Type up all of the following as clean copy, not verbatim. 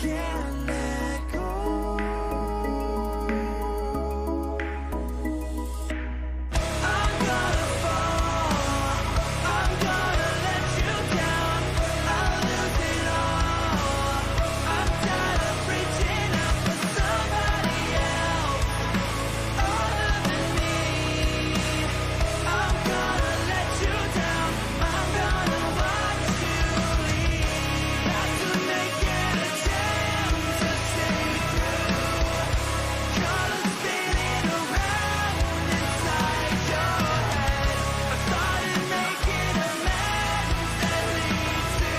Can't let go. I'm gonna fall. I'm gonna let you down. I'll lose it all. I'm tired of reaching out for somebody else other than me. I'm gonna let you down. I'm gonna watch you leave. Got to make an attempt to see through. Colors spinning around inside your head. I started making amends that lead to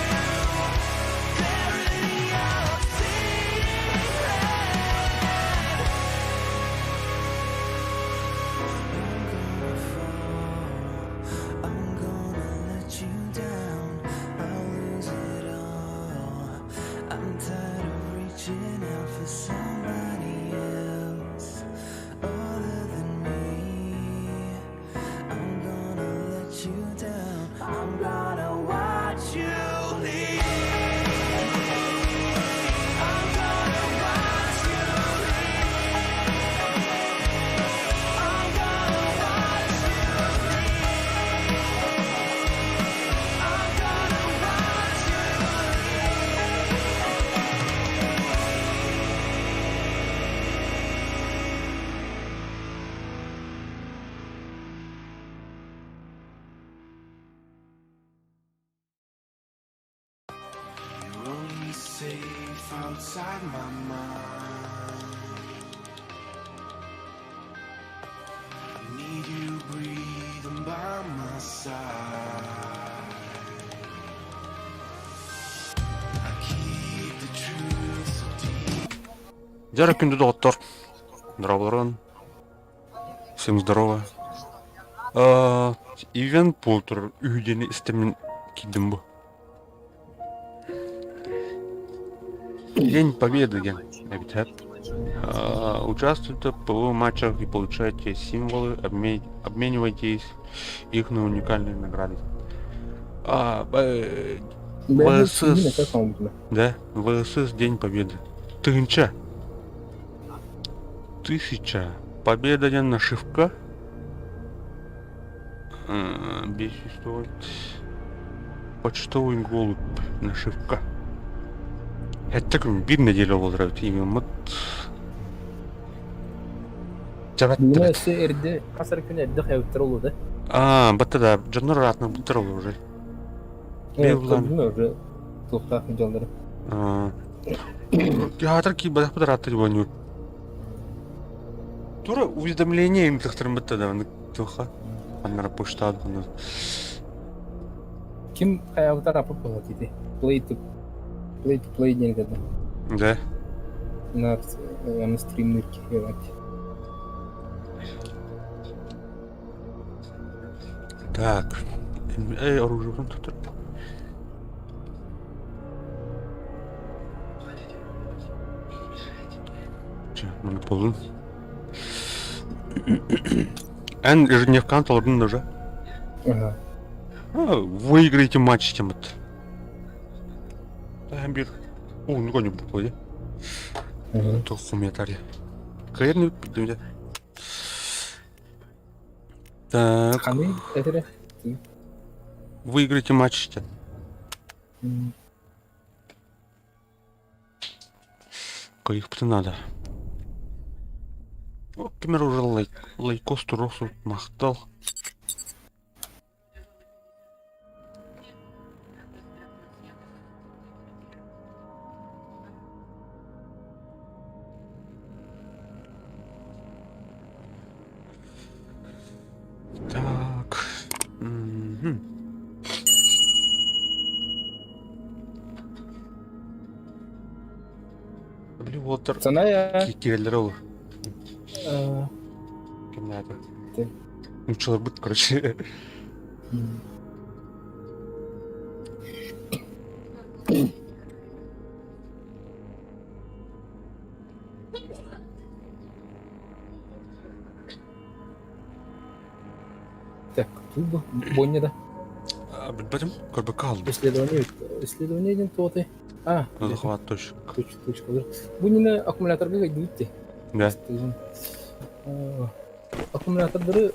clarity of seeing red. I'm gonna fall. I'm gonna let you down. I'll lose it all. I'm tired of reaching out for somebody else other than me. I'm gonna let you down. I'm gonna watch you leave. I'm gonna watch you leave. I'm gonna watch you leave. I'm gonna watch you You're only safe outside my mind. I need you breathing by my side. I keep the truth so deep. Дьэ күндү доҕоттор, дорооболорун. Всем здорово. Ивент буолтур үһү истэммин киирдим бу. День Победы диэн эбит Участвуйте в ПВ матчах и получайте символы, обменивайтесь их на уникальные награды. А, ВСС, да, ВСС День Победы. Тыһыынча. Тысяча. Победа диэн нашивка. 500 Почтовый голубь нашивка. Сэттэ күн биир нэдиэлэ буолар эбит иммит. Бүгүн өссө эрдэ хас эрэ күн эрдэ хайбыттар олуо да? Аа, батта да, дьоннор ыраатынан буттар олуо уже. Көрдүм уже туохтаах дьаллары. Театр киирбэтэх ыраатта дьуонньуур. Тура уведомление им тахтарым бытта да туха. Аннара почта адхана. Ким хайабытар апы буолла дии. Play to play to play диэн этэ. Да. На на стримнер киһи Так. Эй, оружие тут. Че, маны полун. Эн ежедневкан толордун уже. Ага. Выиграете матч тем вот. Бир. О, ну не буква, да? То хуметари. Каерны пидем. Так. Ханы, это Выиграете матч. Кыйыхпытын надо. О, кимер уже лайк, лайкос туросу махтал. Так. Мгм. Били уолаттар Саная киирэллэр ол. Кимнээти? Нууччаларбыт, короче. Так, тут бойня да. Билбэтим, көрбөккө хаалдым. Исследование, исследование диэн туотай. А, Захват точек. Точка. Бу нина аккумуляторга кайдыбыт ти. Да. Аккумулятордары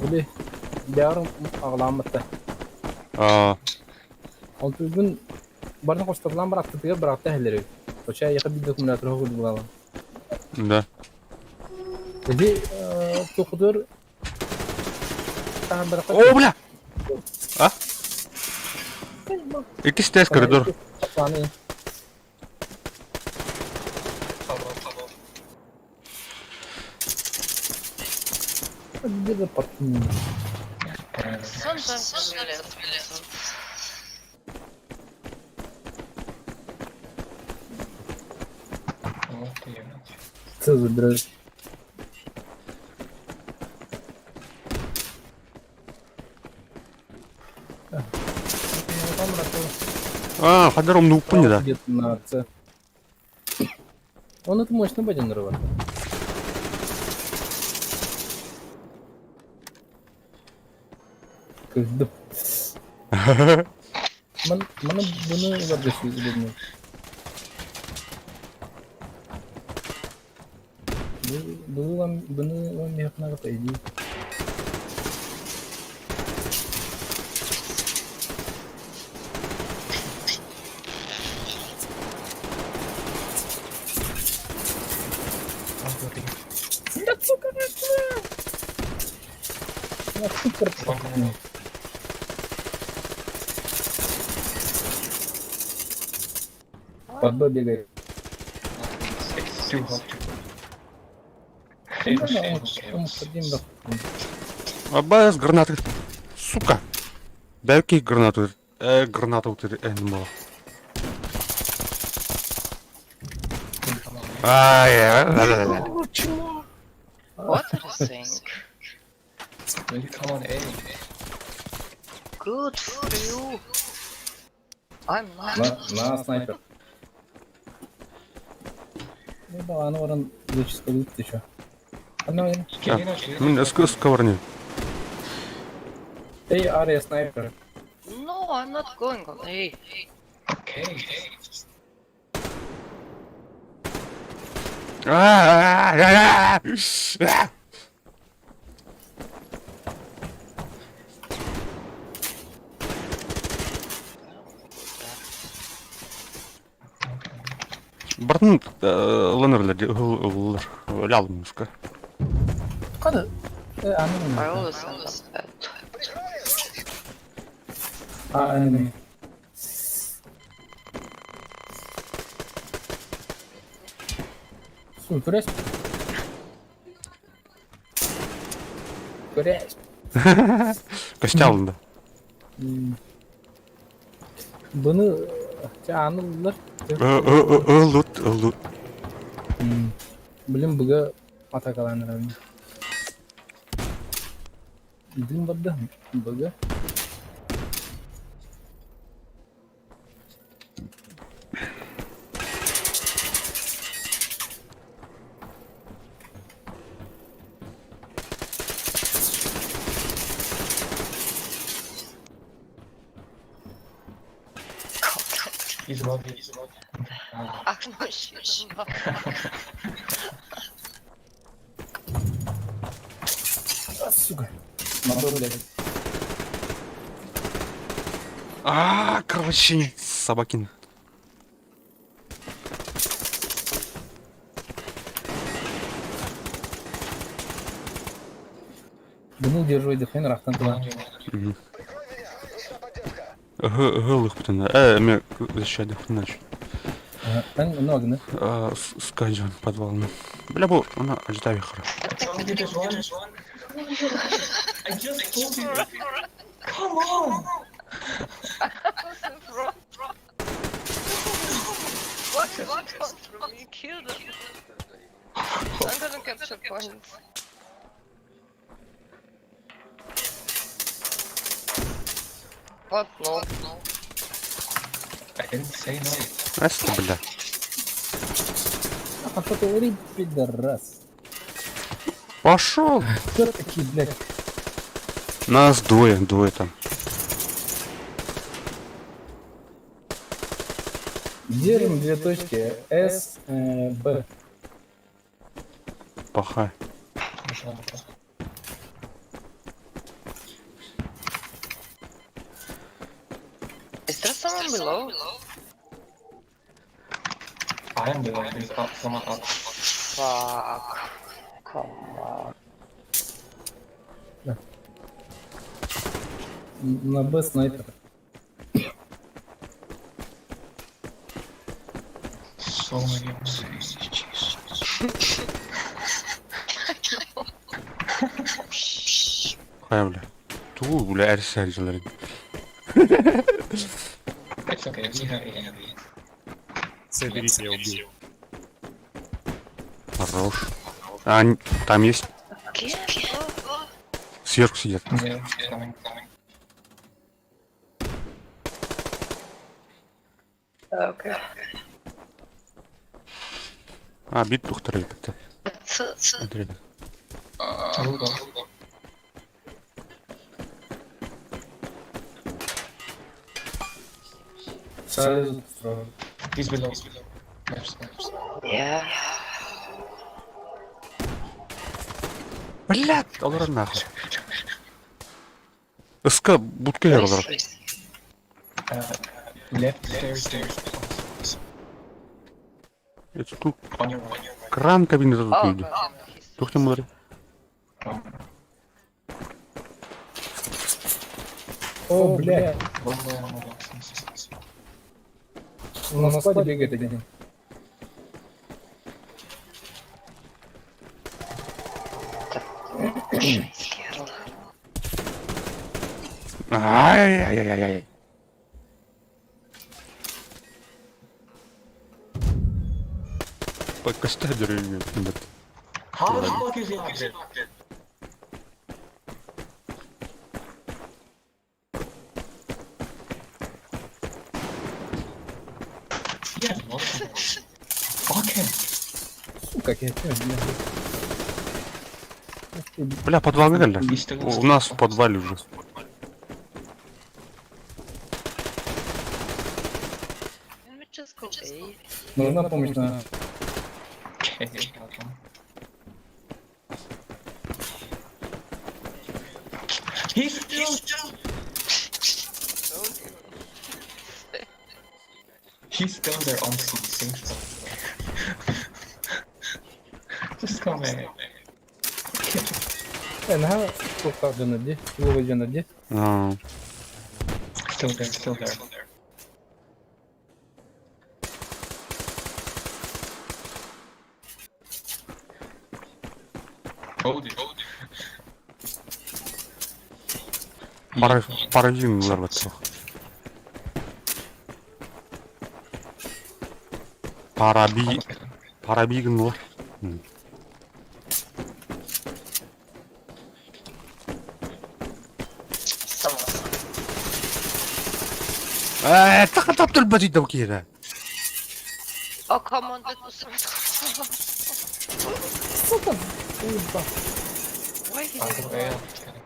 били бэҕэр аҕалааммытта. Аа. Ол бүгүн барна хостарлаан барахтытыгар барахта иһэллэр эбит. Оча яха биир аккумулятор курдук Да. Ити туохутугар О, бля! А? Иккис тест коридор. Где-то Це забираєш. А, хадаром ну пуни, да. Где-то на С. Он это мощно будет нарывать. Кызды. Ман, маны бұны уларда удобно. Бу вам бұны вам якынага по идее. Да сука, на супер Под Б бегает. Аббас, гранаты. Сука. Дай-ка гранату. Гранату ты не Ай, What are you saying? Will you come on A? Good for you. I'm not. На, на снайпер. Ну да, аны баран зачистка будет еще. Ана Мин сковырни. Эй, Ария снайпер. No, I'm not going on A. Okay. Бартын ланерлер лялмушка. Када? Аны. I always end up bad. А, enemy. Суй, курясь. Курясь. Костялында. Бұны анылар. Лут, лут. Блин, бұға атакаланыр. Дым барды, бұға. He's above you. He's above you. Ах, no shit. А, сука. Мотор, блядь. А, кровощение, собакин. Бұны удерживай дыхание, рахтан туда. Гылых потом. Мне защищать иначе. Мен ногны. Скаджан подвал. Бля, бу, она ожидай хорошо. You just won. I just told you. Come on. What what from me? Kill them. I'm gonna capture points. What? No. I didn't say no. Эста, бля. А что ты говорит, пидорас? Пошел. Кто такие, блядь? Нас двое, двое там. Держим две точки С, Б. Паха. Is there someone below? I am below. There's up, someone up. Fuck. Come on. На Б снайпер. So many options. Jesus. Хайа бля. Туу бля эрсэржилерин. It's okay. We have A. Соберите, я убил. Хорош. А, там есть. Again? Сверху сидят. Yeah, coming, coming. Okay. А, бит тухтар это. Ц- Rudolph. Сразу сразу. He's below. Left side. Yeah. Блядь, олар нахуй. СК будка я олар. Left stairs, stairs. Это тут On your right. кран кабинета тут Oh, люди. god, he's Тухтым булар. О, блядь. One more, one more. box. На складе бегает один. scared. Ай-яй-яй-яй-яй. По костадеру нет. How the fuck is he up there? He has multiple. Fuck him. Сука, я тебя, блядь. Бля, подвал видали? He's still У нас в подвале уже. Can we just go A? Нужна помощь на... Okay, got him. He's still Don't even. He's still there on C, same spot. Just come here. Наһаа туохтаах дьоннор дии, киловой дьоннор дии. А, Still there, still there. Hold it. Паразин взорваться. Параби... Парабигн лар. Someone. Тахатап түлбәти дау кире. Oh, come on, that was Сука, уйба. Why did I'll you go A, I'm just kidding.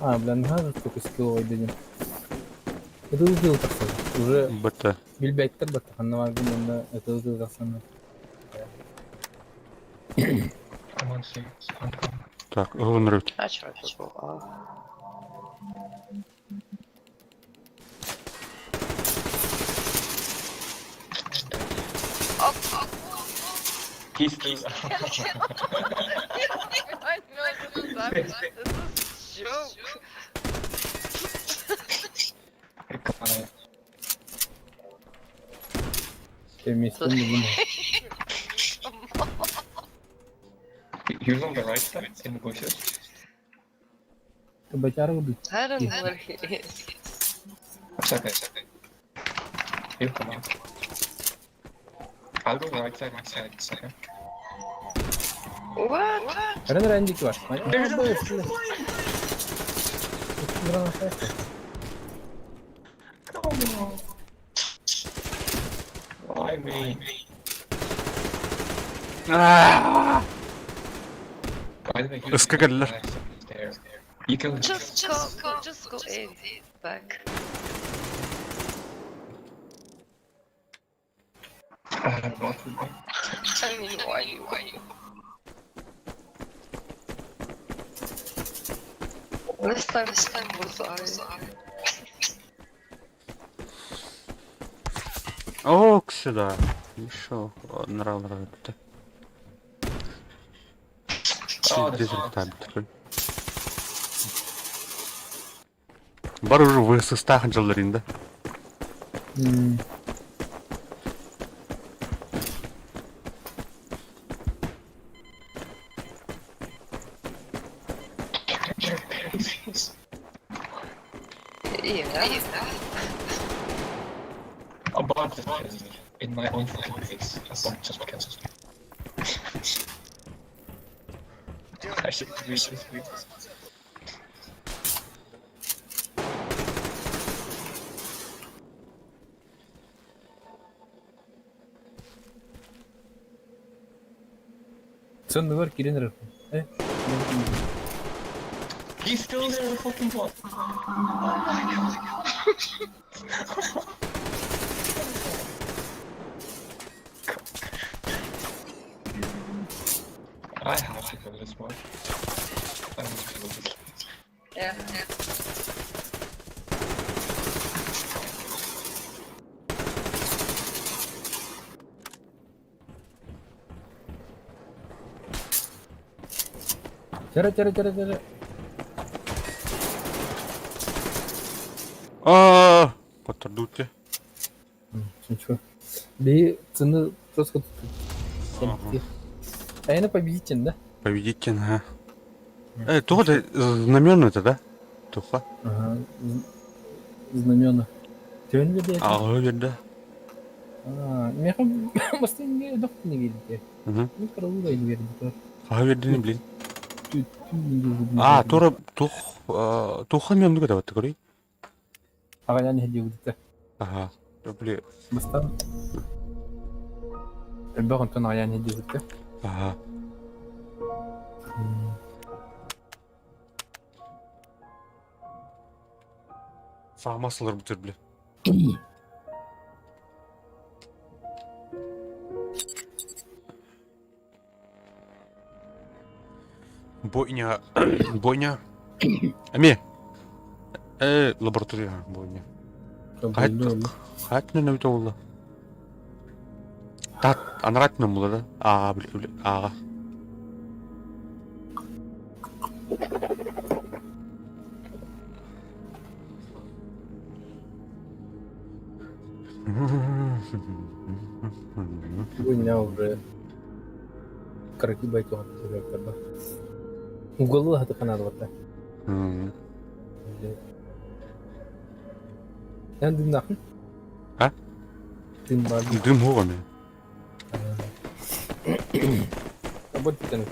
А, бля, наһаа только скилловой дедим. Это убил так сказать. Уже БТ. билбэттер баттаханна баргын онно это убил тахсанна. I'm on C. I'm coming. Так, ылынрыт. I tried to go A. Oh, oh, He's still I know this is this is a joke. Come on. Вместе не He was on the right side in the bushes. Батяра убить. I don't know where he is. It's okay. It's okay. He'll come out. I'll go right side, right side. It's okay. What? Рен рендик ваш. There's a Come on. Why me? By the way, he's Iska geldiler. He's there. You killed him. Just go, go, just go A. Back. I have not with me. I mean, why you, why you? This time, this time was I. Ок, сюда. Еще нравится. Oh, this Дезертабит. Бар уже высыстахан жылдарында. Yeah. A bot just killed me in my own fucking base. A bot just killed me. I should read this. Read this. Соннугар киирэн эрэр. Э? He's still there, the fucking bot. I have to kill this bot. I have to kill this. Yeah. Yeah. Чара чара чара чара. А, Котырдуте. Ничего. Бей цены просто А я на победитель, да? Победитель, ага. Туха это знамена это, да? Туха. Ага. Знамена. Тебя не видели? А, да. А, меха бастын дох не видите. Угу. Ну, караул не видите. А, блин. А, тура тух туха мен нүгэ дават көрүй. Ага, я не видел. Ага. Бли. Бастан. Элбэх онтон аҕыйаан иһдиэбиттэ. Ага. Саамасылар бүтер бile. Бойня. Бойня. Эми. Лаборатория бойня. Хайт хайт не нөтө болду. Тат анрат мен болду да. Аа били били аа. Бойня уже караки байтуга да. Уголу хаты канадыбатта. Эн дымнахын? А? Дым бар. Дым хугами. Работайте.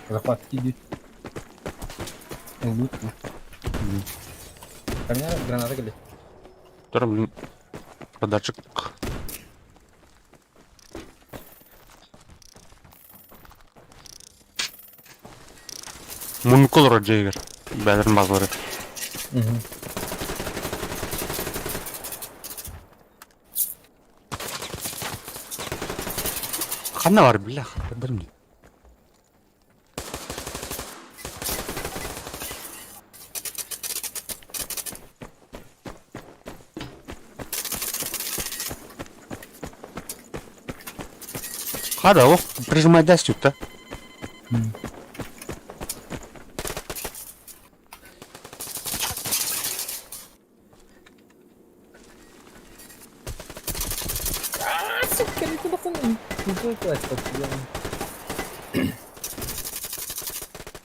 Захват киди. Лут. Ко мне граната кели. Тура блин. Радарчик. Мункол Роджейгер. Бәдерин базлары. Угу. Ханна бар бля, білмеймін. Хада, ох, прижимай дастюк, да? Сука, не туда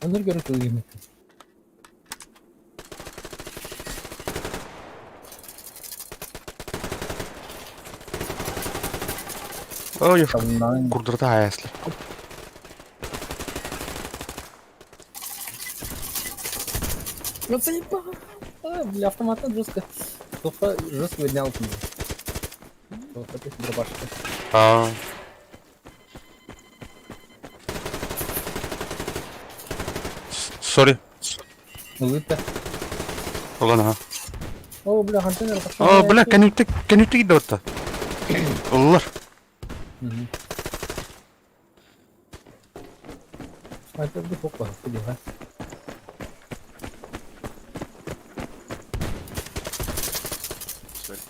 Онор көрө тылгым. Ой, Там курдырда аясли. Ну заебал. А, бля, автомата жестко. Плохо, жестко выднял. Дробашка. Аа. Сори. Ылыта. Ылан аха. О, бля, хантан эрэ О, бля, кэнүтик, кэнүтик да Ыллар. Снайперды хоппа, диха.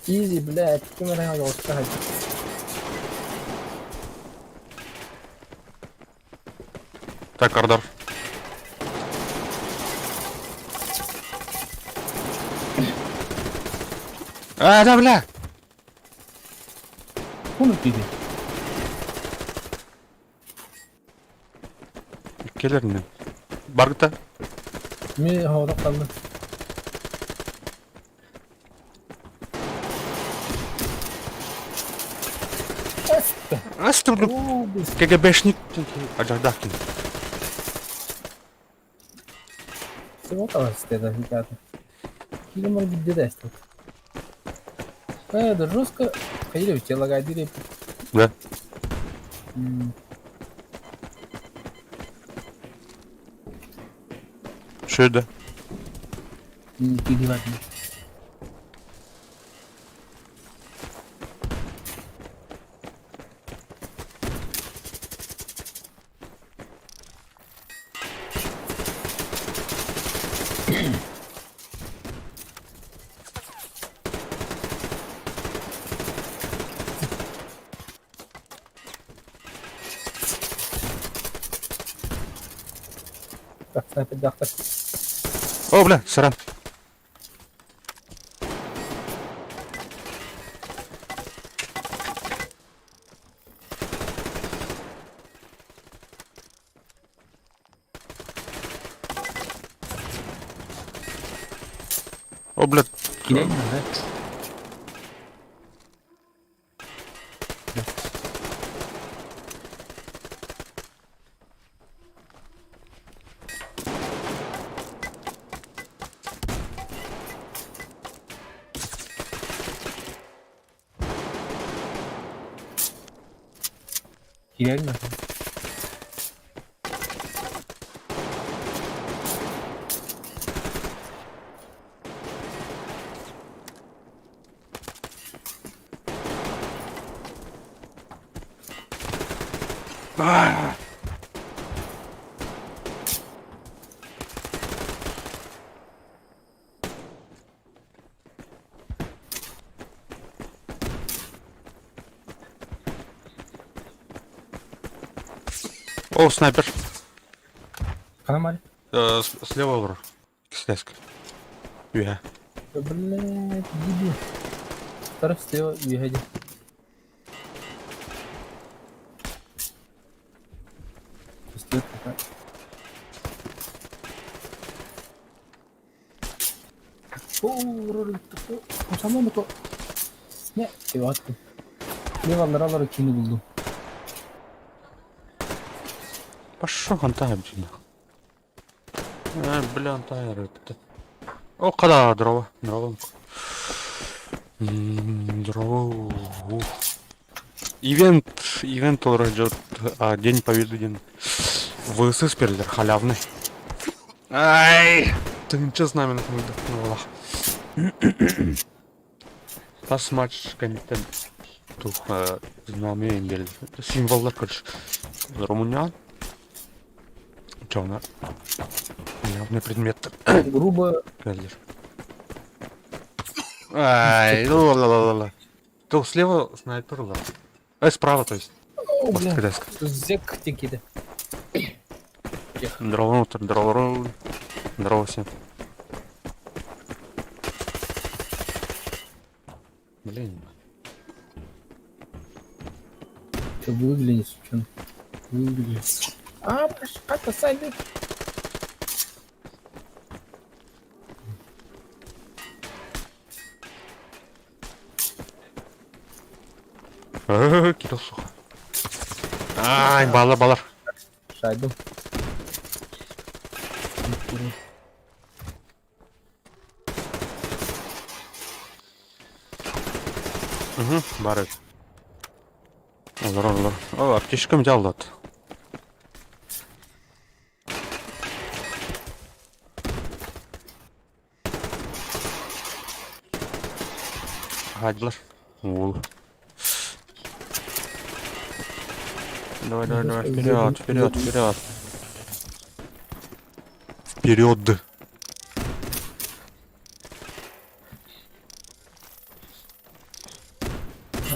Easy, блядь, ким эрэ оҕуста Так, Ардар. А, да, бля! Куну тиди. Келер Баргыта. Ми хоодох қалды. Асты, КГБшник. Аджардахкин. Всего стеда, ребята. Килимар бидде да Это жестко. Ходили в тело, гадили. Да. Что это? Кидивать. Так, снайпер доктор. О, бля, саран. О, бля. Кидай, да? Реально? А! О, снайпер. Канамали? Слева олорор. Кистеска. Үһэ. Да, блядь, дебил. Второй слева, уходи. Пистолет пока. О, ролик такой. Самому то. Не, eyvah. Levalları kimi buldum. Пошел антайр, блин. Бля, антайр это. О, когда дрова, дрова. Дрова. Ух. Ивент, ивент идет, а, День Победы, день. ВСС пердер, халявный. Ай! Ты ничего с нами на Тас матч контент. Тух, знамя имбель. Символлар, короче. Румыня. Чё, на? Халявный предмет. Грубо. Калер. Ай, ну ла-ла-ла-ла. То слева снайпер, ла. Справа, то есть. О, бля. Коляска. Зек текиди. Здорово, здорово, здорово всем. Блин. Ты выгляни, сучон. Выгляни. А, как сами. Кирилл сухо. Ай, балар, балар. Шайдым. Угу, бар. Олорор, олорор. О, аптечкам дьаллат. Хаадьылар. Уол. Давай, давай, давай, вперед, вперед, вперед. Вперед.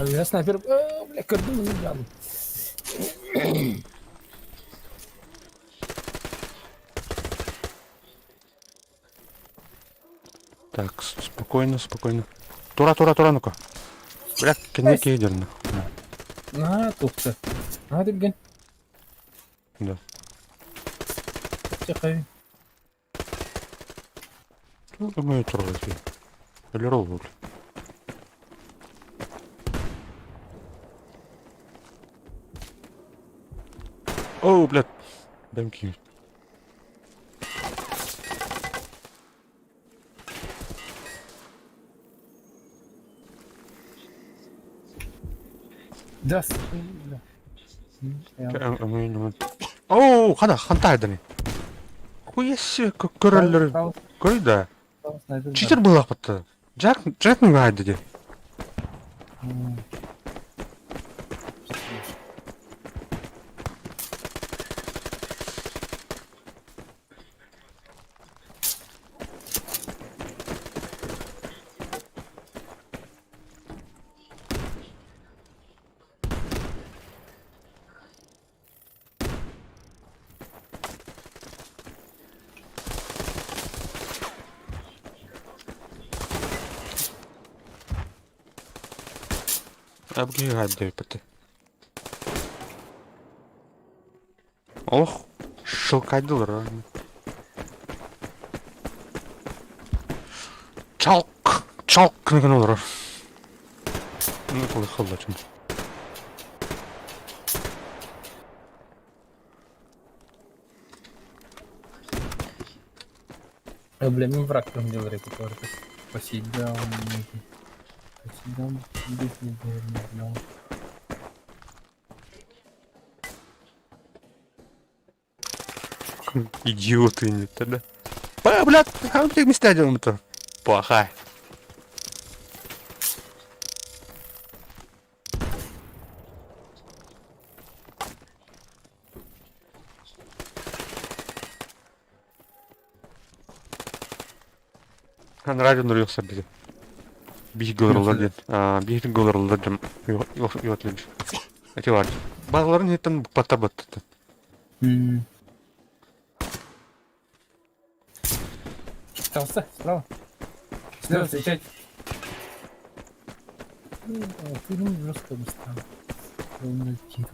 Я снайпер. О, бля, көрдүм мunu дьаалым. Так, спокойно, спокойно. Тура, тура, тура, ну-ка. Бля, кэнники ядерных. Наһаа тухта. Наһаа түргэн. Да. Чахай. Ну, думаю, тура Или ролл О, блядь. Дэмки. Да. Оо, хана, ханта айдани. Хуя себе, көрөллөр. Көрүй да. Читер булаахпытта. Джак, Джек мугаайды ди. Абгиһайдайбыт. Олох шылкайдылар. Чалк, чалк гынан олорор. Ну, холлочум. Бля, мин враг там делает который посидел, посидел, не не Идиоты не тогда. Ба, блядь, а ты места делаем-то? Плохая. Радио нұрықса бізі. Биир голорлар диэн. Биир голорлар диэн йотлин. Этилар. Балаларын хеттен бата батты. Толста, справа. Слева встречать. Ты ну жестко быстро. Он летит.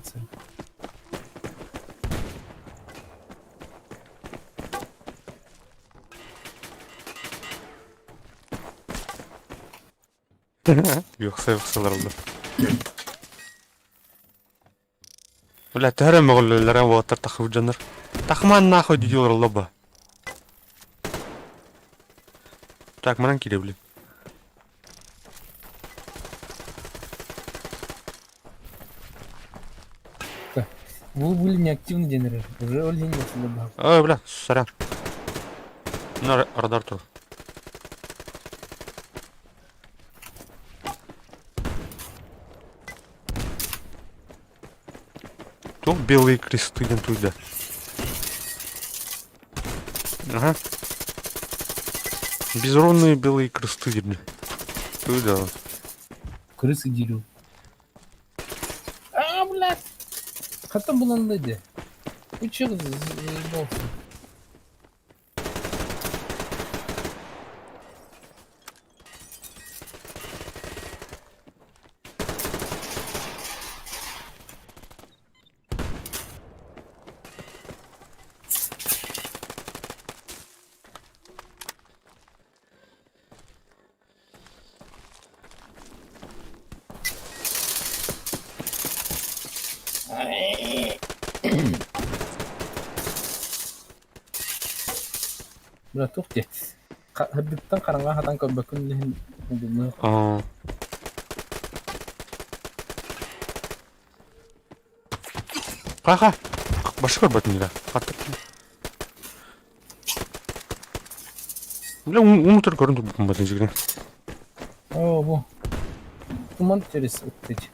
Yoksa yoksalar oldu. Бля, төһөрө мөҕүллэллэрэ уолаттар тахсыбыт дьоннор. Тахман нахуй дии олороллор ба. Так, манан киирэ блин. Вы были неактивны день уже олень не Ой, бля, сорян. На радар тур. Туох белые кресты диэн туйда. Ага. Безродные белые кресты диэн. Туйда. Крысы делю. А, блядь! Хаттан булан деді. Учы заебался. Бля, тух дии. Хаббиттан хараҥа хатан көрбөккүн иһин Аа. Ха-ха! Башы көрбөтүм да. Бля, унутар көрөн турбуппун батын жигре. О, бу. Туман через ыттыч.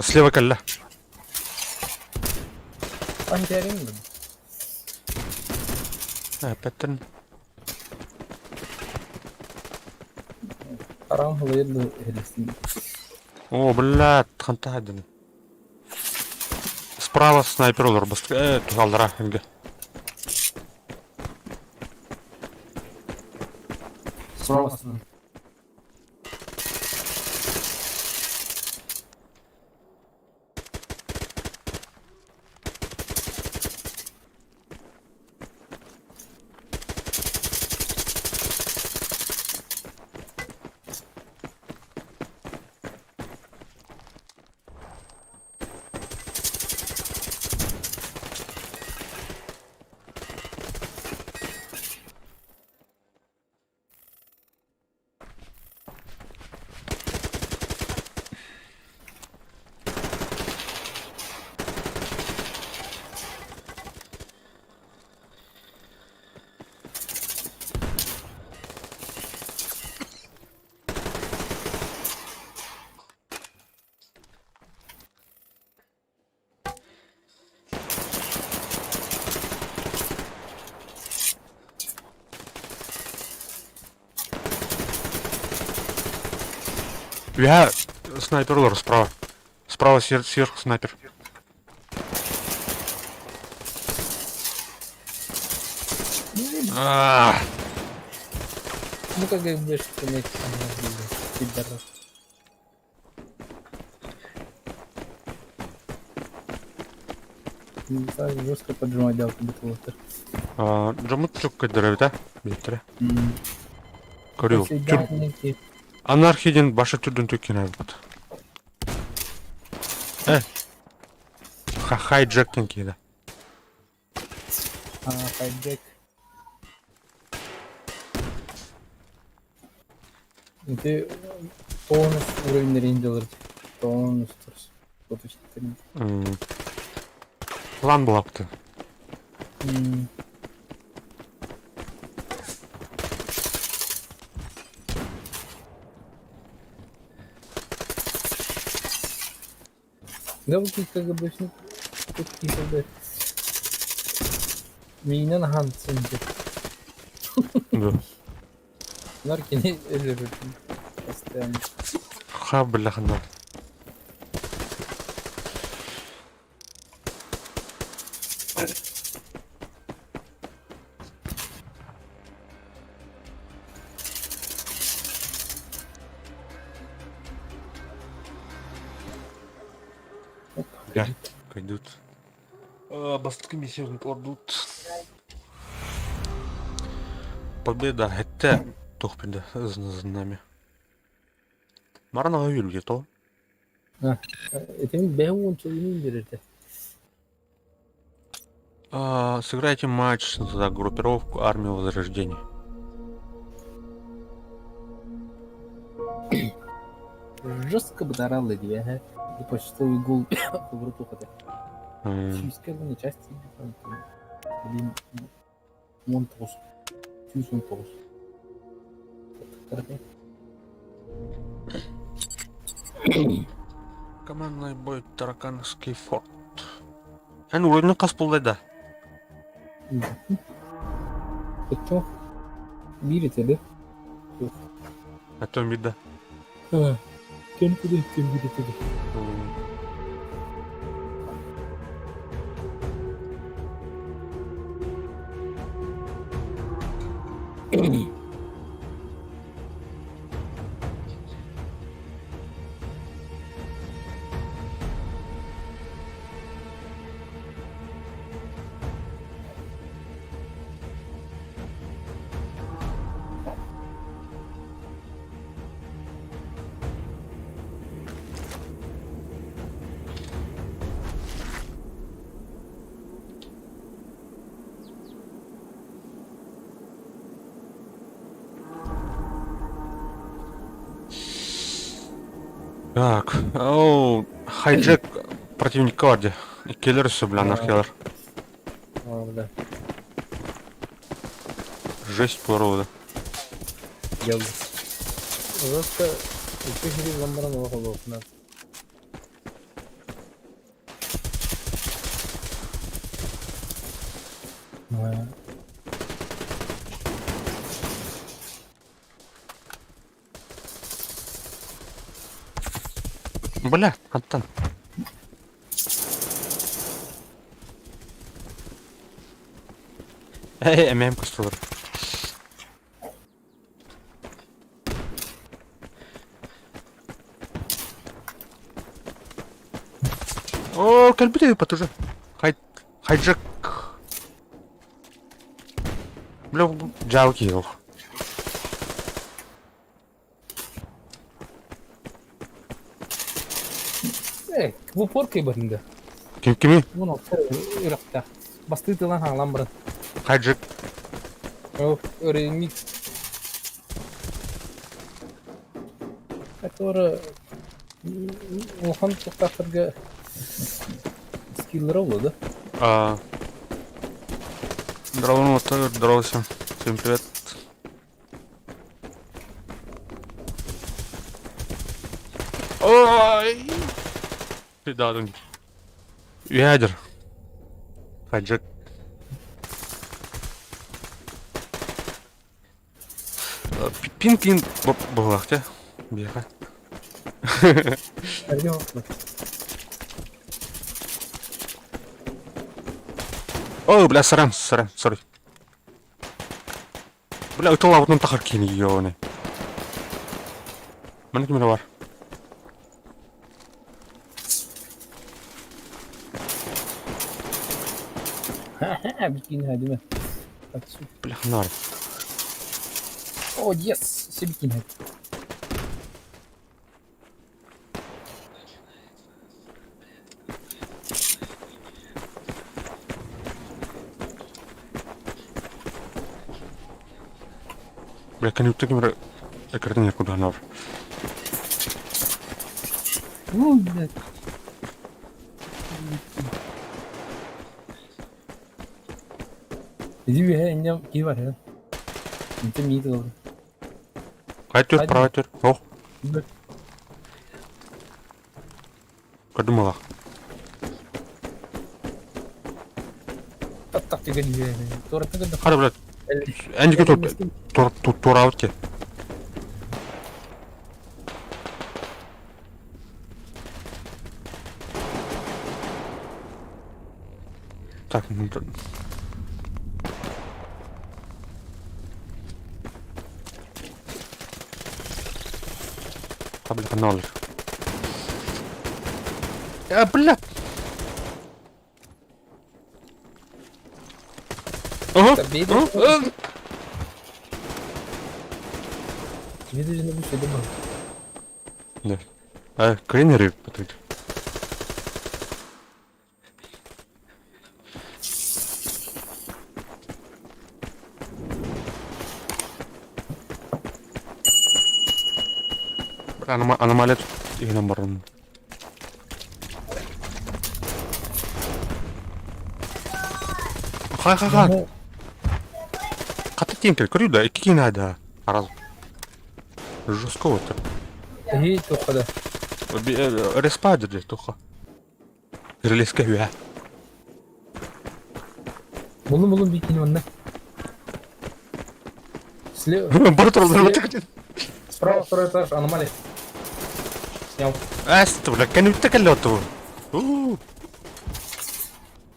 Слева кэллэ. Антиарин мин. Пэттэн. Арам хылайыр да иһилистин. О, блядь, ханта один. Справа снайпер олор, тусаллара эмге. Справа. Я снайпер олор справа. Справа сверху снайпер. А, Ну как будешь иметь пидорас. Жестко поджимать дал бутылотер. Дьоммут чукка дөрөбүтэ биттэрэ. Көрү. Всегда Анархия диэн баша түрдүн төккен арбыт. Э. Хайджек диэн киһи. А, хайджек. Ты тонус уровень рейнджер. Тонус. План булапты. Да вот КГБшник, тут КГБ. Миинэн аһаан сылдьар. Да. Нар кини өлөрөр постоянно. Ха, бляха, Опа, Пойдут. Бастакы миссияны кладут. Победа, это тохпеда с нами. Марана где то. Этим бэһ сылын берерде. Сыграйте матч за группировку Армию Возрождения. Жестко бытаралы дии, ага. И почтовый гол братуха. Сүүскэ части блин, 19. 119. Командный бой Таракановский форт. Эн уровень хас да. Почему? Биир этэ А то вида. Кем куда кем биир этэ. Так, оу, хайджек противник гвардия. Иккилэр өссө, бля, анархиялар. Бля. Жесть порода. Дел. Просто икки хири ламбаран олох олохна. Бля, аттан. Эй, эмэм көстөлөр. О, кэлбит эбит уже. Хай хайджек. Бля, жалкий ох. Э, бу поркой барында. Ким кими? Муну үрәхтә. Басты тылан хаҥлан баран. Хайджек. Ремикс. Который улахан туохтаахтарга скиллера буолла да? А... Здорово, здорово всем. Всем привет. Ой! Да, Ядер. Хайджек. Пинкин буоллахтя. Беха. О, бля, сорян, сорян, сори. Бля, ытылабытынан тахар киһини ёне. Манна ким эрэ бар. Бикини диме. Бля, ханар. О, yes, все бикини. Бля, кэнниттэн ким эрэ эккирэтэн иһэр курдук ханар. Ну, блядь. Иди үөһэ инньэ киһи бар ээ. Интэ миит ылабын. Хайа түр, права түр. Ох. Көрдүм ылах. Таттах түгэн үһү. Туораттан көрдөх. Хара, блядь. Эн диэки туораабыт дии. Так, ну, А, бля, ноль. А, бля! Ага! Да. А, кренеры потыть. Аномалия иһинэн баран. Хай-хай-хай. Хата тиийэн кэл, көрүү да, икки киин да. Арал. Жестко это. Эһии туохха да. Респа дии туха. Релеска үһэ. Булун булун бикини манна. Слева. Бары тураллар. Справа второй этаж, аномалия. Снял. Эс, бля, кэнниттэн кэллэ оту.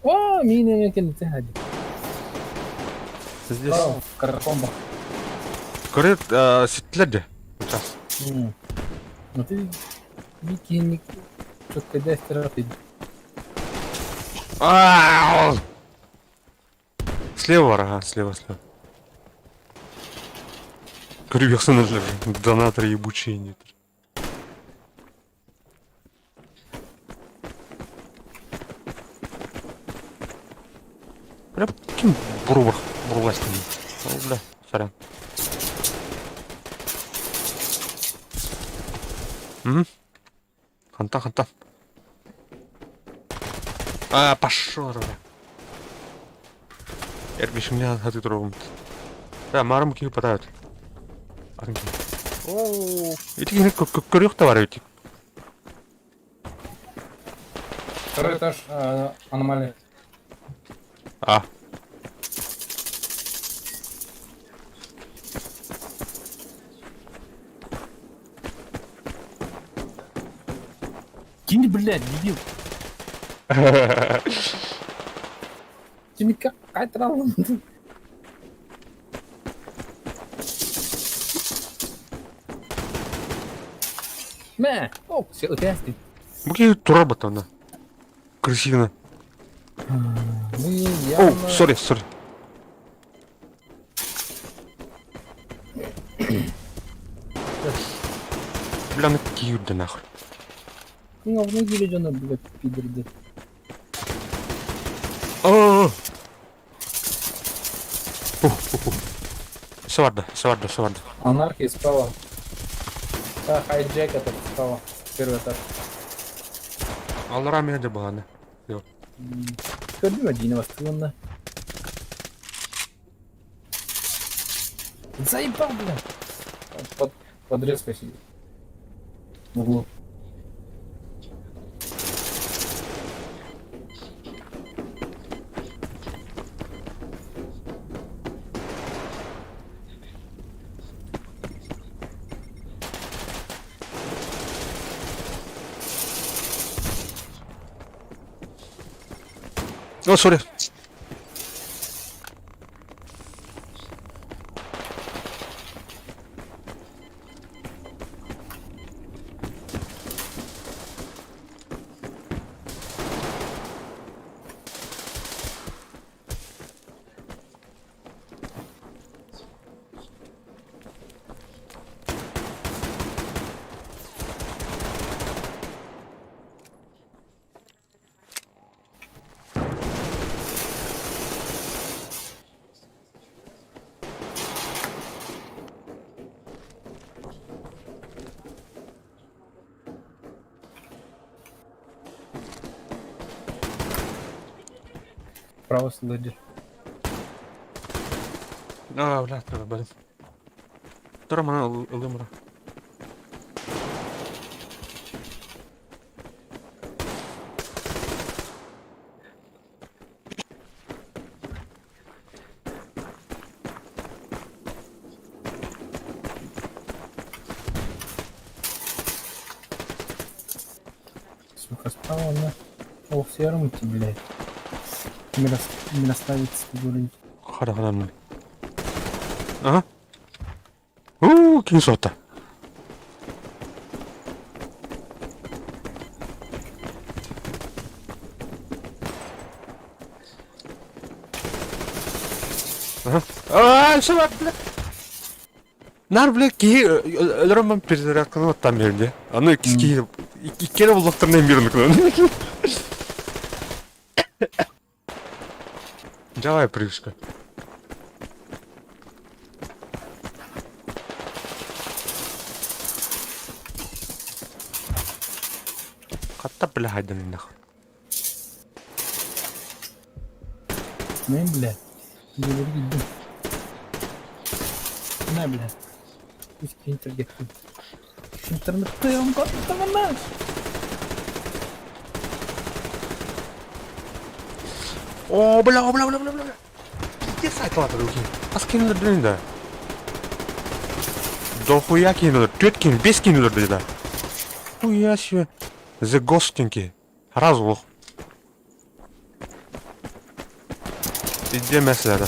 О, миин кэнниттэн хади. Здесь. Каракомба. Көрөр ситтилэр дии. Сейчас. Ну ты бикини четко дай Слева, ага, слева, слева. Көрүөхсүн донатор ебучие нет. Бля, ким бурубах бурулась О, бля, сорян. Угу. Хантан, хантан. А, пошел, бля. Эргишимҥэ сатыы турабын. Да, маарым киһи пытают. Атын киһи. Оо, ити киһини көрүөх да бар эбит. Второй этаж аномалия. А. Кинь, блядь, дебил. Тимика, кайтрал. Мэ, о, все, ытясти. Бу киһи турар баттана. Крысина. Мы О, явно... сори, сори. Бля, ну киирдэ нахуй. Говно киирэ дьоно, блядь, пидорды. О! Саварда, саварда, саварда. Анархия справа. Да, хайджек этот справа. Первый этаж. Аллара меня де баланы. Көрдүм Дина бастылында. Заебал, бля. Под, подрезка сидит. В углу. О, сори. Право сылдьар. А, бля, треба, блин. Тура мана ылымра. Сука, справа на. Ох, серым идти, блядь. Мироставец говорит. Хара хара. Ага. У, кини сота. Ага. А, все, бля. Нар, бля, киһи өлөрөн перезарядканы оттан берди. Аны киһи иккere буллахтарына бирин кылын. Давай, прыжка. Хатта, бля, хайдан нахуй. Ну, бля. Говори, На, бля. Пусть интернет. Интернет, он О, бля, бля, бля, бля, бля. Пиздец, айтылады руки. Ас кинулер да. Дохуя кинулер, түөрт кин, бес кинулер да. Хуя себе. The Ghostinки. Раз лох. Иде мәсәләре.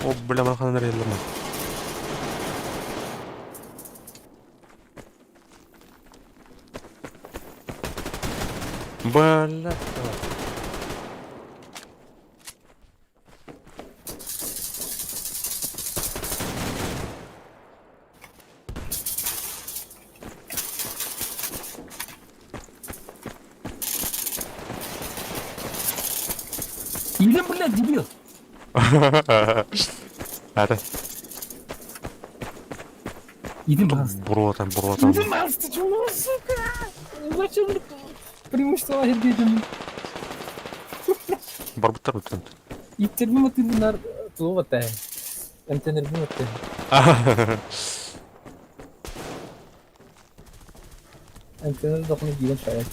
О, бля, мана ханар. Бля. Или, блядь, дебил. Ата. Иди пожалуйста. Буруотан, буруотан. Иди, пожалуйста, чего, сука? Зачем преимущество лагерь Барбыттар бүтэн. Иттербим атыылынар туох этэ? Эмтэнэрбин этэ. Эмтэнэр дохуну киирэн шайар.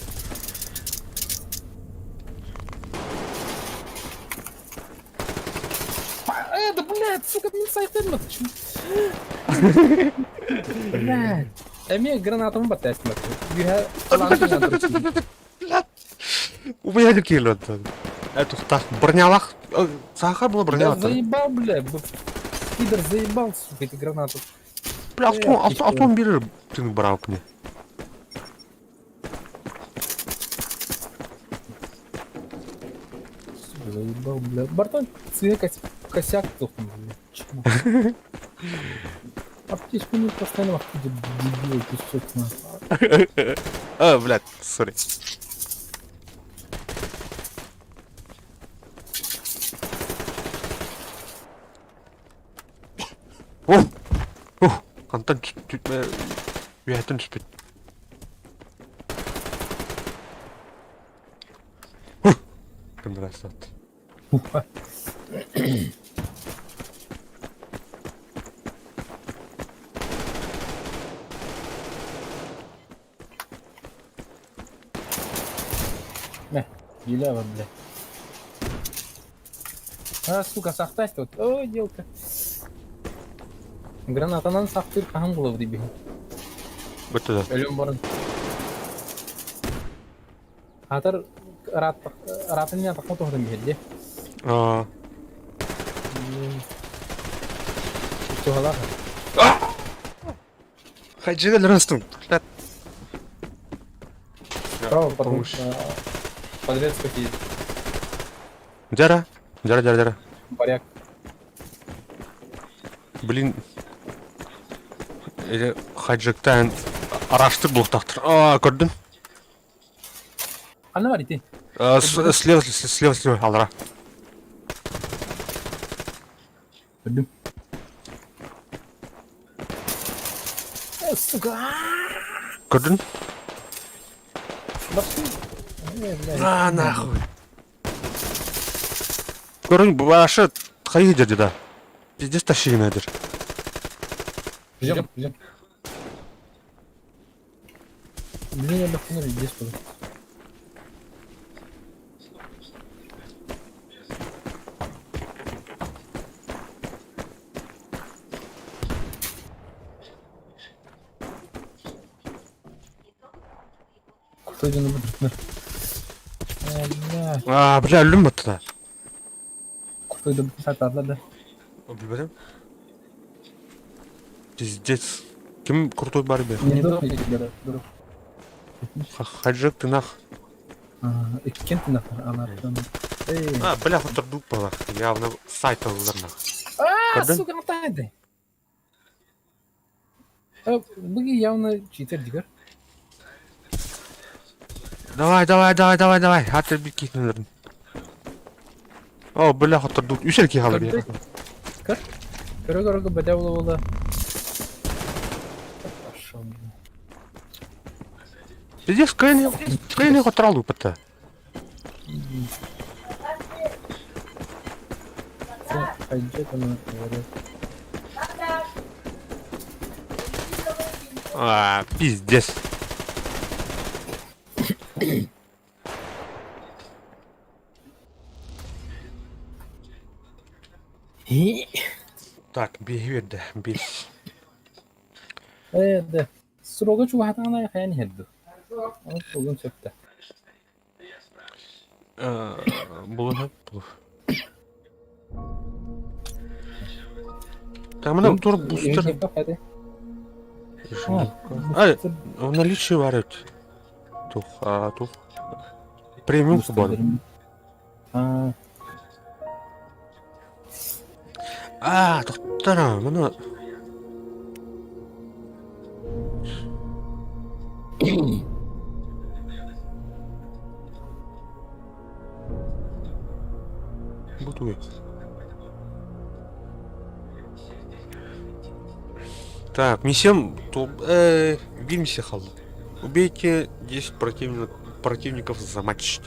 Да, блядь, сука, мин сайтырмат. Блядь. Эмиэ гранатамы баттаастымат. Үһэ Убайа киирэн. Тухтах бронялах. Саха было Да бронялах. заебал, блядь. Пидор заебал, сука, эти гранаты. Бля, авто, авто, автомобиль ты брал мне. Сука, заебал, бля. Бартон, цвет косяк тухнул, бля. Чмо. Аптечку не постоянно откуда дебил кусок на. А, блядь, сори. О! О! Антон үөһэттэн түспүт. Кындырасат. Мэ, елява, бля. А, сука, сахтась тут. О, делка. Гранатанан сахтыр хаһан булав дибин. Бөттө да. Өлүм баран. Хатар ратын я тахма тоһдым биһирди. Аа. Туһалах. Хайжыга лөрөстүм. Блядь. Право, потом Помощь. подрез какие Жара. Жара, жара, жара. Баряк. Блин. Или хаджиктан араштыр булуктактыр. Аа, көрдүм. Ханна бар ити? Слева, слева, слева, алра. Көрдүм. Сука! Көрдүн? Бахты. Бля. А, нахуй. Көрүн, башы хайы жерде да. Пиздец тащи дер. Ждем, ждем. Блин, я бахтыны здесь буду. Кто один будет? Бля, А, бля, өлүм баттı да. кто это сатарда да. Билбедим. Пиздец. Ким крутой бар бе? Не дурак, не дурак. Хаджик ты нах. Иккен ты нахер, она там. Эй. А, бля, хотор дуп нах. Явно сайт алдар нах. А, Көрдүн? сука, натайды. Буги явно читер дигер. Давай, давай, давай, давай, давай. Хатыр бир кихнелерин. О, бля, хотор дуп. Үсел ки халы бе. Көр. Көрө көрө бәдә була була. Пошел. Пиздец, кайны, кайны хотор алды патта. Пойдет она, говорит. А, пиздец. Так, бир бис. Да. Срога чугатана хаян хедду. Ол сөптө. Булу булу. Там мына тур бустер. А, в наличии варят. Тух, а тух. Премиум свобода. А, А, доктора, мына. Бутуй. Так, миссиям биир миссия хаалла. Убейте 10 противников за матч.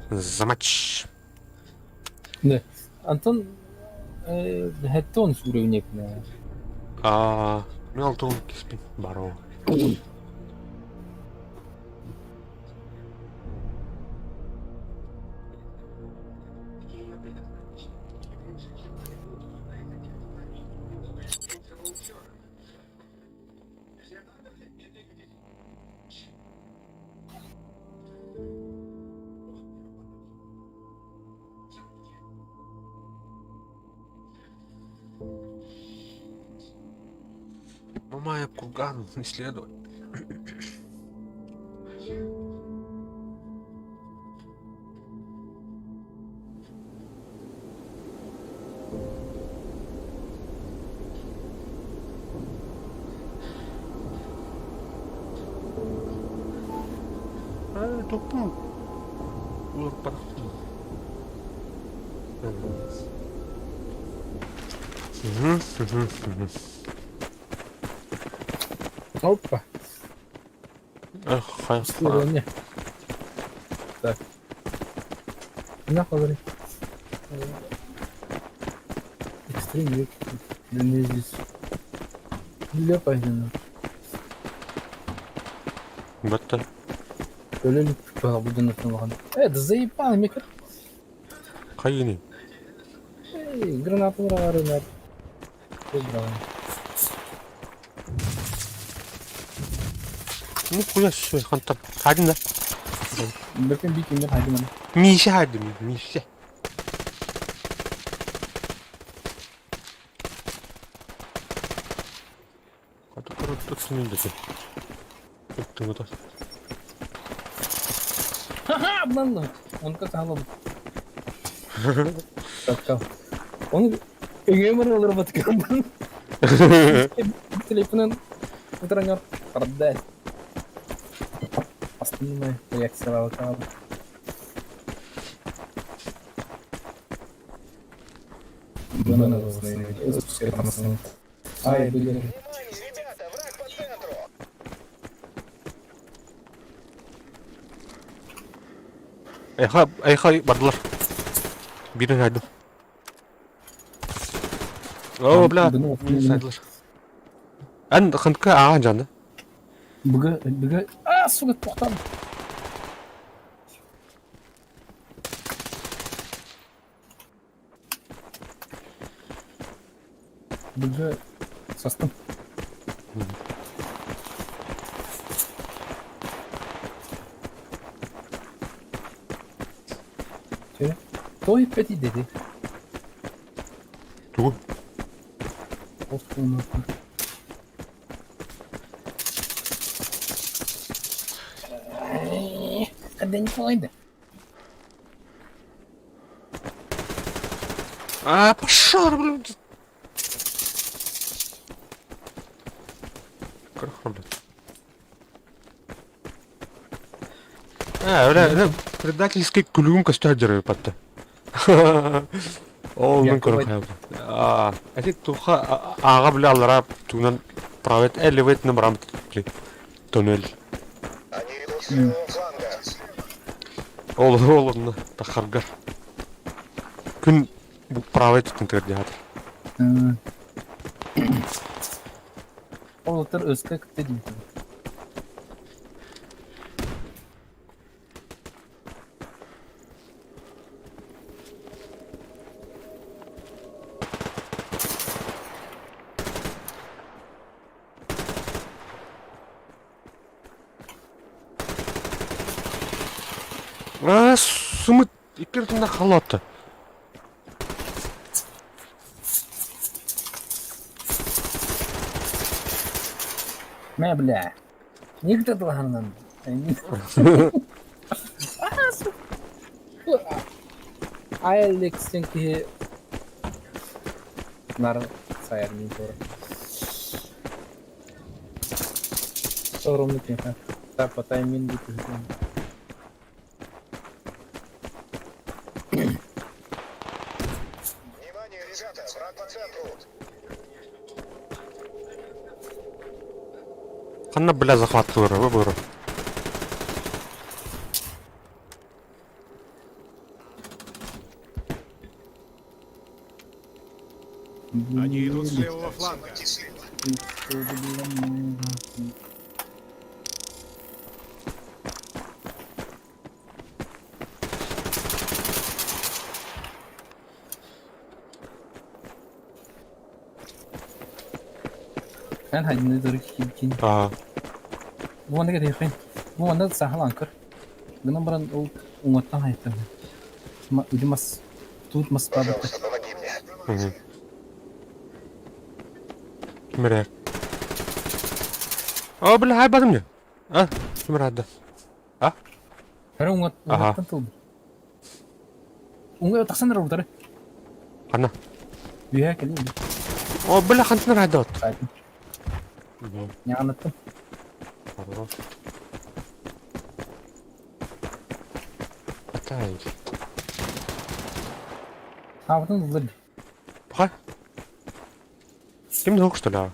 За матч. Да. Антон хэттон уровнекна. А, мен алтын кеспин барова. Мамаев курган исследовать. Э, тупу. Опа. Эх, Исследование. Так. Нахуй. Экстрим здесь. Лепа. Баттар. Өлөлүк буду Э, да заебал, микро. Хайыны. Эй, гранату быраҕарынар. Быраҕын. Ну хуя все, хантан. Хадин да. Бөкөн бик имер хайдым. Миша хадим, Миша. Кату коротко түсінеді. Өттің ота. Ха-ха, обманул. Он как голуб. Так, Он Геймер разработкан. Телефонын утыраңар продать. Основная реакция алкала. Ай, блин. Айха, айха бардылар. Бирин хайдым. О, бля, мени сайдылар. Эн хынтка ааҕан жанды. Быга, быга, а, сука, тоқтам. Быга, састым. Той пэти деди. Тугу? Когда не пойду. А, пошел, блин. Блин. А, бля, бля, предательский күлүгүн көстө патта. Ол мен көрө хайбы. А, эти туха ага бля алара тугунан правет элевет на барам тоннель. Ол ол онна тахаргар. Күн бу правет түнтер дихатыр. Ол отыр өскө күттө дейм. А, сумыт иккертинде халатты. Мә, бля. Никто дылганнан. А, сука. Алекс ки Нар сайар мин тура. Соромны кеха. Та потай мин бит. Внимание, ребята, враг по центру. Ханна, бля, захваттылар, выбору. Они идут с левого фланга. Эн хайдыны дөрү киирбитин. Аа. Бу манна кэтиэххин. Бу манна саһыл аҥкыр. Гынан баран ол уҥаттан хайыттан. Ити мас туут мас баабыта. Ким эрэ? О, бля, хайбатым дьэ. А, ким эрэ аада? А? Эрэ уҥаттан тылбыт. Уҥа тахсан эрэ утары. Ханна? Үөһэ кэлин. О, бля, хантан эрэ аада? Ньаҕанаттым. Хорош. Атай. Аабытын ыллар. Паха. Ким да что ли? О,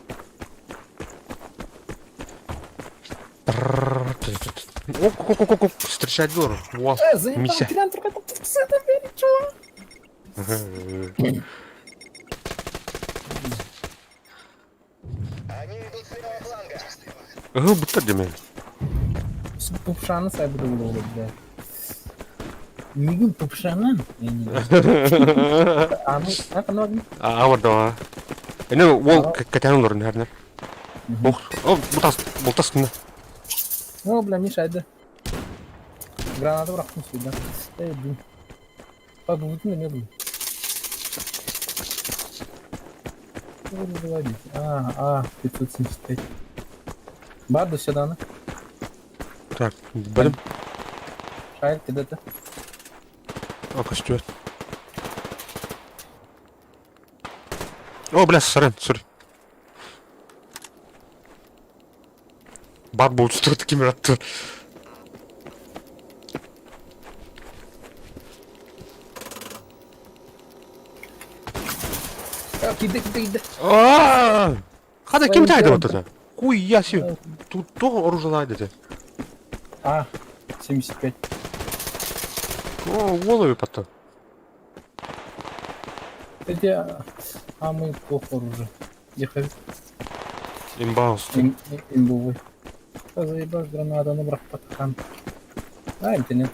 встречать гору. Во, Мися. Ага, будто деме. Пупшаны сайбыда буолуо бля. Мигин пупшанан. Аны аны Аа, барда. Эне ол кэтэн олорун хэрнэр. Ох, о, бутас, бултас гына. О, бля, Миша, айда. Граната бырахтым сюда. Эй, блин. Побудь на медленно. А, а, 575. Барду сюда, на. Так, блин. Шайр, ты это. А, костюм. О, бля, сорян, сори. Бар буолтур ким ыратты. Киирдэ, киирдэ, киирдэ. Хата ким тайды вот это? Хуя себе. Тут то оружие найдете. А, 75. О, голове потом. Эти, а мы плохо оружие. Ехали. Имбаус. Имбовый. Заебал граната, ну брак патхан. А, интернет.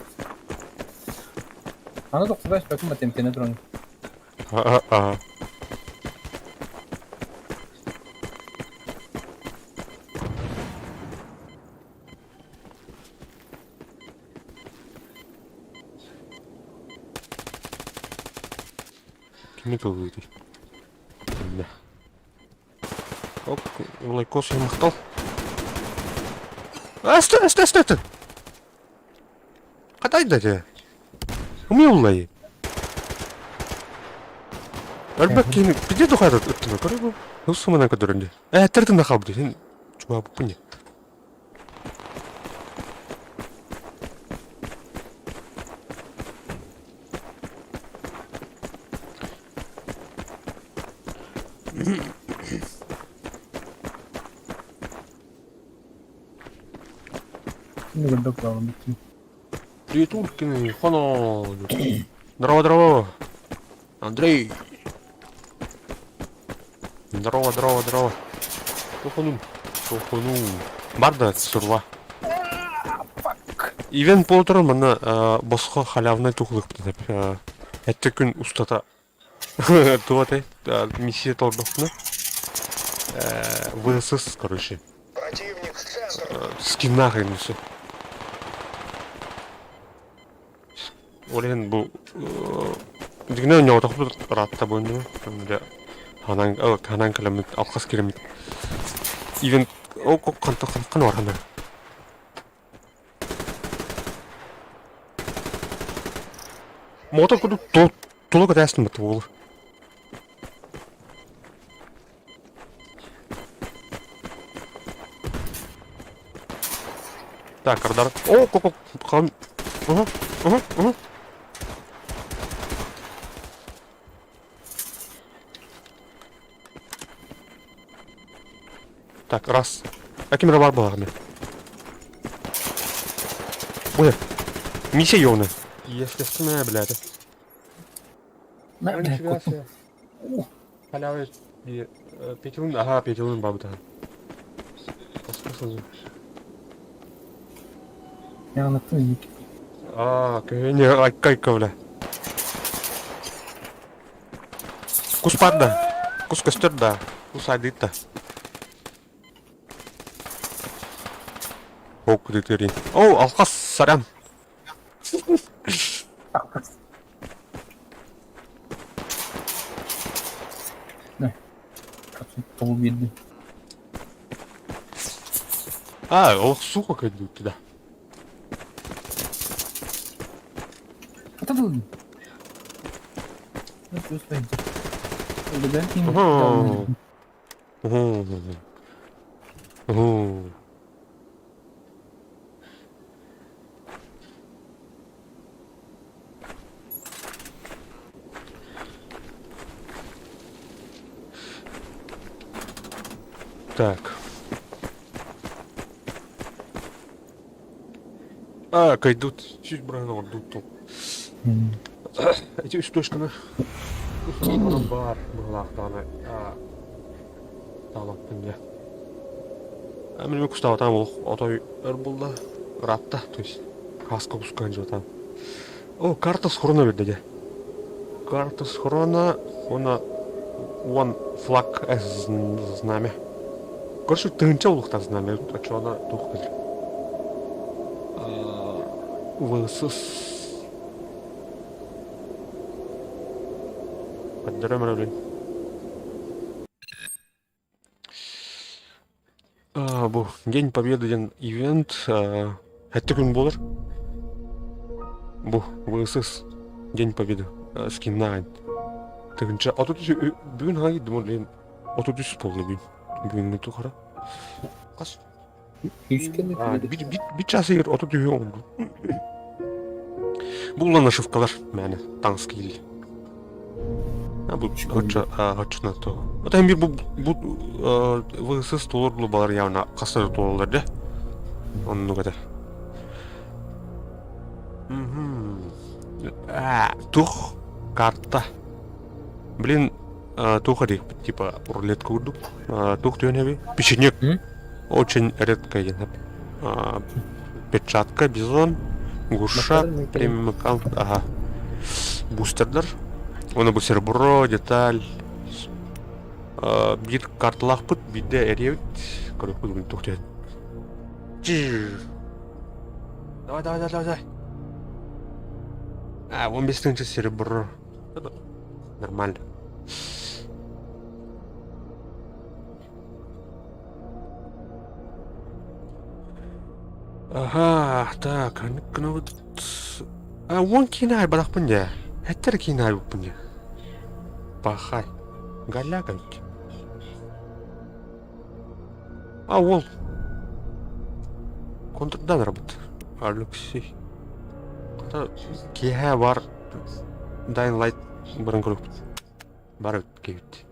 Аны тохтотач бакым интернет рон. А-а-а. Кими тыллыытый? Иннэ. Оп, лайкос махтал. Асты, асты, асты, асты! Хатайда те. Умиллай. Өлбөк киһини пиде тухайда ыттына көрө бу. Ус суманан көрдөрөнде. Э, тертин халбы сен чуга буппун. Кими көрдөк баҕам бүттүм. Притулькины, хона. Здорово, здорово. Андрей. Здорово, здорово, здорово. Туханум. Туханум. Барда сурва. Ивен полуторон манна босхо халявный тухлых птеп. Этте күн устата. Туате миссия толдохна. ВСС, короче. Скинах все. Ол иһин бу дьиҥинэн ньоҕотохпут ыраатта буолла ханан ханан кэлэммит алхас киирэммит ивент ол хантан хантан бархана Мотор курдук тула кэтээстим бат уолу Так, радар. О, ко хан. Ага, ага, ага. Так, раз. А ким эрэ баар буолаҕын. Ой, Миша ёбаный. Естественно, блядь. Мэ, бля, Нифига куттум. себе. Халява Петюн, ага, Петюн бабыта. Я на тыник. А, не, айкайка, бля. Кус падда. Кус көстөр да. Кус айдыт да. Ок, дытерин. О, алқас, сорян. Тоҕу биэрдим. А, ох, сука, как идут туда. А то вы. Угу. Угу. Так. А, кайдут. Чуть брано, дут. Эти үстөшканы бар быһылаахтаҕына таалаппын дьэ. Мин кустаабатаам олох отой өр булла ыраатта, то есть хаска кускаан дьуотаам. О, карта схрона берде дьэ. Карта схрона уонна уон флаг знамя. Короче, тыһыынча улуктаах знамя, оччоҕуна туох кэлэр. ВСС Көрдөрөм эрэ Бу День Победы диэн ивент сэттэ күн буолар. Бу ВСС День Победы скиннаан. Тыһыынча 33 бүгүн хаһан киирдим ол 33 буолла бүгүн. Бүгүҥҥү тухары. Хас? Бир час егер 33 оҥордум. Бу улан нашивкалар мээнэ таҥас киирии. Бу хоччуна то. Это бир бу бу ВСС толор балар явно хаса тололар да. Оннук это. Тух карта. Блин, тух типа рулетка курдук. Тух түөнеби. Печенек. Очень редко диэн. Перчатка, бизон, гуша, премиум аккаунт, ага. Бустердар. Уонна бу серебро, деталь. Биир карталаахпыт, биирдэ эриэбит. Көрүөхпүт бүгүн туох түһэн. Давай, давай, давай, давай. А, 15 тысяч серебро. Нормально. Аха, так, вот... А, уон киинэ айбатахпын дьэ. Эттэр киинэ айбыппын дьэ. Пахай. Голяк эбит. А, уол. Контрдан работает. Алексей. Киэһэ бар Dying Light баран көрүөхпүт. Бар эбит киһибит.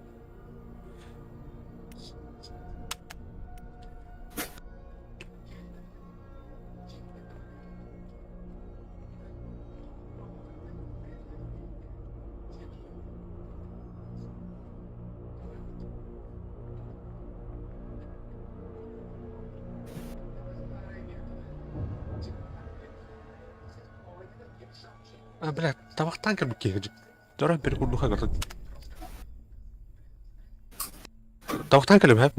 А, бля, табахтаан кэлбит киһи Дора бир курдуха көрдүк. Табахтаан кэлим һэ?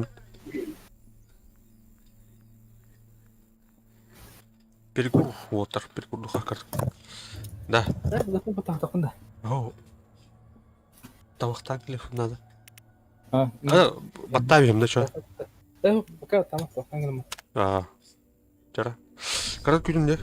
Перекур уотар, перекур көрдүк. Да. Да. О. Табахтаан кэлиэхпин надо. А, баттаабиһим да чё? Да, пока там табахтаан А. Чара. Кара күнүм де.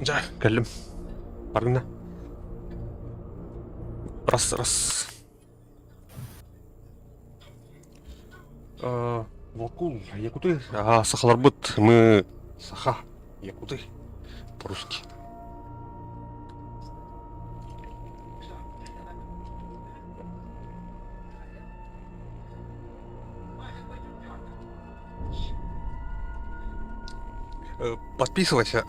Дьэ, кэллим. Баргына. Раз, раз. Волкул, якуты. А, сахаларбыт, мы саха, якуты, по-русски. Подписывайся.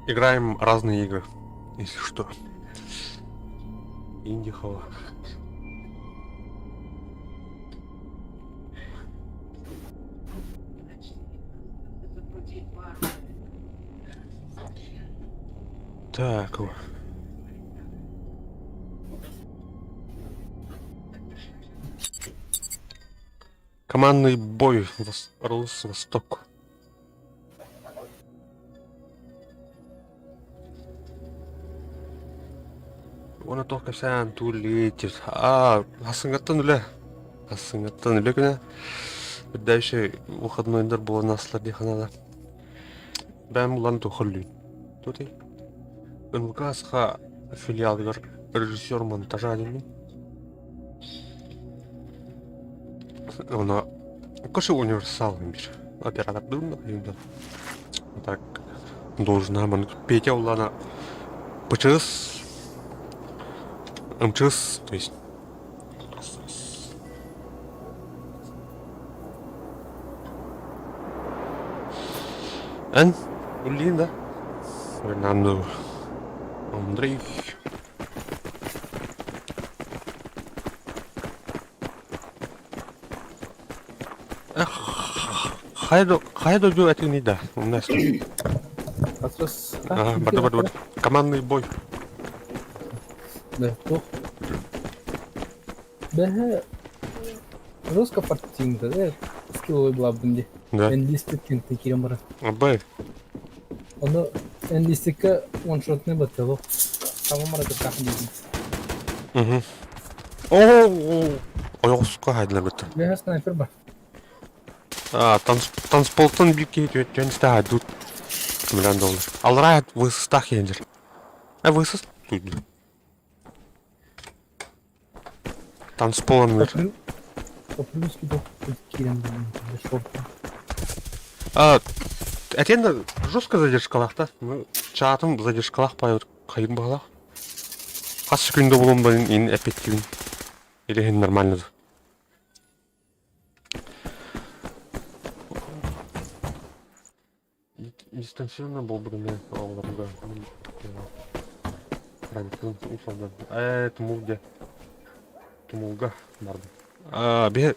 Играем разные игры, если что. Индихова. Так. Командный бой Рус Восток. Уонна туох кэпсээн тууллиир Аа, хассыҥҥаттан үлэ. Хассыҥҥаттан үлэ күнэ. Дальше выходнойдар буолан аслар дии ханаалар. Бэйэм булан туохоллүүн. Тутой. НВК Саха филиалыгар режиссер монтажа диэммин. Ону Коша универсал бир оператордуун да так должна маннык Петя улаана ПЧС МЧС то есть Эн үллиин да Фернандо Андрей Хайа дойду этиний да, умная Ага, барды, барды, барды. Командный бой. Да, туох. Бэһэ жестко фартинг да, скилловый главный ди. Да. Enlisted кентэ киирэн барар. Абай. Ону enlistedка one-shotный баттало. Саҥа маратыктаах диибин. Угу. Оо, ойоҕоско хаайдылар Бэһэ снайпер бар. А, танцполтан биир киһи түөттүөн истэ Миллион доллар. Аллараа высыстаах киһи А высыс туйду. Танцпол анныыр. По-плюски киирэн шорты. А, этиэн да жестко задержкалаах да. Чаатым задержкалаах пай хайын баҕалаах. Хас күндэ булун барын ин эппиттибин. Или иһин нормально да. Дистанционно буолбутун оҕолорго Ээ, тумул дьэ. Тумулга бардым. Аа, биһи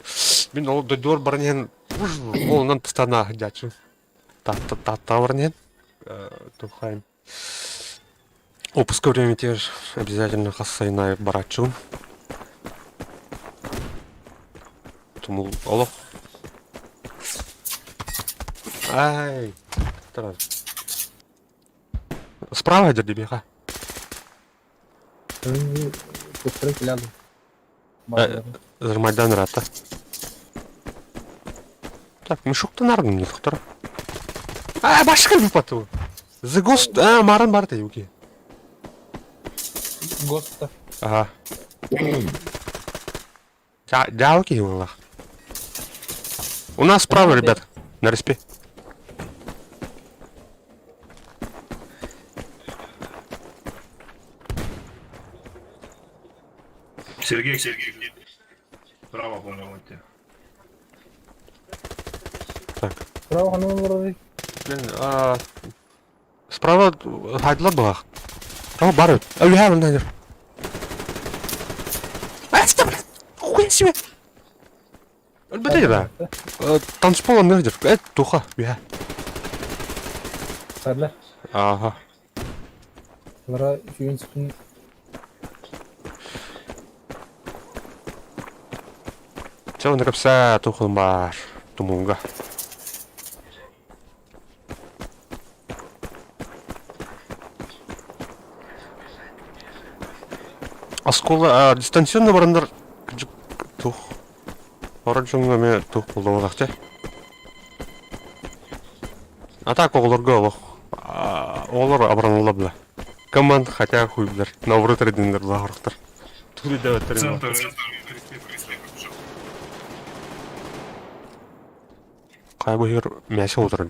мин ол дойдубар баран иһэн ол онон постоянно сылдьааччыбын. Тааттаҕа баран иһэн тухайым Отпуска времятигэр обязательно хас сайын аайы барааччыбын. Тумул олох Ай, тарар. Справа дьэ биһиэхэ. Майдан ыраатта. Так, мешоктан ардым не доктор. А, башка выпадал. The Ghost, а, Маран бар да юки. Госта. Ага. Дялки его. У нас справа, ребят, на респе. Сергей, Сергей, где? Право, по-моему, идти. Так. Справа ханан олорор. Блин, а... Справа хайдылар баҕах. О, бар Өлүһэ манна А, что, блин? Хуя себе! Өлбөтө да. Танцпол анныгар дьэр. Э, туха, үһэ. Сарлар. Ага. Лара сүүн сүн Чэ, онно кэпсээ тухун баар. Тумулга. Оскуола дистанционно бараннар тух Орон дьоҥҥо эмиэ туох буолла буоллахча. А так оҕолорго олох оҕолор абыраналлар бла. Команд хотя хуй билэр. Наоборот эрдиннэр бла хорохтор. Тугу дэбэттэр Центр. Хайа быһыыр мясо отырар.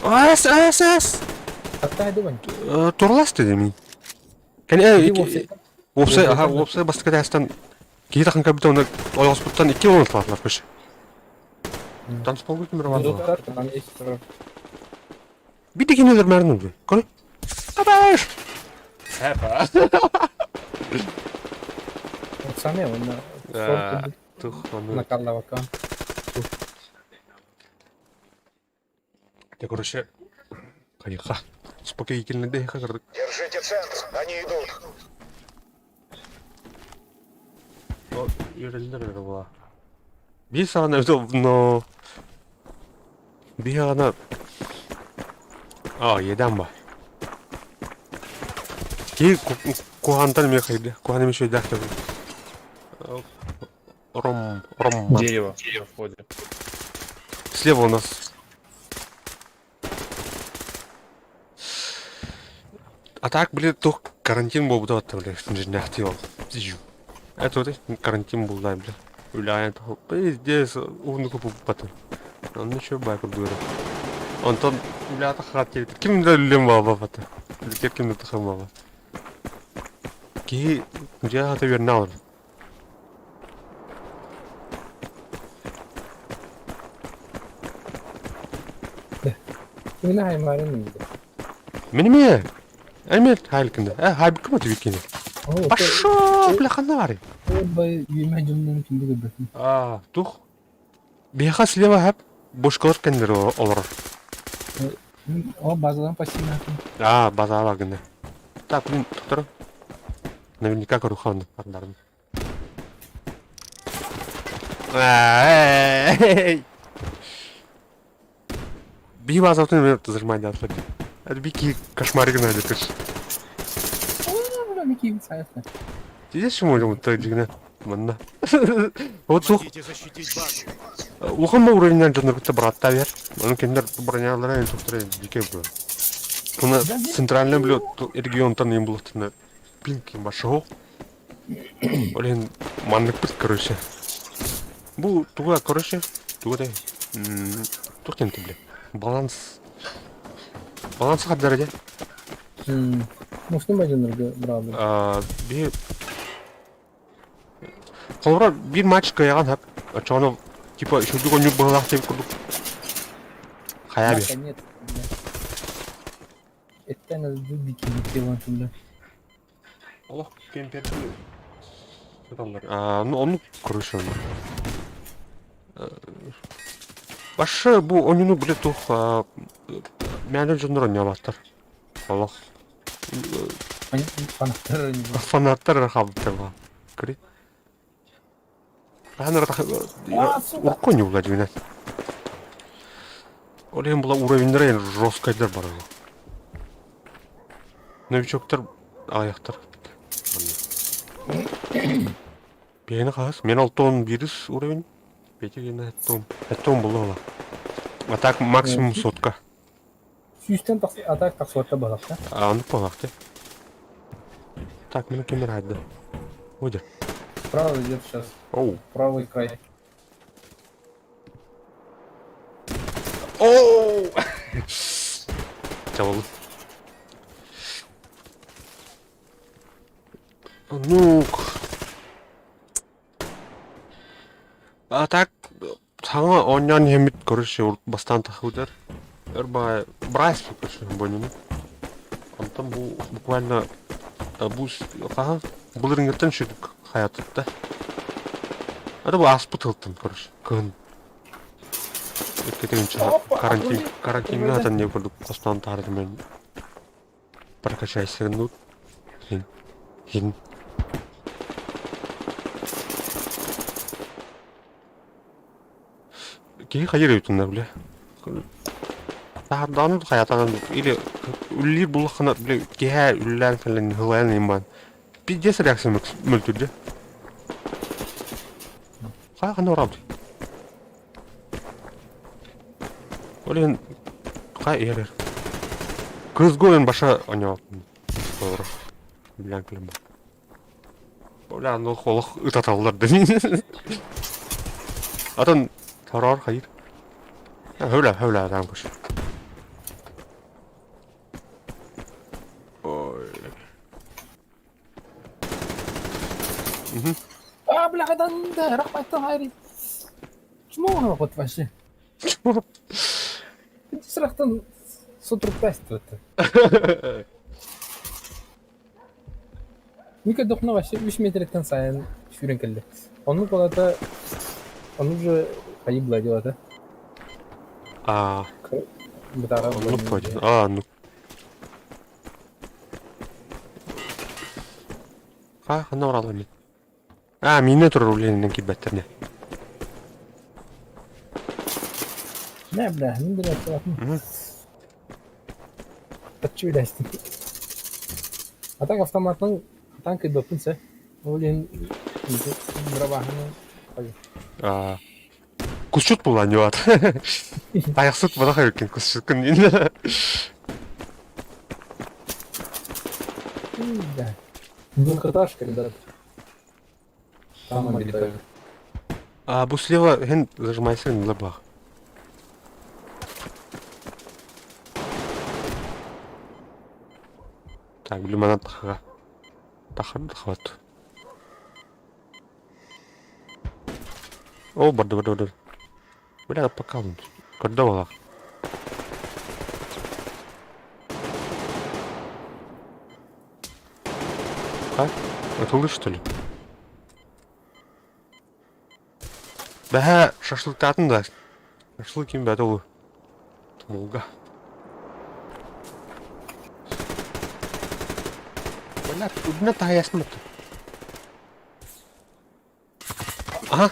Ас, ас, ас! Хатта дубань. Турлас дедим. Кини уопсай, аха, уопсай бастакы тастан киһи тахын көрбүтэ уонна ойоҕоспуттан икки уон ылталаатылар көш. Танцполгу ким бар Там есть Биир кини өлөрмөөрүн ылбы. Көрө. Табаш! Хэпа. Пацаны, он Тух, на Карловака. Я, короче, хайха. Успокоительный дыха кырдык. Держите центр, они идут. Үөрэллэр эрэ була. Биир саҕана но биир саҕана аа иэдээн ба. Киһи куһаантан эмиэ хайда куһаан эмиэ үчүгэйдээх да Ром Ром Дерево на входе. Слева у нас. А так, блин, туох карантин буолбута батта, бля, дьиҥнээхтии ол. Это вот карантин булла, бля. Үлээн пиздец, уһуннук упуппатын. Онно еще бай курдук Онтон үлэҕэ хат ким да үллэм баабата. Үлэтигэр ким да тахсан баабат. Киһи дьиэ хата үөрэнэ олорор. Кимine хаймарын миде. Мин эмиэ. Эмиэ хаалыкында. Э, хаайбыкка ма түбүккини. Пошел, бля, ханна баарый? Бай үймэ дьоннорун түндү көрбөтүм. Аа, тух. Биһиэхэ слева хап бушкалар кэннилэр олорор. О, базадан пассивнатын. Аа, базаға гына. Так, блин, тоқтар. Наверняка көрү ардарым. Би базатын мен зажимать датла. Это бики кошмарик надо, короче. Бля, Микки сайфа. Здесь можем так дигна. Манна. Вот сух. Помогите защитить базу. Улахан уровеньнан дьоннор кытта бырааттаа бер. Ону кинилэр бронялара инструкторы дикэй было. Уна центральный блюд регионтан им булаттына пинки башого. Блин, маннык короче. Бу туга короче, туга да. Тух тем бля. Баланс. Баланс хаддар дьэ. Муштун ба дьоннорго быраабы. Би Холобура биир матч кыайаҕын хап. Оччоҕуна типа үчүгдүк оонньуур быһыылаах диэбит курдук. Хайаа би. Нет, Это надо дубики делать, бля. Олох кемперди сыталлар. А, ну оннук короче оннук. Башы бу оонньууну бile туох мээнэ дьоннор оонньообаттар. Олох Фанаттар фанаттар эрэ хаалбыттар баа. Көрүй. Хаһан урукку оонньуулар дьиҥинэн. Ол иһин була уровеннара жесткайдар бар. Новичоктар аҕыйахтар. Биэни хаһыс? Мен алтон бирис уровень. Петя гена эттом. Эттом була А так максимум сотка. Сүүстэн тахса атак тахсыбатта балахта. А, ну балахты. Так, мені кемер хайды. Ойдер. Правый идет сейчас. Оу. Правый край. Оу! Чабыл. Ну, а так саҥа оонньоон иһэммит короче урут бастаан тахсыбытар. Өр баҕайы быраас короче бонньуну. Онтон бу буквально бу хаһан былырыыҥҥыттан сүрүк хайатытта. Это бу ааспыт сылтан короче кыһын иккитинчи карантин карантиҥҥа сытан диэн курдук хостоон таһаарытым прокачайся ну хин хин Киһи хайыр эбитиннэ бile. Таһардаҕын хайатаҕын или үллиир буллаххына бile киһээ үллээн кэлэн һылайан иман. Пиздец реакция мөлтүрдэ. Хайа ханна барабыт? Ол иһин хай иһэр. Кызгы ойон баша оñоотун. Толору. Билэн кэлэн бар. Бля, ну олох ытаталлар да. Атын тарар хайыр. Höle, höle adam kuş. Ой. А, бля, да, рахматтан хайри. Чмо вот вообще? Сырахтан сотрудничество-то. Мика дохно вообще 3 метреттен сайын сүүрэн кэллэ. Оннук балата ону уже погибла дело-то. А, Бытара ну пойдет. А, ну. А, ханна баралар мин. А, мине турар үлэнинэн киирбэттэр не. Не, бля, мин бля, Таччы үлэстин. А так автоматынан танк кыйбаппын сэ. Ол иһин бырабааһыны А, кусчут буолан ньуат. Тайахсыт бадах эбиккин кусчуккун Да. Двухэтажка, ребят. Там обитают. А, бу слева һин зажимайся на лобах. Так, блин, тахара. Тахар хват. О, барды, барды, барды. Бля, пока он. Когда была? А? Это лыж, что ли? Бэһэ шашлыктаатын да. Шашлык ким бэт ол тумулга. Бля, үрдүнэ таһайасым бутта. Аха.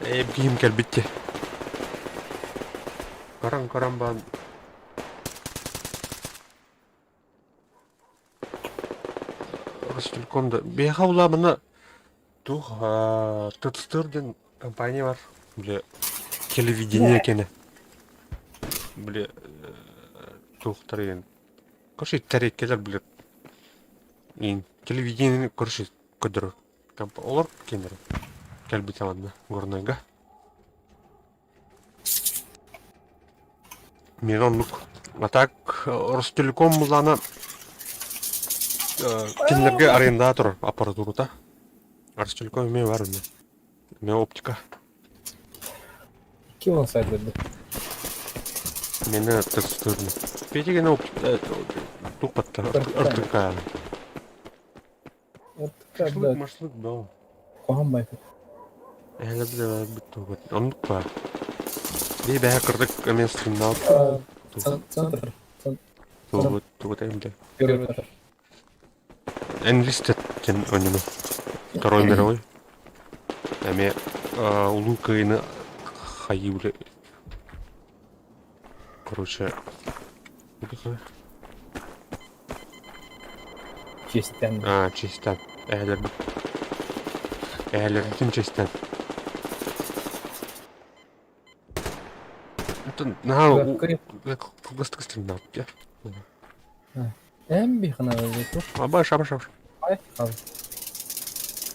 Ээ, киһим кэлбит дии. Каран-каран баан Ростелеком да. Биһиэхэ улаамына туох ТЦТР диэн компания бар. Бile телевидение кэнэ. Бile туохтар диэн. Короче, тарелкалар бile телевидение короче көрдөрөр. Олор кинилэр кэлбитэ манна Горнайга. Мин оннук. А так Ростелеком муллаана кинилэргэ арендаҕа турар аппаратурата. Ростелеком эмиэ баар онно. Эмиэ оптика. Ким он сайт берди? Мені текстурно. Петигene оптика тух батта РТК. РТК, Шашлык, да. машлык, да. Куһаҕан байка. Эһэлэр бүттүгүт. Оннук баар. Бии бэһэ кырдык эмиэ стримнаабыт. Центр. Тугут тугут эмде. Первый этаж. Enlisted диэн оонньууну. Второй мировой. Эмиэ Улуу Кыайыны хайыы Короче, Честен. А, честен. Эһэлэрбит. Эһэлэрбитин честен. Это наһаа кылгастык стримнаабыт Эн бихана тух. Абаш, абаш, абаш. Ай, ал.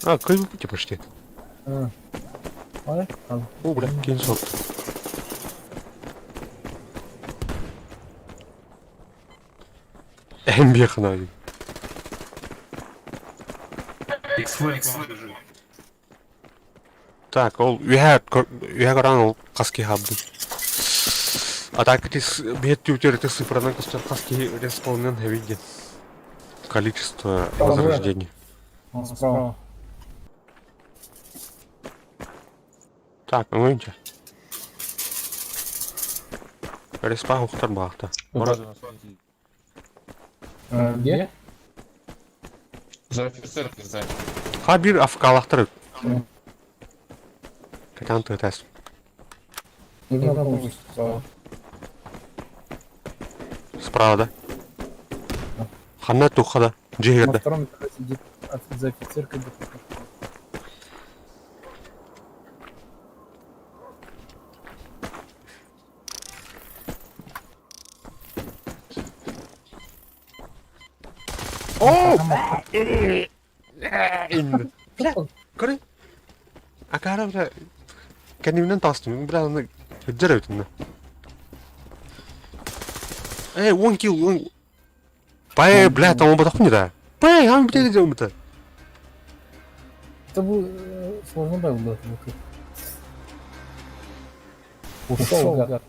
А, кыйбыт почти. Ай, ал. О, бля, кин сот. Эн бихана. X-Flag вам бежит. Так, ол үһэ үһэ көрөн ол хас киһи хаалбытын. А так ити биһиэт түбүтүөр цифранан көстөр хас киһи респауннан хэбий диэн. Количество возрождений. Справа. Так, оҥоинча. Респа ухтар баахта. Где? За офицерки сзади. Ха биир афкалахтар Катан тыатас. Нужна помощь справа. Справа, да? Ханна тухха да? На Дьиэ втором этаже сидит за офицеркой где-то. Оо! Бля, көрү. Акаара бля кэннибинэн таҕыстым. Бля аны сылдьар эбит онно. Эй, 10 килл, он... Пай, бля, там оботохпун да. Пай, ан бля делбыта. Это был сложно было. Ушел, гад.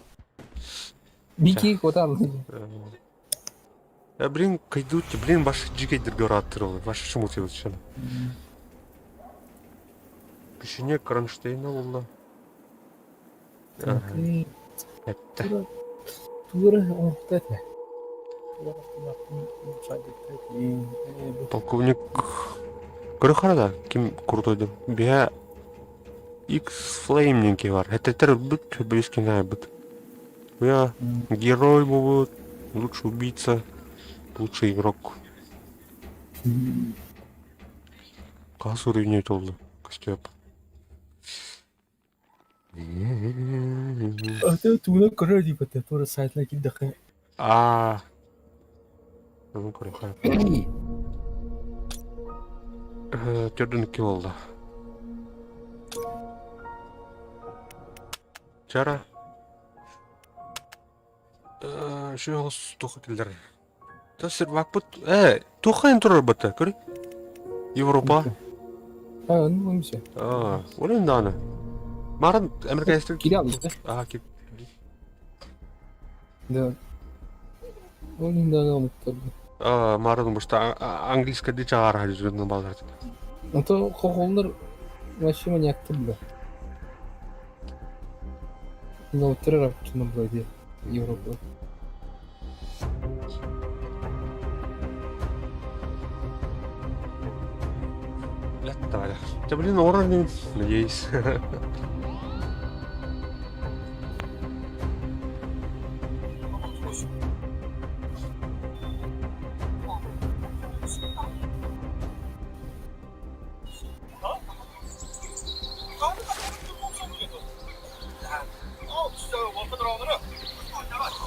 Бики, куда? Э, блин, кайдут, блин, ваши джигейдер аттырылы, ваши шумут совершенно. Печенье кронштейна улла. Это. Полковник Көрө да, ким крутой деп. Бия X-Flame диэн бар. Этетер бүт близкий бит. Я герой будет, лучший убийца, лучший игрок. Хас уровень толду, Костеп. Тугунан көрөр диэбэтэ, туора сайтына киирдэххэ Аа. Ону көрүөххэ. Төрдүн икки буолла. Чара. Үчүгэй олус туох этилэр? Та сервакпыт ээ туохха эн турар бата көрүй. Европа. А, ну эмсе. Аа, ол дааны. Марын американецтер Кире алды. Аа, кип. Да. Ол дааны омуктар. Аа, марын бушта английский ди чаҕар хажырын балдар. Ото хохоллар вообще маньяктар бля. Ну, террор было Европа. Давай. Да блин, уровень, надеюсь.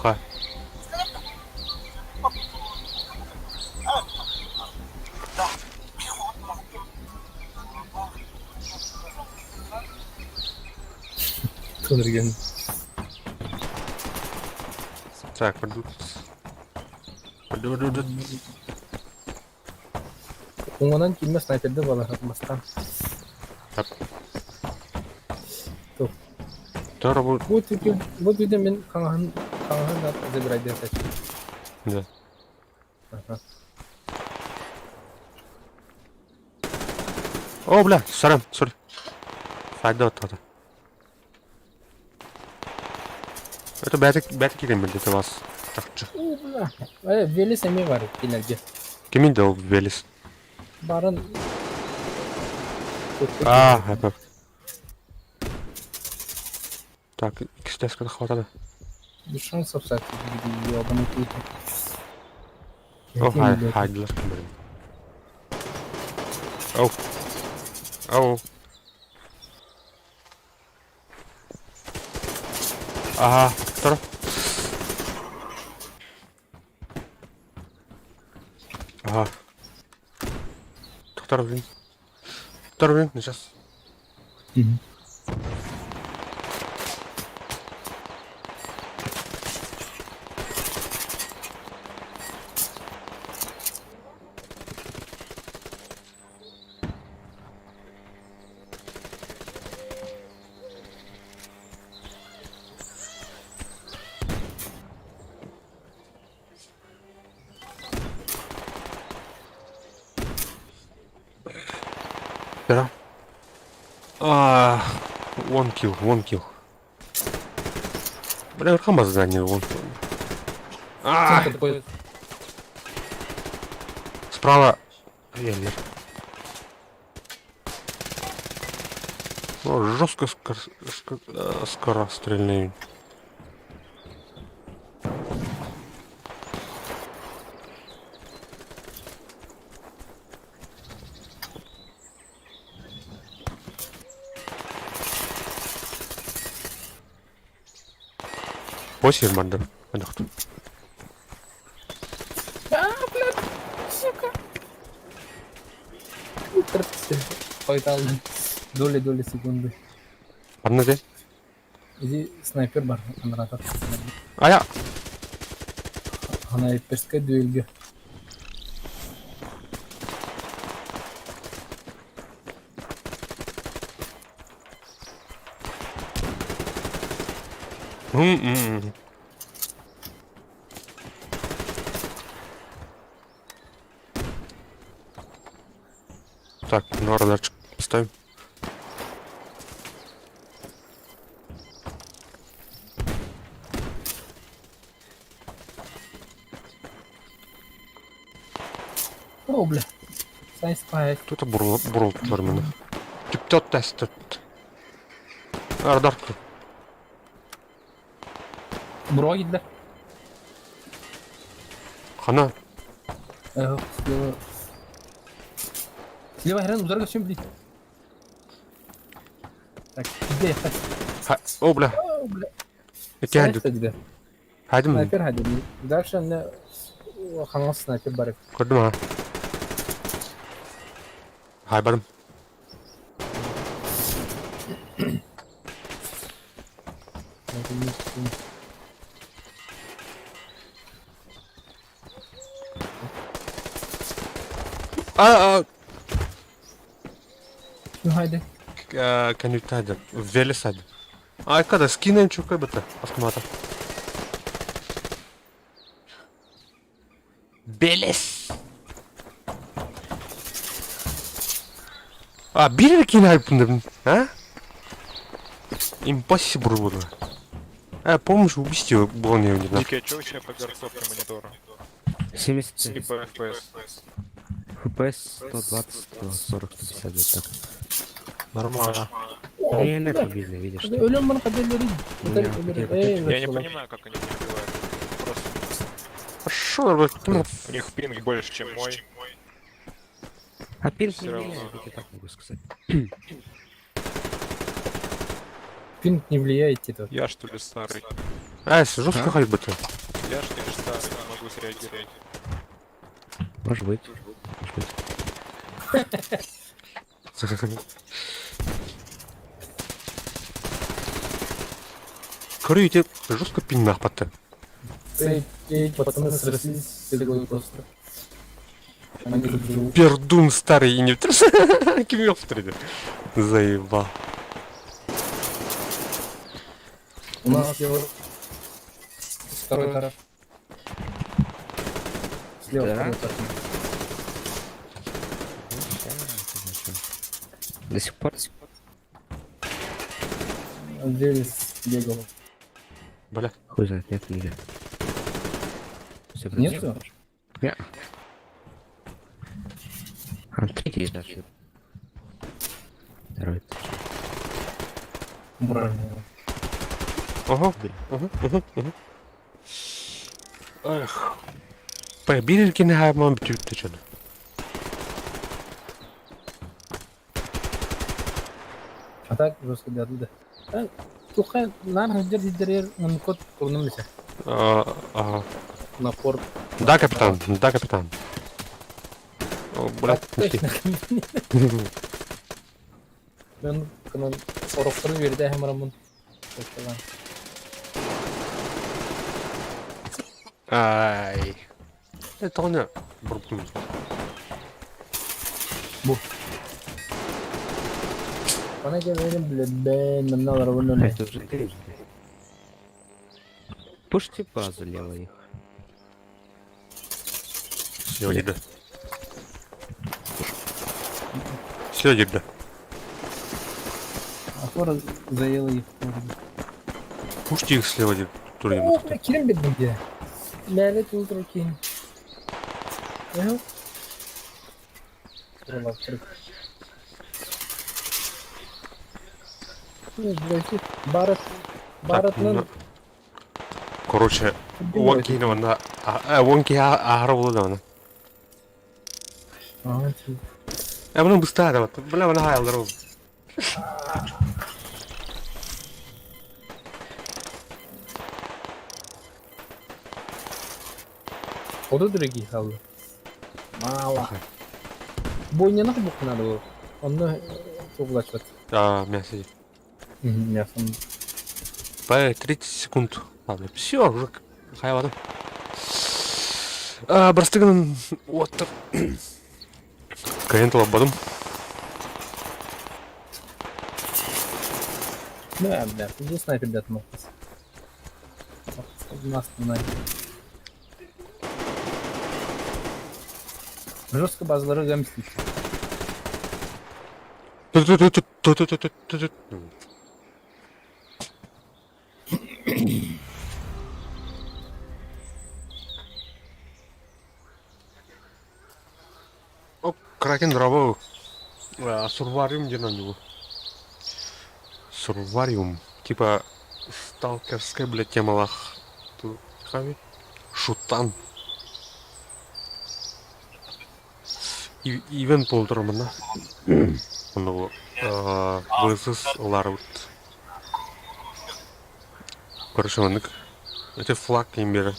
Ха. Тонерген. Так, пойду. Пойду, пойду, пойду. Уҥанан кимме снайперды балаһатмастан. Так. Тух. Здорово. Вот видим, вот видим мин хаҥаһын хаҥаһын да забирай диэн Да. Ага. О, бля, сорян, сори. Файда оттоото. Это бэти бэти кирен билди вас. Чахчы. О, бля. Э, Велес эмиэ бар кинилэргэ. Кимин да ол Велес? Баран А, это. Так, икс хватало. Без шансов, кстати, ёбаный круто. О, хай, хайдылар блин. Оу. Оу. Ага, второй. Ага. Второй, блин. Второй, блин, сейчас. Угу. Да. А, one kill, one kill. Бля, верхам здание, вон. А, справа. Я нет. О, жестко скорострельный. Посер мандыр. А, блядь, сука. Хойутааллын. Доли-доли секунды. Ханна дии? Иди снайпер бар, анараатар. Ая! Снайперскай дуэльгэ. М-м-м. Так, ну радарчик поставим. О, бля. Сай спайк. Кто это бурл, бурл тормена? Түптөт тест. Радар. Буруга киирдэ. Хана. Слева. Слева хрен удар чем блин. Так, где я? О, бля. О, бля. Эти Где? Хайдым. Снайпер хайдым. Дальше не хаҥас снайпер бар. Көрдүм ha. Хай барым. А, а. Ну хайде. Кэнниттэн Велес хайда. А когда скинем чукай бата автомата. Белес. А, биир киин хайпындым, а? Impossible было. А, помнишь, убийство было не видно. Дикий, а чё у тебя по горцовке монитора? 73. И по FPS. FPS 120, 140, 150 где-то так. Нормально. Ну, я не видно, видишь. что. Өлөм баны кадерлери. Я не понимаю, как они не убивают. Просто Хорошо, у них пинг больше, чем мой. А пинг не Всё равно. влияет, я тебе так могу сказать. Пинг не влияет это. Я что ли старый? А, жестко хайбыты. Я что ли старый, не могу среагировать. Может быть. Может быть. Короче, жестко пинг нахпатты. Эти пацаны срослись с иглой просто. Они тут живут. Пердун старый и не Ким ёптырды. Заебал. У нас слева второй этаж. Слева Да. второй этаж. До сих пор? Велес бегал. Бля. Хуй знает, нет, нигде. Всё, Нету? Не. А, третий этаж. Второй этаж. Брали. Ага. Ага, ага, ага. Эх. Побили на бүтүттэ чону. А так жестко дядя. Да. Тухай нар ханжар дидерер код турнум лесе. Ага. Напор. Да, капитан, да, капитан. О, бля, Точно. Мен кынан орохтору берде хэмарамын. Ай. Это он бурбун. Бу. Она говорит, блядь, бен, нам надо равно. Это уже третий. Пушьте базу лево их. Все, еда. Все, еда. А фора заела их. Пушьте их слева, дед. О, бля, кирим бедный где. Лялет ультра кин. Барат, Барат, Короче, он кинул на... Он кинул ахару да, Ага, Я буду быстро, бля, она хайлдер. Оду дорогие халды. Мало. Бойняны булуохха наада буолуо. Онно тугулачпат. А, мясо. Мясо. По 30 секунд. Ладно, все, уже хайваным. А, Бырастыгын вот Кайын толорбодум. Да, бля, иди снайпер дед мог. Нас Жестко базалары гамстить. Оп, Кракен дробовый. Сурвариум диэн оонньуу. Сурвариум. Типа сталкерская, блядь, темалаах. Шутан. Ивент буолтур манна. Ону ВСС ылаарыбыт. Короче, маннык. Это флаг ким берет.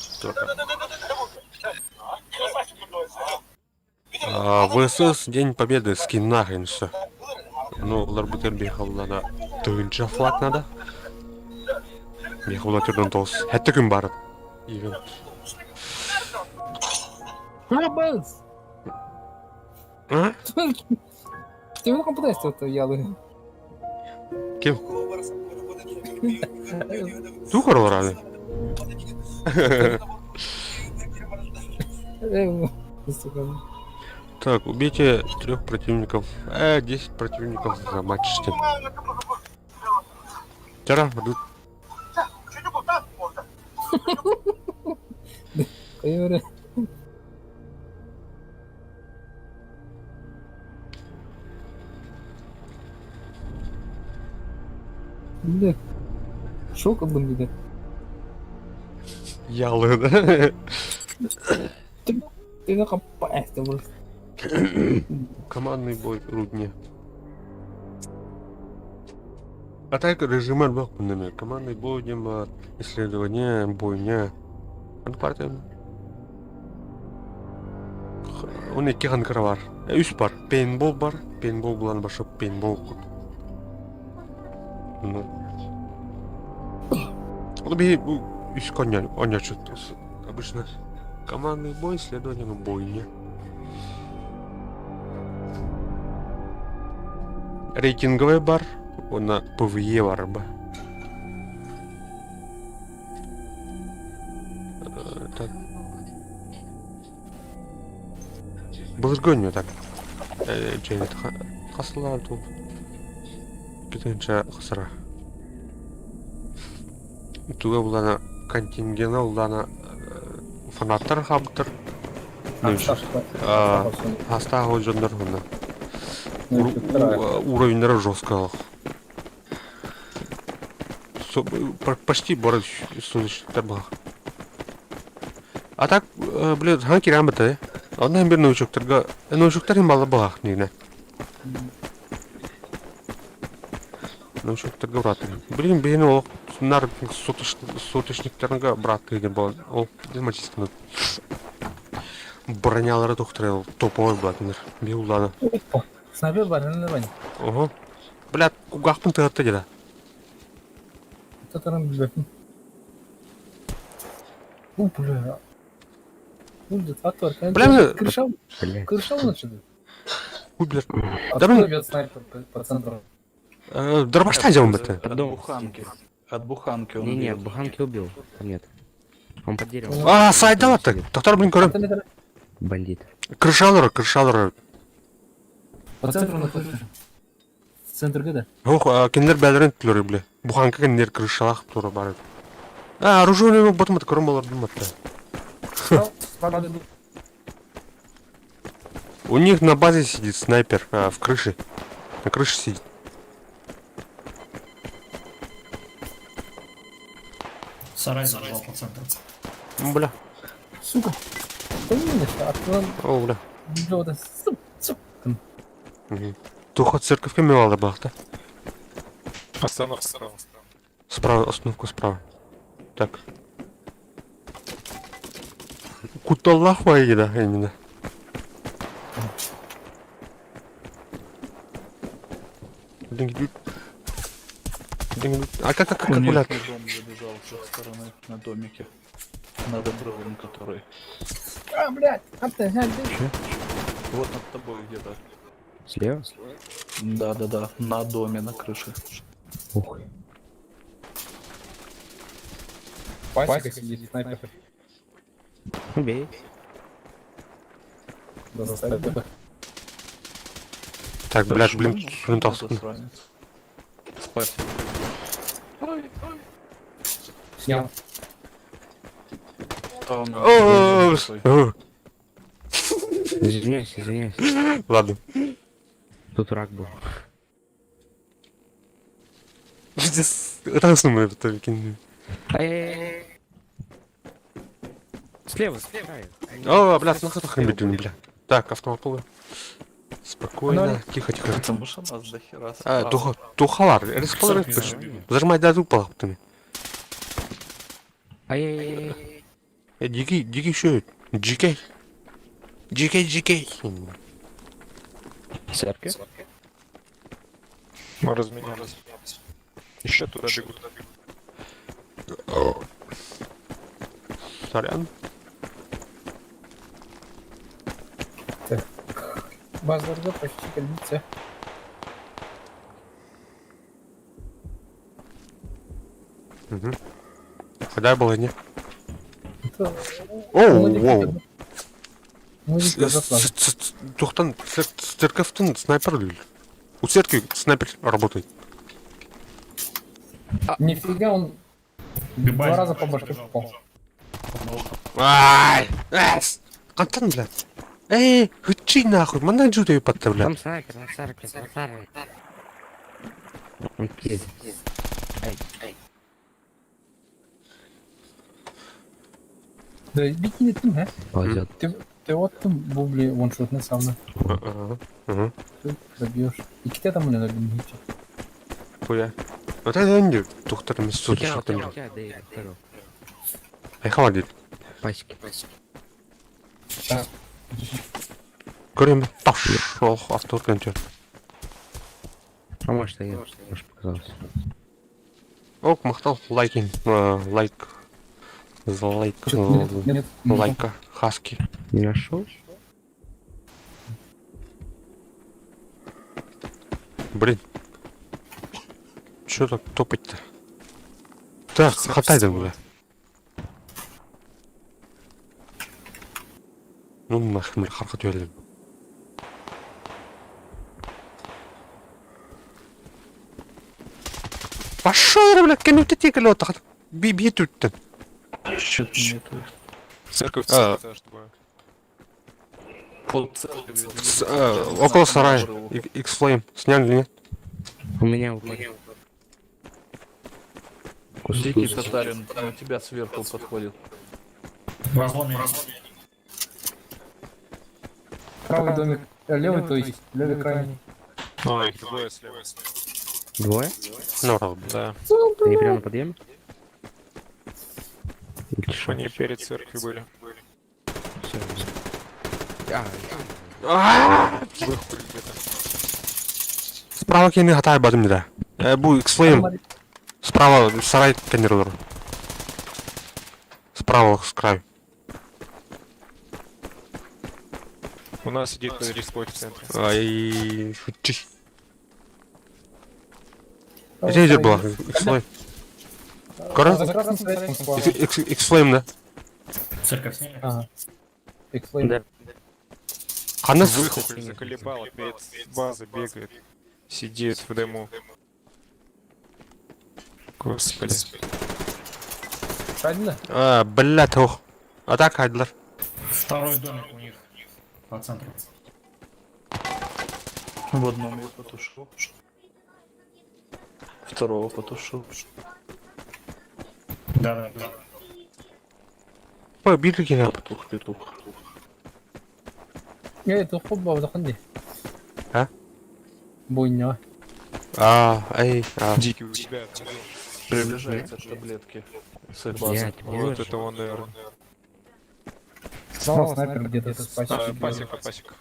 ВСС День Победы скин нахрен все. Ну, ыларбытыгар биэхэ тыһыынча флаг надо. Биэхэ була төрдөн тоҕус. Сэттэ күн баар. Ивент. А, Бэнс! А? Ты его компетенция ялы. Ким? Туох оролорааны? Так, убейте трех противников. 10 противников за матч. Вчера будут. Бля, шок ыллым дии. Ялы, да? Ты на компасте просто. Командный бой Рудне. А так режим элбэх күннэмэ. Командный бой диэн баар, исследование, бойня. Аны партия Он икки ханкара бар. Үс бар. Пейнтбол бар. Пейнтбол булан башы пейнтбол. Ну. Ол би үс конья онньочут обычно командный бой, исследование, ну бойня. Рейтинговый бар, уонна PvE бар ба. Так. Былыргы оонньуу так. Дьиэни хасылаан тул. Китинчэ хасара. Туга булана контингена улана фанаттар хаабыттар. Астаах дьоннор уонна уровеньнара жестко почти бары сунущтар баҕа. А так, блин, хаҥа киирэн бата Онно бир новичоктарга новичоктар иһин балла баҕах нигинэ. Новичоктарга бырааттыы. Билигин биһини ол нар соточниктарга бырааттыы диэн буолан ол мальчишканы бронялары тохтор топовой булатыннар. Биһи улаана. Снайпер бар, нормально. Ого. Блядь, кугаахпын тыгатта дьэ. Татарам билбэппин. У, бля. Бля, Крыша, Блядь. крыша лучше. Хуй, блядь. Откуда бьет снайпер по центру? Дробашта делаем это. От буханки. От буханки он Не-не, бьет. буханки убил. Нет. Он под деревом. А, сайдала так. Доктор, блин, көрөм. Бандит. Крышалары, крышалары. По центру находится. Центр где? Ох, кинилэр бээлэрин түлөрү бile. Буханка кинилэр крышалаах тура бар. А, оружие ботум көрөм болар билматта. У них на базе сидит снайпер, а, в крыше. На крыше сидит. Сарай зажал по центру. Ну, бля. Сука. Да не на что, откуда О, бля. он суп, суп. Туха церковь мелала бахта. Остановка справа. Справа, остановку справа. Так. Куталлах да, именно. Динг Динг А как, как, У как, них блядь? на дом забежал с их стороны, на домике. Над обрывом который. А, блядь, а ты, а, ты. Вот над тобой где-то. Слева? Да-да-да, на доме, на крыше. Ух. Пасека сидит, снайпер. Убей. Да, заставит. Так, блядь, блин, блин, Засранец. Спасибо. Снял. А он О, такой. о, Извиняюсь, извиняюсь. Ладно. Тут рак был. Здесь раз мы это кинули. Ай-яй-яй. Слева, слева. О, блядь, нахуй нахрен бля. Так, автомат полы. Спокойно, тихо, тихо. Потому что нас до хера А, справа. туха, тухалар, респолер, зажимай до палаптами. Ай-яй-яй. Дикий, дикий еще, GK. GK, GK. Церковь? Мы разменялись. Еще туда бегут. Сорян. Базарда почти кольница. Угу. Хода была, не? Это... Оу, воу. Музыка зашла. Тухтан, церковтан снайпер. У церкви снайпер работает. Нифига он два раза по башке попал. Ай! Эс! Кантан, блядь. Эй, хычи нахуй, мана джута епатта, блядь. Там снайпер, на церкви, на церкви. Он пиздит. Ай, ай. Да бикини тым, а? Ползет. Ты, ты вот там бубли ваншотный савна. Ага, ага. Ты пробьешь. И кита там не надо ничего. Хуя. Вот это не тухтар У тебя, у тебя, у тебя, да, я второй. Ай, холодит. Пасеки. Сейчас. Көрем, таш, ох, автор кончер. А может, и я, может, показалось. Ок, махтал, лайкин, лайк. За лайк, Нет, нет, лайка, хаски. Не нашел? Блин. Чё так топать-то? Так, хатай там, бля. Ну нахрен, бля, хархат юэлим. Пошел, бля, кем ты тикали вот Би би тут. Чё-то нету их. Церковь А. этаж двое. Под церковью. Около сарая. X-Flame. Сняли или нет? У меня упали. Дикий татарин на тебя сверху подходит. В разломе. Правый домик. Левый, то есть. Левый крайний. А, их двое слева. Двое? Ну, раз, бля. Да. Они прямо на подъеме? Или чё? Они перед церковью были. Всё, всё. А, Выхули где-то. Справа кені хатай бадым да. Бу X-Flame. Справа сарай кенер Справа с краю. У нас сидит под респой в центре. Ай, шути. Где идет была? X-Flame. Кора? За красным сарайчиком справа. X-Flame, да? Церковь сняли? Ага. X-Flame. Да. Хана Выхухоль заколебала, перед базой бегает. Сидит в дыму. Господи. Правильно? А, блядь, ох. Атака, Айдлер. Второй домик у них по центру. В одном я потушил. Второго потушил. Да, да, да. Ой, били кена. Петух, петух. Эй, ты хуба, заходи. А? Бойня. А, эй, а. Дикий у тебя. Приближается к таблетке. С их базы. Блядь, Вот боже. это он, наверное. Справа снайпер где-то с А, пасеки. Пасека, пасека.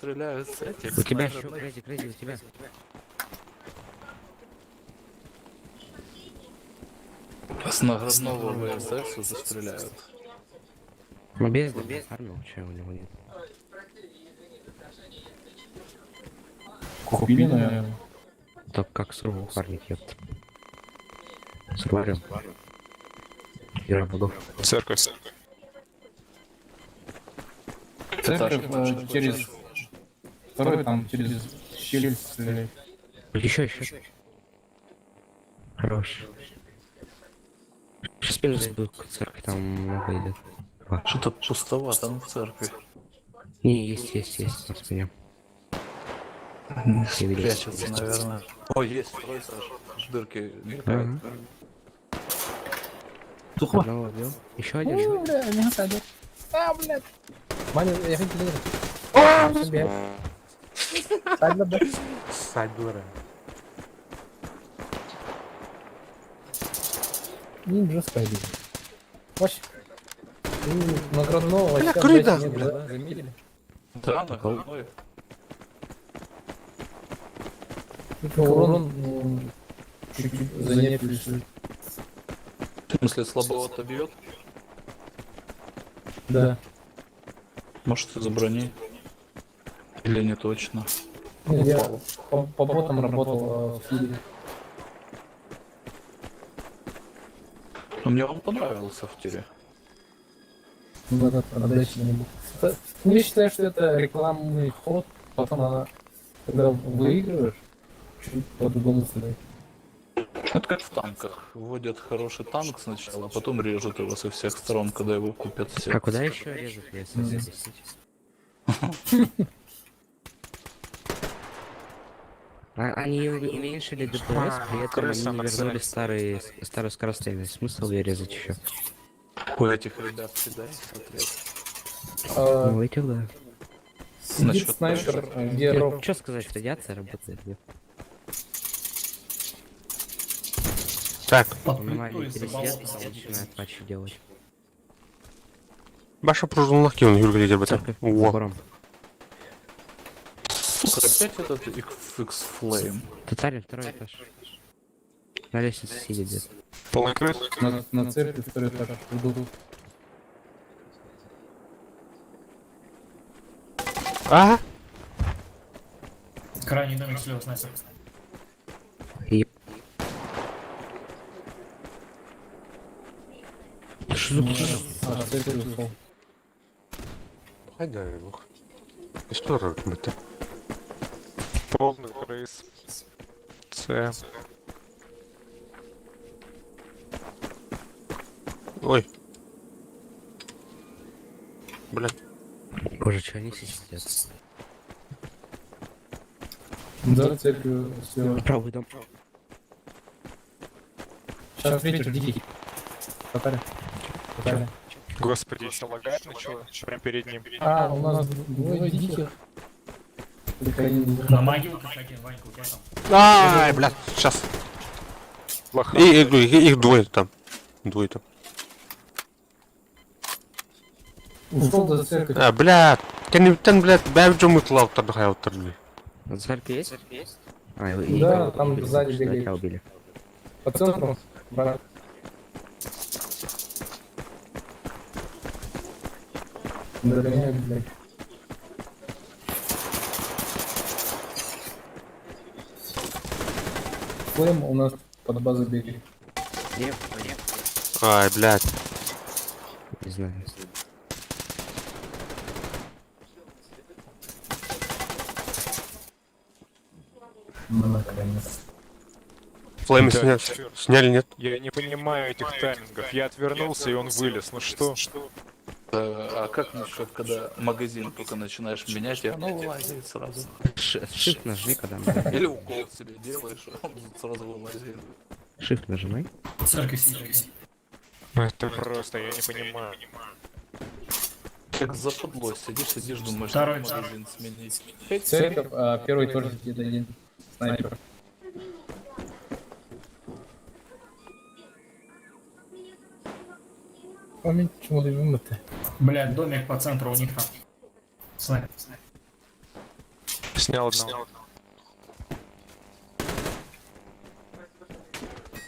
стреляют с этих. У тебя с еще, наградных. Крейзи, Крейзи, у тебя. С наградного ВСС уже стреляют. Ну без да, фармил, чего у него нет. Купили, наверное. Так как сурву фармить, ёпта. Сурварил. Герой богов. Церковь. Церковь через... Второй там через щель стреляет. Еще, еще. Хорош. Сейчас спину зайду к церкви, там много идет. Два. Что-то пустовато ну, в церкви. Не, есть, есть, есть на спине. Я видел. Прячется, наверное. О, есть, второй Саша. В дырке мелькает. Ага. Одного убил. Еще один же. О, бля, не садят. А, блядь. Маня, я хочу тебе. Садла, блядь. Садлера. Ниндзя спайдер. Вообще. Наградного Бля, вообще, крыда, блядь, нет, бля. да? Заметили? Да, наградной. Только урон чуть-чуть занепли. В смысле, слабовато бьет? Да. Может, из-за брони? Или не точно? Я по ботам работал в хиле. Но мне он понравился в тире. Ну да, да, отдачи не было. Ну, я считаю, что это рекламный ход, потом она, когда выигрываешь, чуть по-другому стреляет. Это как в танках. Вводят хороший танк сначала, а потом режут его со всех сторон, когда его купят все. А куда еще режут, если Мгм. объяснить? Они уменьшили ДПС, при этом Крыса они не на вернули церкви. старую скорострельность. Смысл ее резать еще? У этих ребят всегда есть ответ. А, Ну, этих да. Сидит Насчет снайпер, где ров. Что сказать, радиация работает? нет? Так, Под Он плитой маленький за пересед, болотом. там начинает патчи делать. Баша пружнула кивн, Юрка, где Церковь Во. забором. Сука, опять этот X-Flame. Татарин, второй этаж. На лестнице сидит где-то. Полный крыс. На церкви второй этаж. Идут. А? Крайний домик слева снайпер. И... Что за хуйня? А, церковь ушел. Хайда, Что робити? Полный крыс. С. Ой. Блядь. Боже, что они все сидят? За церковью слева. Правый дом. Сейчас ветер дикий. Татарин. Татарин. Господи, еще лагать начало. Прям перед ним. А, у нас двое диких. Только один На могилках один, Ванька, у тебя там. Ай, блядь, сейчас. Лоха. И, их двое там. Двое там. Ушел за церковь. А, блядь. Тен, блядь, бэб жумут лаутар хайоттар, блядь. На церкви есть? А, Да, и- там убили, сзади что бегает. Тебя убили. По центру. Брат. Догоняют, блядь. Флэм у нас под базу бегает. Нет, Ай, блядь. не знаю. Ну, наконец. Флеймы Да, сняли, чёрт. сняли, нет? Я не понимаю этих таймингов. Я отвернулся, и он вылез. Ну что? А как насчет, когда магазин только начинаешь менять, и оно вылазит сразу? Shift нажми, когда надо. Или укол себе делаешь, он сразу вылазит. Shift нажимай. Церковь сидит один. Ну это просто, я не понимаю. Как западло, сидишь, сидишь, думаешь, Второй, надо магазин сменить. Церковь, а первый тоже сидит один. Снайпер. Помните, чему любим это? Блядь, домик по центру у них там. Снайпер. Снял одного.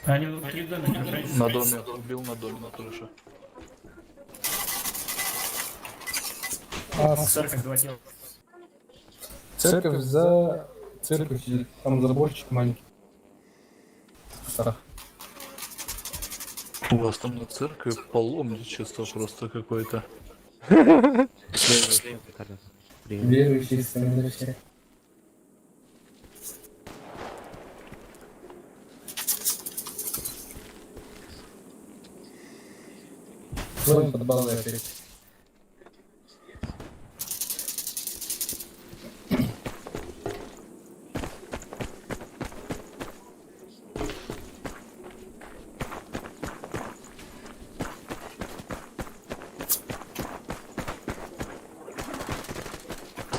Они внутри домика, женщина. На доме, убил на доме на крыше. А, Церковь два тела. церковь за... Церковь сидит. Там заборчик маленький. В кустах. У вас там на церкви паломничество просто какое-то. Привет. Верующие сами все. Ловим под базой опять.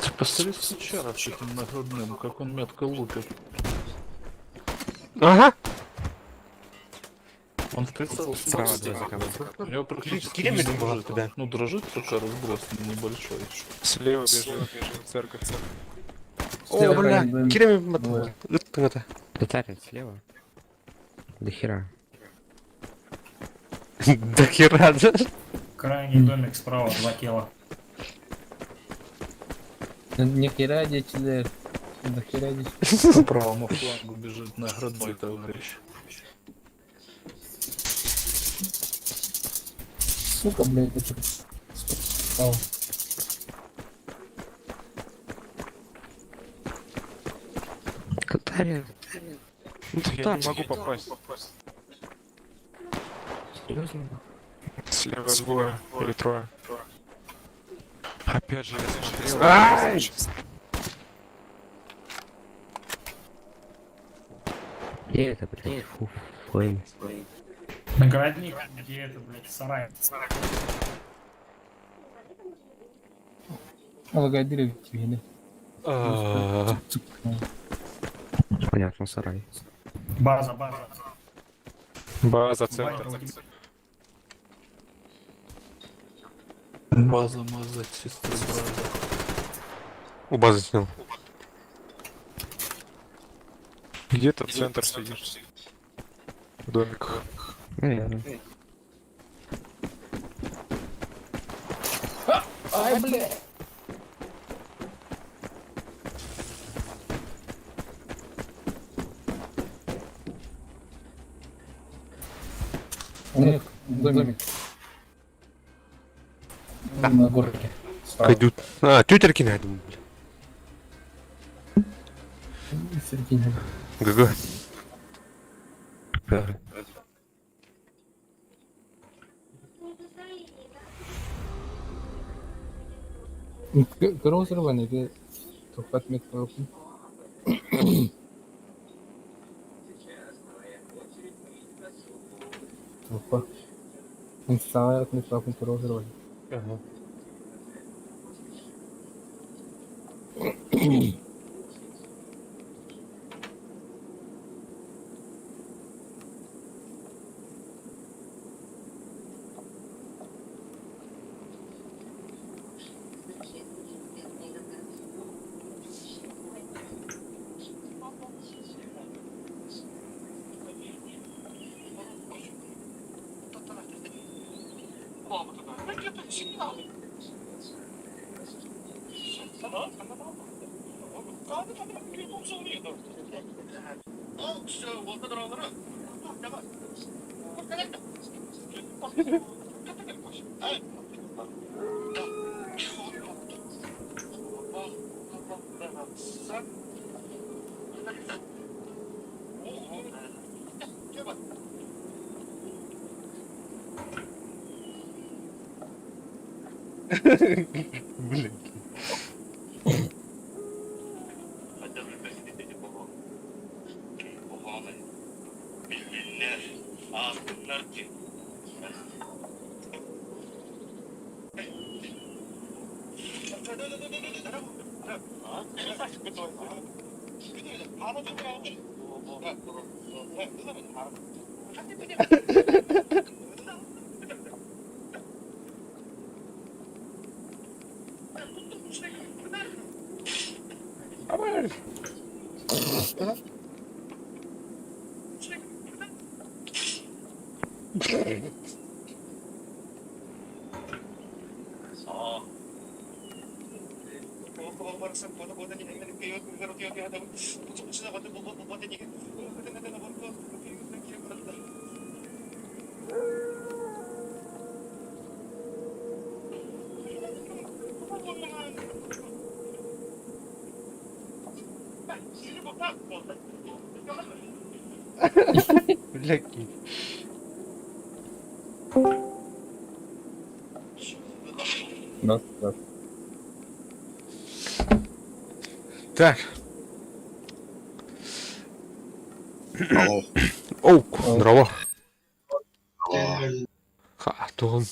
Ты посмотри сучара с этим нагрудным, как он метко лупит. Ага. Он в прицел Справа смотрит. два закапывают. У него практически Кирилл не была дрожит. тебя. Ну, дрожит только разброс небольшой. Слева бежит, бежит, церковь, церковь. О, Слева бля, крайний домик. Кирилл, Двое. это. Татарин слева. До хера. Да хера, да? Крайний домик справа, два тела. Не хера дичь, Да хера дичь. По правому флангу бежит наградной товарищ. Сука, блядь, это чё? Татарин. Ну, Я не могу попасть. Серьезно? Слева двое или трое. Опять же, я смотрел. Ай! Где это, блядь? Фу, флейм. Наградник, где это, блядь, сарай. Лагодили в тебе, да? А, Понятно, сарай. База, база. База, центр. Ванька, у тебя База мазать, чисто база. У базы снял. Где-то в центр сидишь. В домиках. Наверное. Ай, бля! У них домик. На горке. Справа. Пойдут. А, тетерки на думаю, бля. В середине. ГГ. Да. Кросс рваный, ты только отметка. Опа. Инсталла отметка кросс рваный. Ага. Блин. Бля, Да, да. Так. Оу, здорово. Ха, тугун.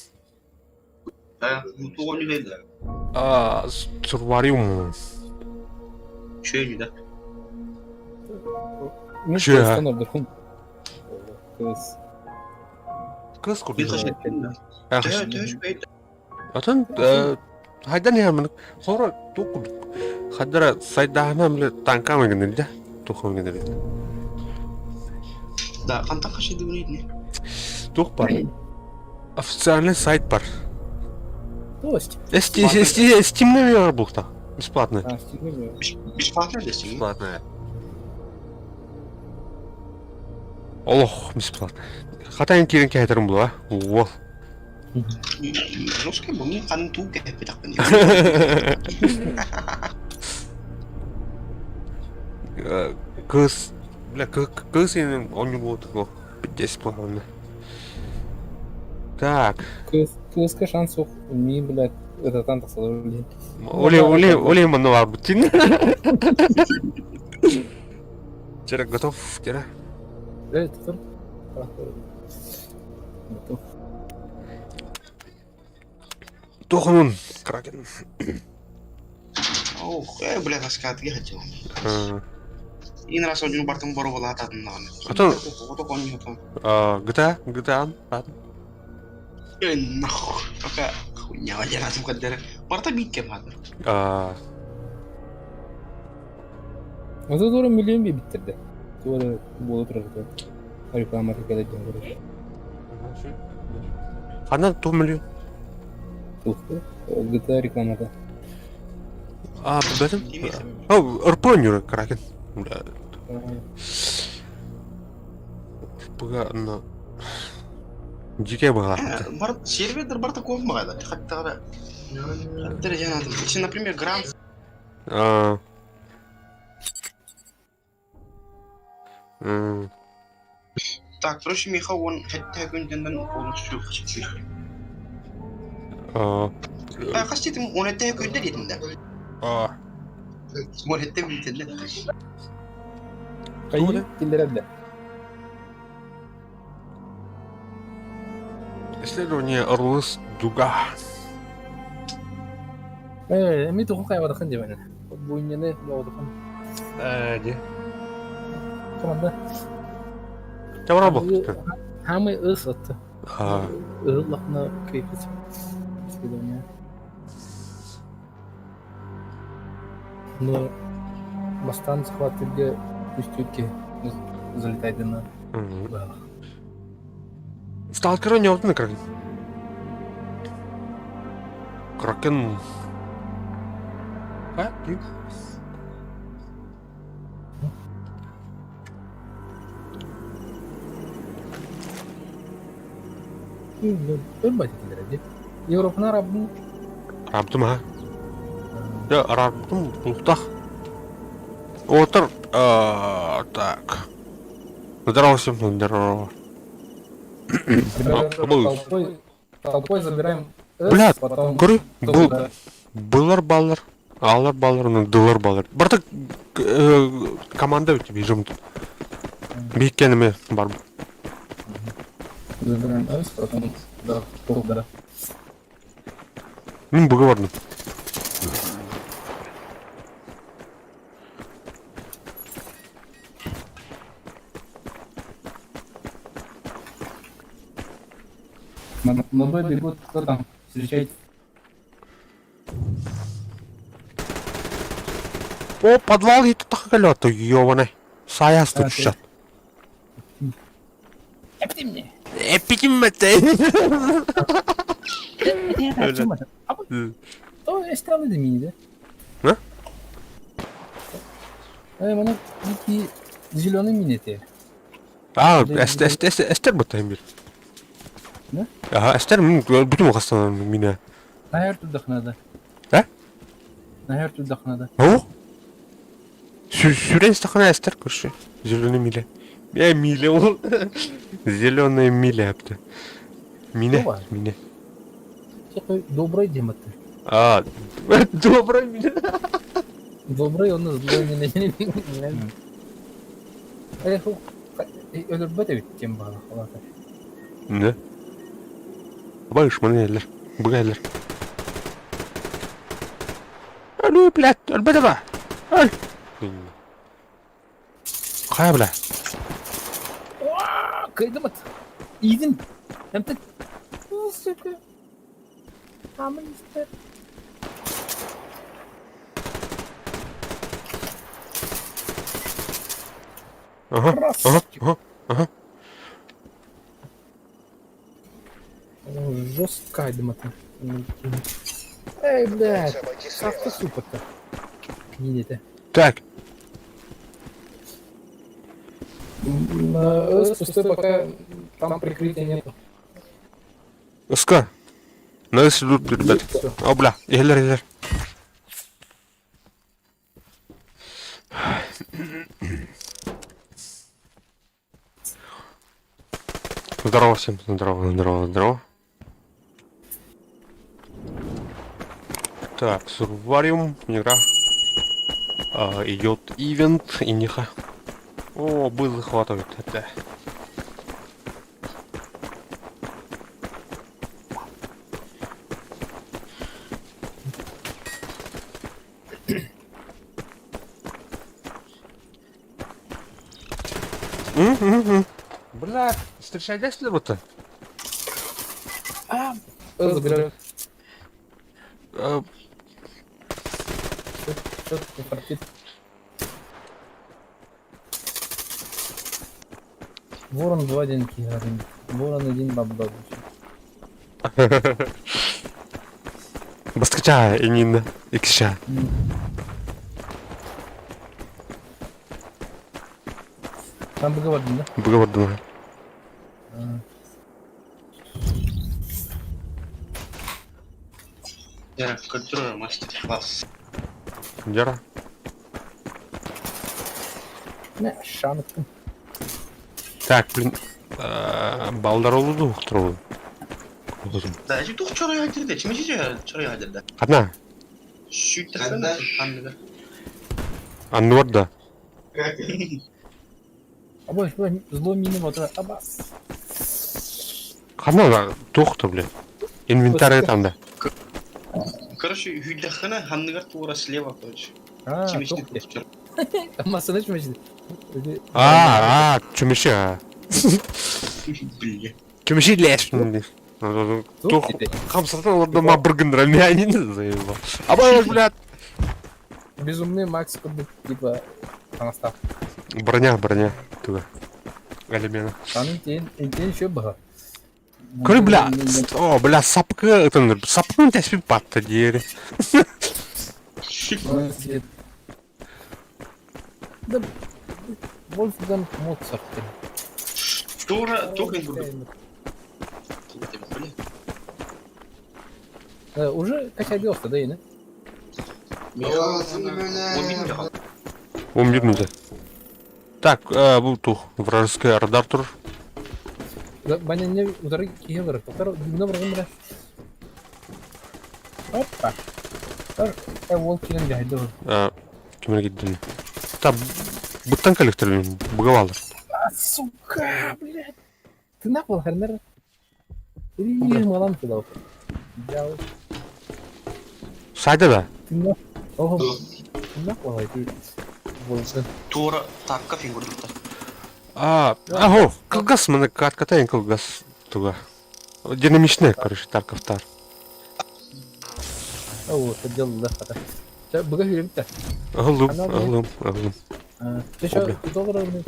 А, сурвариум. Мишка Чё? остановка. Кыз. Кыз курдук. Атын хайдан иһэмин хоро тук курдук. Хаддара сайдаһына миле танкама генелде. Тухам генелде. Да, хантан хашидыбын Тух бар. Официальный сайт бар. То есть? Steam наверное бухта. Бесплатно. А, Steam Бесплатно да Steam? Бесплатная. Олох, бесплатно. Хатайын кирин кәһәтерім була. Уол. Русский был, не хан ту кәһәпетақпын. Кыз, бля, кыз инен он не будет го. 10 плавно. Так. Кызка шанс ми, блядь, это танк блин. Оли, оли, оли, мануар бутин. Вчера готов, вчера. Это Готов. Тохнун, кракен. Ох, бля, раскат, я хотел. Ин раз один бартым бару была ататын Атын. GTA, GTA, атын. Э, нахуй, пока хуйня валяратым каддара. Барта бит кем хатыр. Это тоже миллион би биттерде. Тура боло турар. Реклама келет короче. Ханан ту миллион. GTA рекламада. А, бэтен? О, РП кракен. Бля. РПга на Дикая была. Бар сервер бар такого мага. Хаттара. Хаттара я надо. Если, например, грамм. А. Так, короче, Миха, он хотя күнден полностью хачып. А. Хаститим, он это күндә дидем дә. А. Он это билден. Кайы килдерәдә. Исследование Орлыс Дуга. Э, ми тухун кайбадыкын дебен. Буйнене явдыкын. Э, де. Команда. Тавра был. Хамы ыс атты. А. Ыллахна крепить. Исследование. Но бастан захватырга үстүкке залетайды на. Сталкера не на кракен. Кракен. А? Европаны арабын. Арабдым ha. Я арабдым бултах. Отыр. Так. Здорово всем, здорово. Толпой, толпой забираем. Бля, көрі, бұл былар баллар, алар баллар, ну дылар баллар. Барта команда өте бежим. Бейкеніме бар. Забираем S, потом да, да. Мен бұғы бардым. На Б бегут, кто там? Встречайте. О, подвал и тут так ёбаный. Саяс тутушат. Эптимне. Эпитим это. То эсталы да мини, да? А? Мана ити зеленый мини те. А, эстер бутайм бир. Да? Ага, эстер бүтүн ухастан мине. Наһар турдахнада. А? Наһар турдахнада. О? Сүрэн стахана эстер көршү. Зеленый миля. Э, миля ол. Зеленая миля апты. Мине, мине. Такой добрый демон ты. А, добрый мине. Добрый он злой мине. Эх, өлөрбөт эбит тем баҕа халата. Не? Байыш маны эллер. Быга эллер. Өлүү, блядь, өлбөтө ба. Өл. Хайа, бля. Кыйдымыт. Иидин. Эмтет. Сука. Амын истер. Ага, ага, ага, ага. Жестко айдымата. Эй, блядь, сахта супата. Кинете. Так. На С пустой пока там прикрытия нету. СК. На С идут, ребят. О, бля, елер, елер. Здорово всем, здорово, здорово, здорово. Так, Сурвариум, игра. А, идет ивент и неха. О, был захватывает это. Бля, встречались ли вот-то? А, разыграю. Что-то не фартит. Ворон 2 деньги, Ворон 1 баб Баскача, инин, икша. Там договорим, да? Договорим. Дера, контроль мастер-класс. Дера. Не, шанкы. Так, блин. Балдаролу ухтролу. Да, эти тух чорой хадирде, чим ичи чорой хадирде. Одна. Шүйтәсен анныга. Аннуар да. Абай, зло мины вот абас. Ханна тухта, блин. Инвентарь там, да. Короче, хүлләххана ханныгар тура слева, короче. А, Чим ичи тух чор. Масына чумеши. А, а, чумеши, а. Бля. Чумеши леш. Тух, хамсатан оларда ма бір күн рамянин заебал. Абай, блядь. Безумный Макс, типа, анастав. Броня, броня. Туда. Элемена. Там интен, интен еще было. Көрі, бля, о, бля, сапкы, это, сапкы тәспи батты диери. Да, Вольфганг Моцарт. Тура, тух не буду. Уже кача да, и Он минуты. Так, бұл тух, вражеский радар тур. Баня не удары киелер, повтор, добро, добро. Опа. Волк килен жайды. Кимер киддин. Та, буттан коллекторын бұғып А, сука, блядь. Ты нахуй, харнер. Или малан кидал. Сайда да? Ты нахуй. Ого. Ты нахуй, ты. Тура такка фигурда. А, аго, кылгас мына каткатайын кылгас туга. Динамичный, короче, Тарковтар. О, это дело, да, хата. Сейчас, быга хүребит Ылым, ылым, ылым. Ты доллары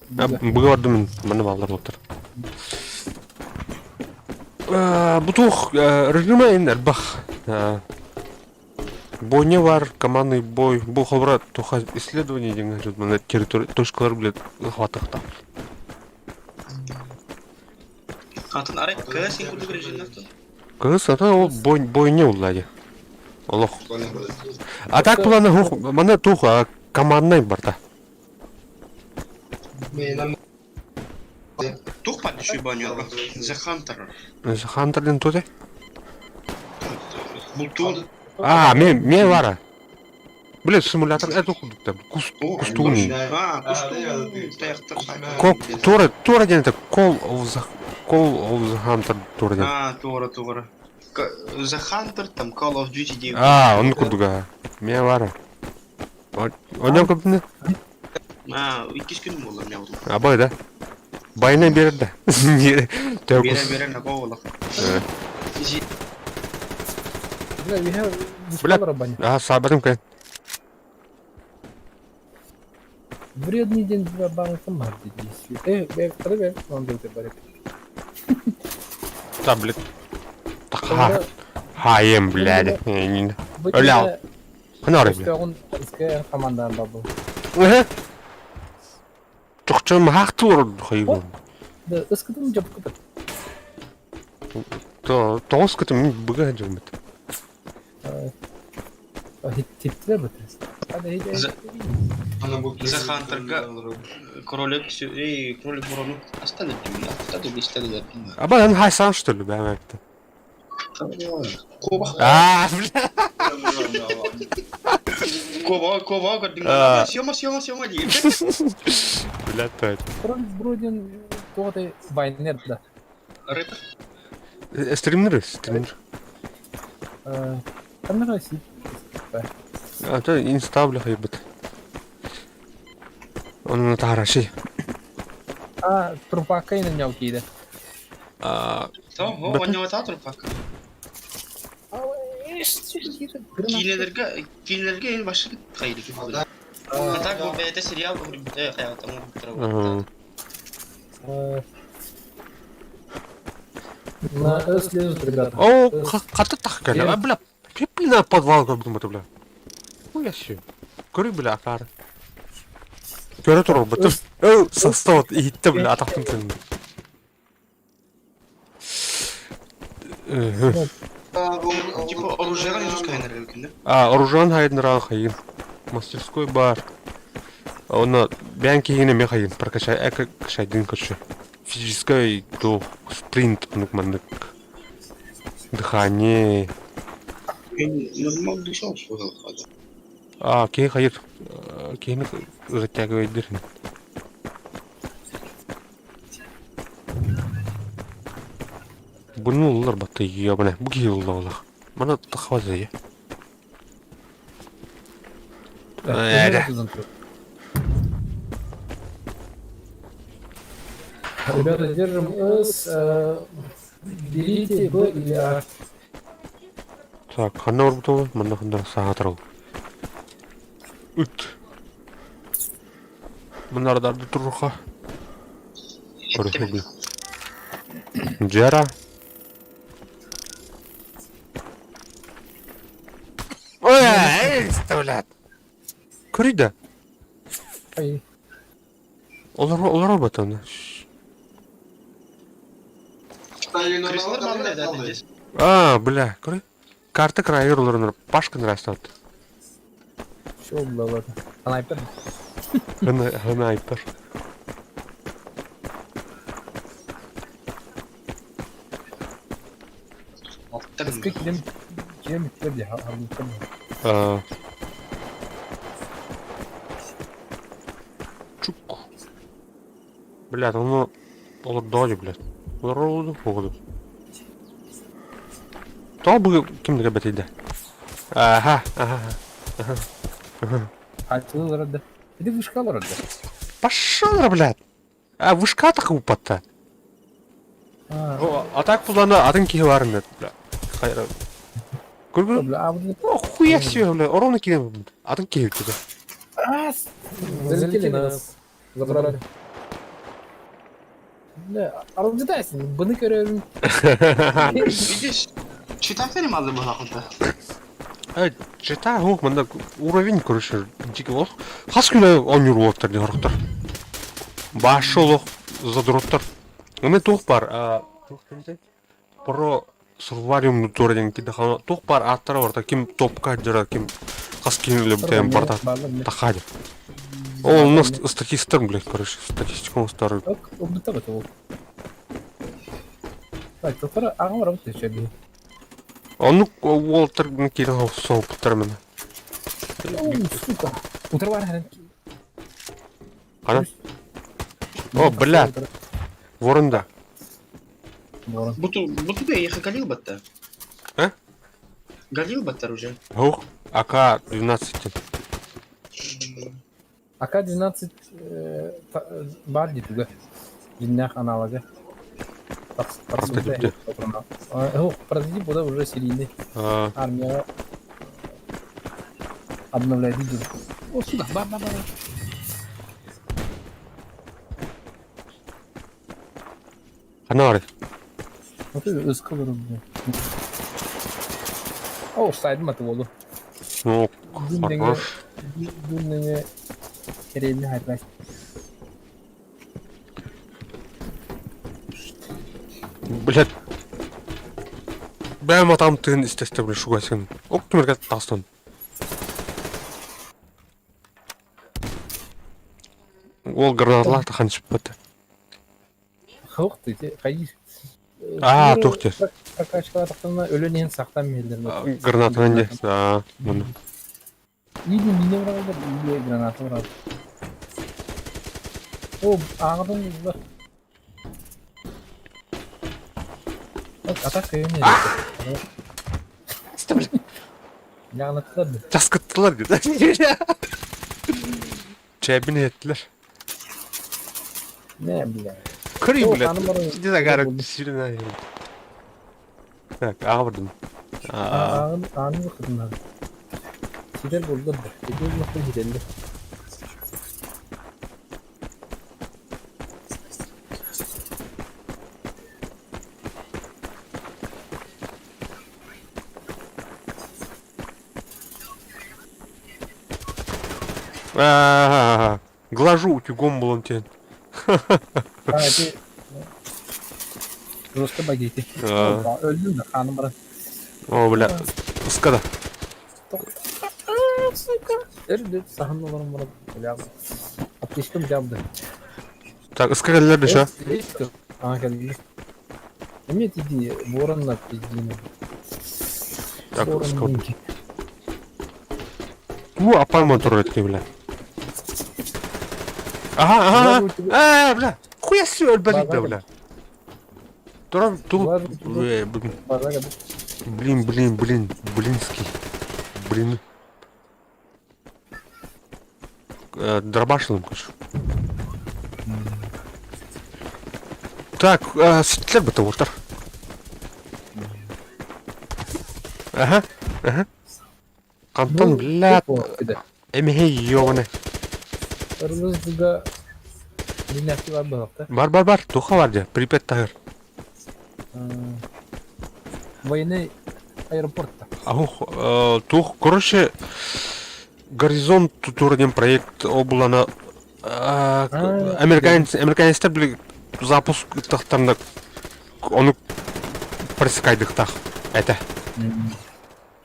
Быга бардым мин, манна бааллар буолтар. Бу туох режима ин элбэх. Бойня бар, командный бой. Бу хобра туха исследование деген сөз мына территория точкалар билет хватыхта. Атын арай КС курдук режимнер Кыз ата ол бой бойня уллади. Олох. А так планы хух мана тух командный барта. Тух падиши баню The Hunter. The Hunter ден туте? Бултун. А, ме ме вара. Блин, симулятор это кудукта. Кус кустун. А, кустун. Кок тура тура ден это Call of the Call of the Hunter тура ден. А, тура тура. The Hunter там Call of Duty диэн. А, он курдуга. Ме вара. Оням көпүнэ? А, иккис күн буолла меня буолла. Абай да. Байына берер да. Берер берер на буолла. Бля, а, сабырым кэ. Вредный день для банка марти действий. Э, привет, он был ты Та, блядь. Ха. Хаем, блядь. Бля. Ханары, блядь. команда бабыл. Чохчом хаахтур хайгун. Да, ыскытым жап кыпыт. То, тоғыз кытым мин быга жымыт. Хиттилер бит. The Hunter-га кролик эй, кролик бурону астады астады бистады. Аба эн хайсан что ли бәмәкте. Коба. А, бля. Коба, коба, көрдүң. Съема, съема, съема дейм. Бля, то Кролик Бродин тоғытай Вайнер да. Рэпер. Стримнер, стримнер. Там Россия. А то инста бля хайбыт. Он на тараши. А, трупака и на нем киде. А, Tamam, o oynamata трупака. Киинелерге киинелерге эн башкы кайды А так бу бэйэтэ сериал хайатам На С лезут, ребята. О, хата так а бля, пиплина подвал как будто бля. Хуя себе. Көрү бля акар. Көрө турар бытым. Ö, состав итте бля атактым сен. Типа оружие не жускайнер үлкенде. А, оружан хайдын хайын. Мастерской бар. Оны бән кейіне ме хайын прокачай эка кашайдын кочу. Физический то спринт онук мандык. Дыхание. Нормал дышал А, кей хайыр. Кейini затягивает дырын. Бұны олар батты ебана. Бу кей олар. Мана тахвазы я. Ребята, держим С. Берите Б или А. Так, ханна орбутова, манна ханна саатырыл. Үт. Мынардарды туруха. Көрү Джера. Ой, блядь. Көрүйді. Ай. Олар олар батаны. Крысалар бар да здесь. А, бля, көрүй. Карта крайыр олар Пашка нравится. Все, бля, ладно. Снайпер. Снайпер. Ким ким ким Чук. Блядь, он олар доди, блядь. Олар олды, оғды. То бы кимдіге бітейді. Ага, ага, ага. ага. Açılır да. Иди вышкалар да. Пошел, блядь. А вышка так упатта. А так кулланы атын киһи барын бля. Хайра. Көргө. О, хуя себе, бля, ровно киирэн атын киһи бүттэ. Залетели на нас. Забрали. Бля, аралдьытайсың, быны көрөрүм. Видишь, читатель малы была худа. Э, читай, ох, манда уровень, короче, дикий лох. Хас күнэ оонньуур уолаттар диэн сорохтор. Башы олох задроттар. Эми туох бар, Про Сурвариум туора диэн кидэхана туох бар ааттара барта ким топка дьара ким хас киһини өлөбүтэ барта тахаадь. Ол у нас статистар, блядь, короче, статистика старый. Оннук уолтар киирэн соһуппуттар мені. Сука. Утары Хана? О, бля, ворон да. Буту, буту ехал Галил батта. А? Галил баттар уже. Ух, АК-12. АК-12 бар дии Дьиҥнээх аналога. Прототип. Ох, прототип уже уже серийный. Армия обновляет видео. О, сюда, ба, ба, ба. Ханары. Вот это ыскалырым. О, сайдым аты болду. Ну, хорош. Дүннеге керебini хайбай. Блядь. Бэм атам тыын истестер бля шугайсын. Ок түмерге тастан. Ол гранатлар тахан шыппыт. Хок ты, хайыр. Аа, туох диэн. Прокачкалатахтана өлөн иһин сахтан миэллэр. Гранатынан дии. Аа, муну. Или мине быралар, или граната быралар. О, ааҕытын булла. Атак кыйын Лағнаттылар да. Часкыттылар диэн. Чэбин еттилер. Не, бля. Көрүй, О, блядь. ханым бар. Иди загара сильно. Так, аҕа Аа, Ааҕын ааны быкытынар. Ситер булдур да. Ситер булдур сителли. Аа, Глажу утюгом был он тебе. А, это жестко багети. Öldüm de ханым бар. О, бля. Ыскада. Сука. Өрдү саһын олорон бар. Бля. Аптечкам жабды. Так, ыска келлер деше. А, келди. Эме тиди воронна пиздина. Так, ыска. Ту апай мотор этки, бля. Ага, ага. Э, бля. Хуя себе өлбөдүк да, бля. Туран ту э, блин, блин, блин, блин, блинский. Блин. Э, дробашным, короче. Так, э, ситлер быта уолтар. Ага, ага. Кантон, бля, эмихей ёбаный. Ырбызга динәхти бар балыкта. Бар, бар, бар, туха бар дия, Припять тагыр. Военный аэропортта. Аух, э, тух, короче, Горизонт турнин проект облана американец, американецтер били запуск тахтарна ону пресекайдыктах. Это.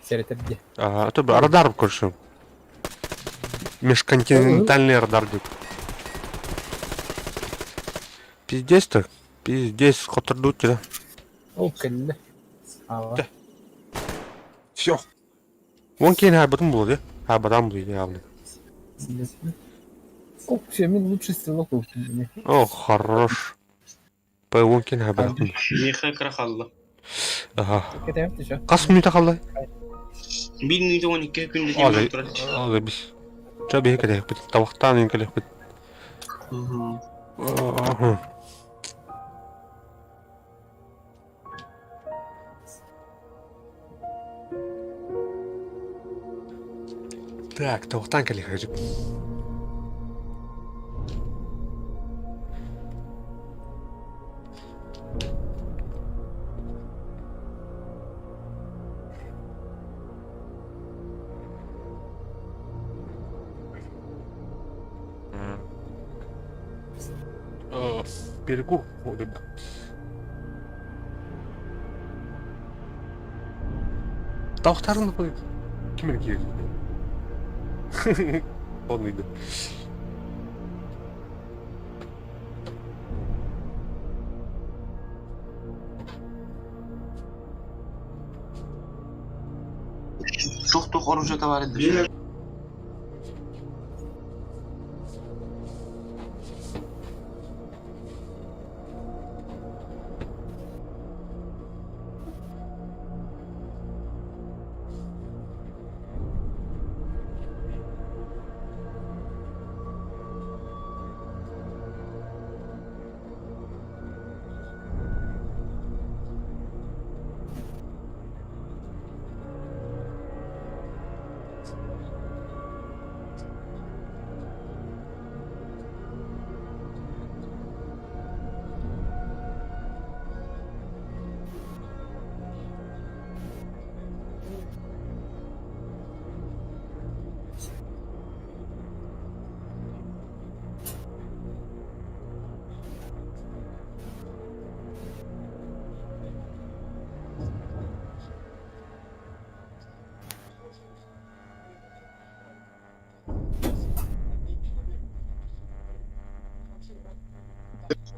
Серетерде. А, это радар, короче. Межконтинентальный радар деп. Пиздец-то. Пиздец, хотырдут тебя. Ол келді. Ава. Все. Он кейін хайбатын болады, хайбатан болады, явно. О, все, мен лучший стрелок был. О, хорош. П он кейін хайбатын. Меха крахалла. Ага. Кетемет еще. Қас минута қалды? 1 минут 12 күндө Азы, демей турат. азы біз. Жа бейі келек бит. Табақтан ең келек бит. Мгм. Так, туохтаан кэлиэхэ Перекур. Тавтарын ким эрэ киирдэ. Оннуйда. Тух-тух оружие товарищ.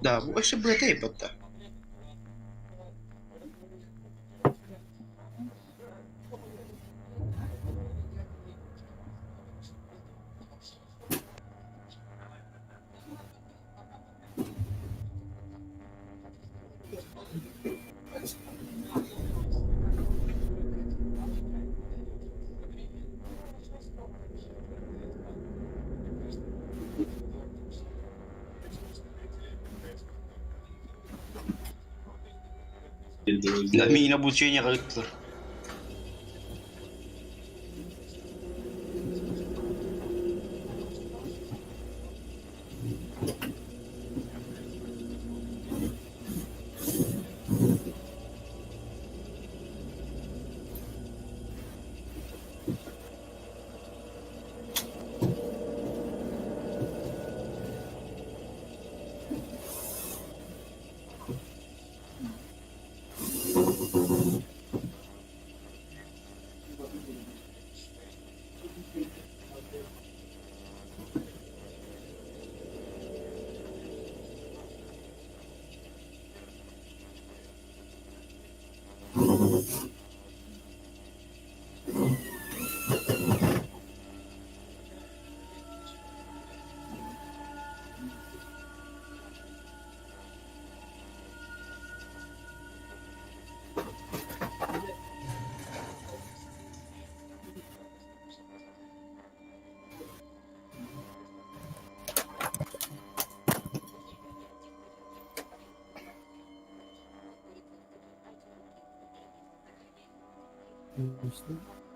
Да, бу өссө быата ыйбатта. Да, мин обучение ыыттылар.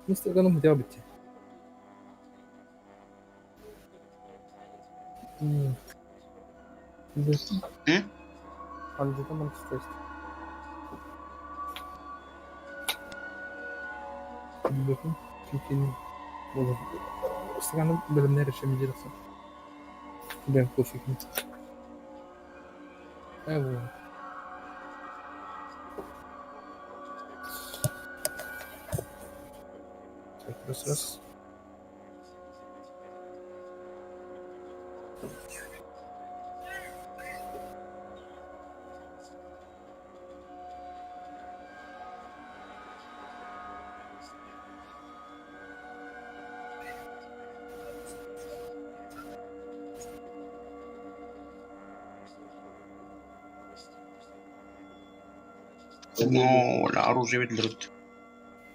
Инстаграмым хотя бы. Андытаман тест. Билбэтим. Чүкини буолар. Ыстакааны бэлэмнээр өссө мидьи тахсан. Бэм кофе Ээ буолар. Так, раз, раз. О, оружие берут.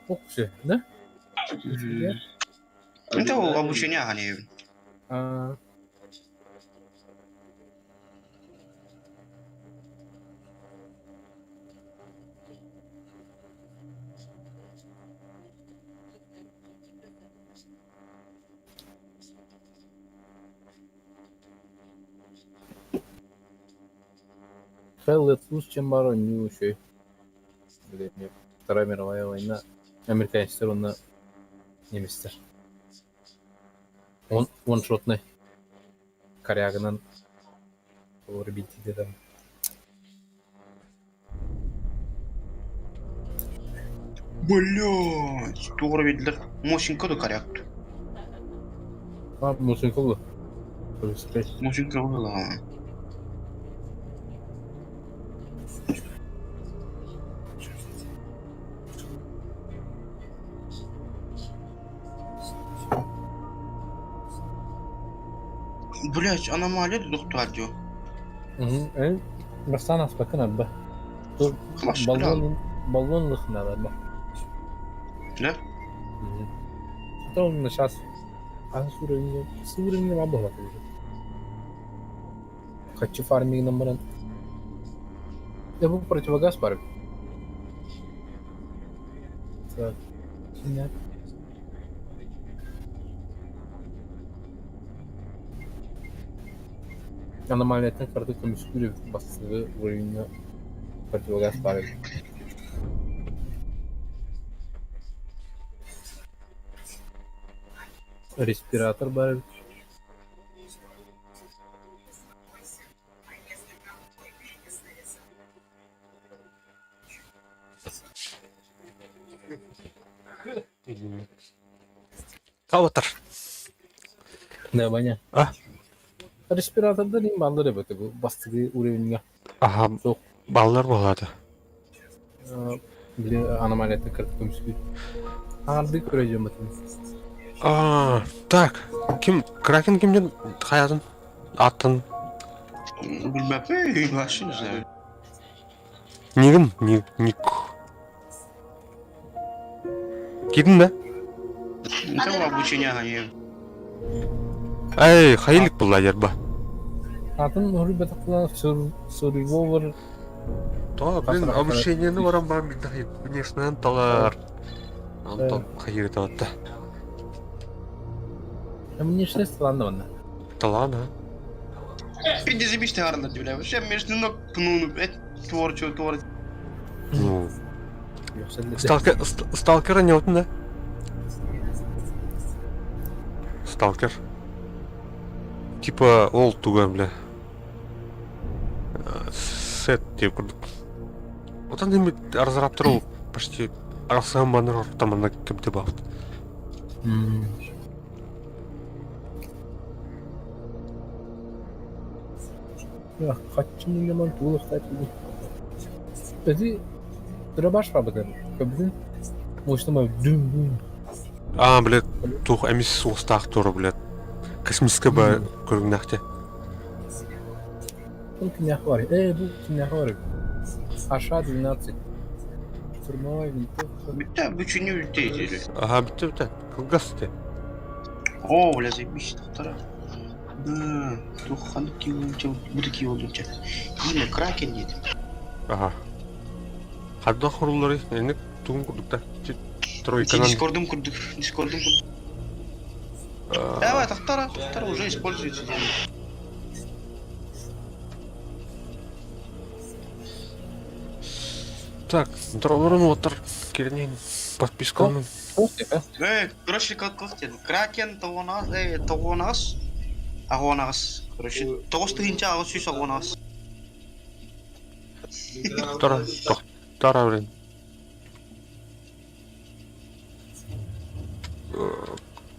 Ох, да? Это обучение, а не... А... Hell Let Loose чем баар оонньуу үчүгэй. Били Вторая мировая война американецтар уонна немецтэр. Он one-шотнай корягынан олору биитиитэ Блядь, туора биэрдилэр. Мосинка да коряк. А, Мосинка было. Мосинка было. Блять, аномалия доктор дио. Бастаан аспаккын арба. Баллон баллон лыхна арба. Да? Потом сейчас а с уровня с уровня вам было уже. Хочу фарминг баран. Я был противогаз парк. Так. Нет. Аномалиятын кыратык көмүскүүр эбит бастакы уровеньҥа противогаз баар эбит. Респиратор баар эбит. Калатар. Да, Ваня. А? Респиратордар им баллар эбит бу бастакы уровеньҥа. Аха, Суох. баллар буолаата. Били аномалията кырт көмүскүүр. Аарды көрөдьөм бытын. А, так, ким Кракен кимден хаятын? Аттын. Билбэппин, вообще не знаю. Нигин, ни, ник. Кидин да? Это обучение они. Эй, хайылык булла ерба. Атын уруй бэтэх Survivor То, блин, обучениени баран баран билдэх внешнен талар. Антон хайыр таватта. Внешность таланна манна. Талан, а? Пиздец, заебись ты гарно, бля. Вообще между ног пнул, это творчу, твор. Ну. Сталкер, сталкера не отын да? Сталкер. Типа ол туга, бля. Сет деп курдук. Отан эми разраптыр ол почти арасыган баннер ортамана кемте бафт. Хаччы миллион туылыктар Эти дробаш бабытын. Көбүтүн мощно дүм дүм. А, блядь, тух эмис суостаах туру, блядь. Космическая ба көрүҥнэхте. Бұл кимнях бар? Э, бұл кимнях бар? АШ-12. Штурмовая винтовка. Бүттэ, бүчүнү бүттэ этили. Ага, бүттэ бүттэ. Кылгас те. О, бля, заебись, доктора. Да, тух ханнык киолунча, бу киолунча. Имя Кракен диэтим. Ага. Хадда хоруллары, эник тугун курдукта. Тройканан. Дискордум курдук, дискордум курдук. Давай, тохтара, тохтара уже используется. Так, дроборун отыр. Кирнин подписканы. Э, короче, как как Кракен тоҕонаас, э, тоҕонаас, аҕонаас. Короче, тоҕус тыһыынча аҕыс сүүс аҕонаас. Тора, тохтара, блин.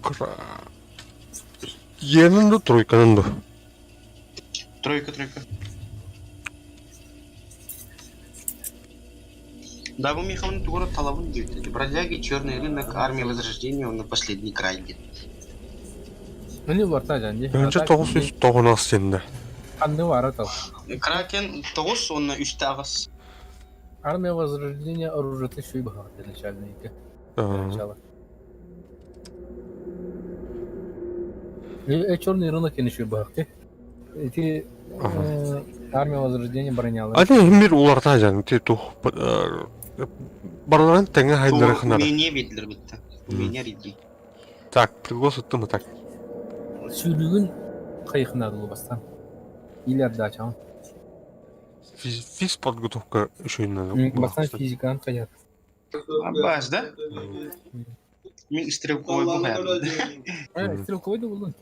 Кра... Енен ду, тройканан ду. Тройка, тройка. Да, бу Михаил тугура талабын диэбит. Бродяги, черный рынок, армия возрождения, он на последний край диэн. Ну не барта жан ди. Önce тоҕус сүүс тоҕонаас сенде. Ханны бара тал. Кракен тоҕус, он үстэ аҕыс. Армия Возрождения оружие ты еще и бага для начальника. Начало. Э, черный рынок еще бага. Эти армия Возрождения бронялы. Ани мир уларта жан, ти тух бараларын тэҥэ хайдары ханара. Умение биэдилэр бытта. Умение риди. Так, приглас ыттым так. Сүүрүгүн хайыхнадылы бастан. Или отдача. Физподготовка еще надо. Бастан физиканан хайат. Аббас, да? Мин стрелковой буһайар. Стрелковой да булдун.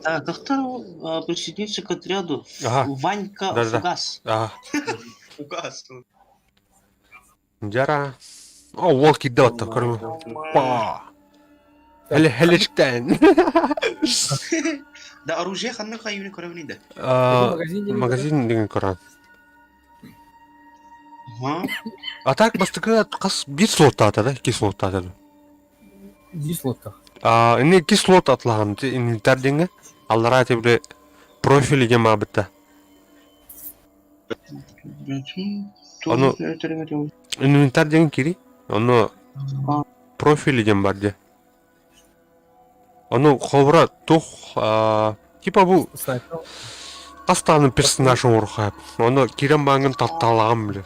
Так, доктор присоединился к отряду. Ага. Ванька Да, да. Фугас. Ага. Фугас. Дьара. О, уол киирдэ оттон көрүҥ. Па. Хеле хелечтэн. Да оружие ханна хайыны көрөбүн да. Магазин деген көрөн. А так бастакы хас биир слоттаата да, икки слоттаата да. Биир слоттаах. А, ини икки слот атлаһан инвентарь диэҥҥэ аллараа тибри профиль диэн баабытта. Ону инвентарь диэн кири, ону профиль диэн бар дии. Ону холобура туох типа бу хас даҕаны персонаж оҥоруохха Ону киирэн бааҥҥын таттаалаҕын били.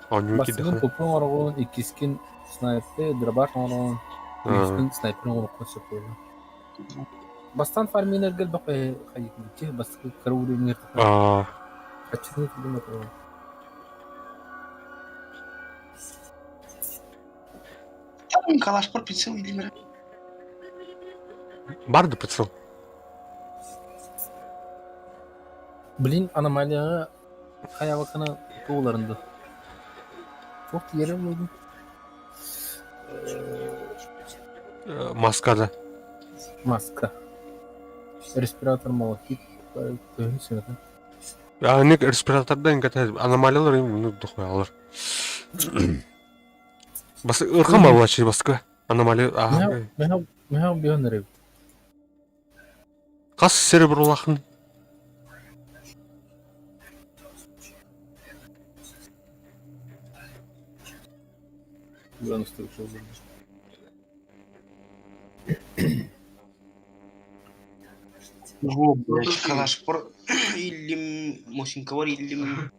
Оонньуу Бастакын киирдэххинэ. купун оҥороҕун, иккискин снайпер, дробаш оҥороҕун, үһүскүн снайпер оҥоруоххун сөп буолла. Бастаан фарминерга элбэх хайытын бастакы кыра уровеньгар хаччытын курдук отуруон. Там калашпор прицел илимер. Бар да прицел. Блин, аномалияҕа хайабаккана туоларында. Туох тиэрэ буолдун? Маска да. Маска. Респиратор малахит көһүн сыната. Ник респиратордан кэтэ аномалиялар ну дохуялар. Бас ырхан балачы баска аномалия. Меха биһон эребит. Хас серебролахын? Во, блядь, калашпор иллим, мосинковар иллим.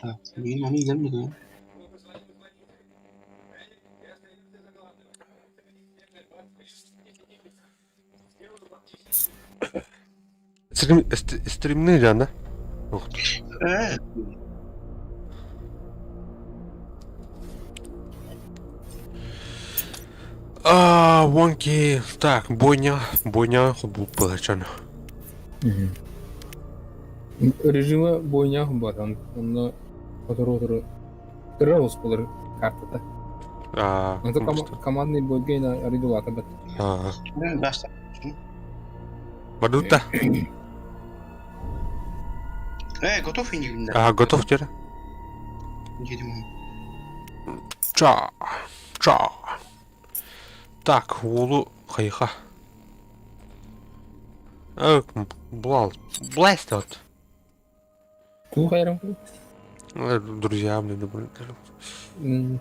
Так, блин, они илем Стрим, стримный да? Э. А, вонки. Так, бойня, бойня, бу пылачан. Режима бойня бар, онно отору-отору кыра олус буолар картата. А, Это командный бойга арыйдылаата бат. Бардутта. Э, готов индигин А, готов теперь? Едем. Ча. Ча. Так, уолу хайха. Э, блал. Бласт вот. Туу хайрам? Друзья, блин, блин.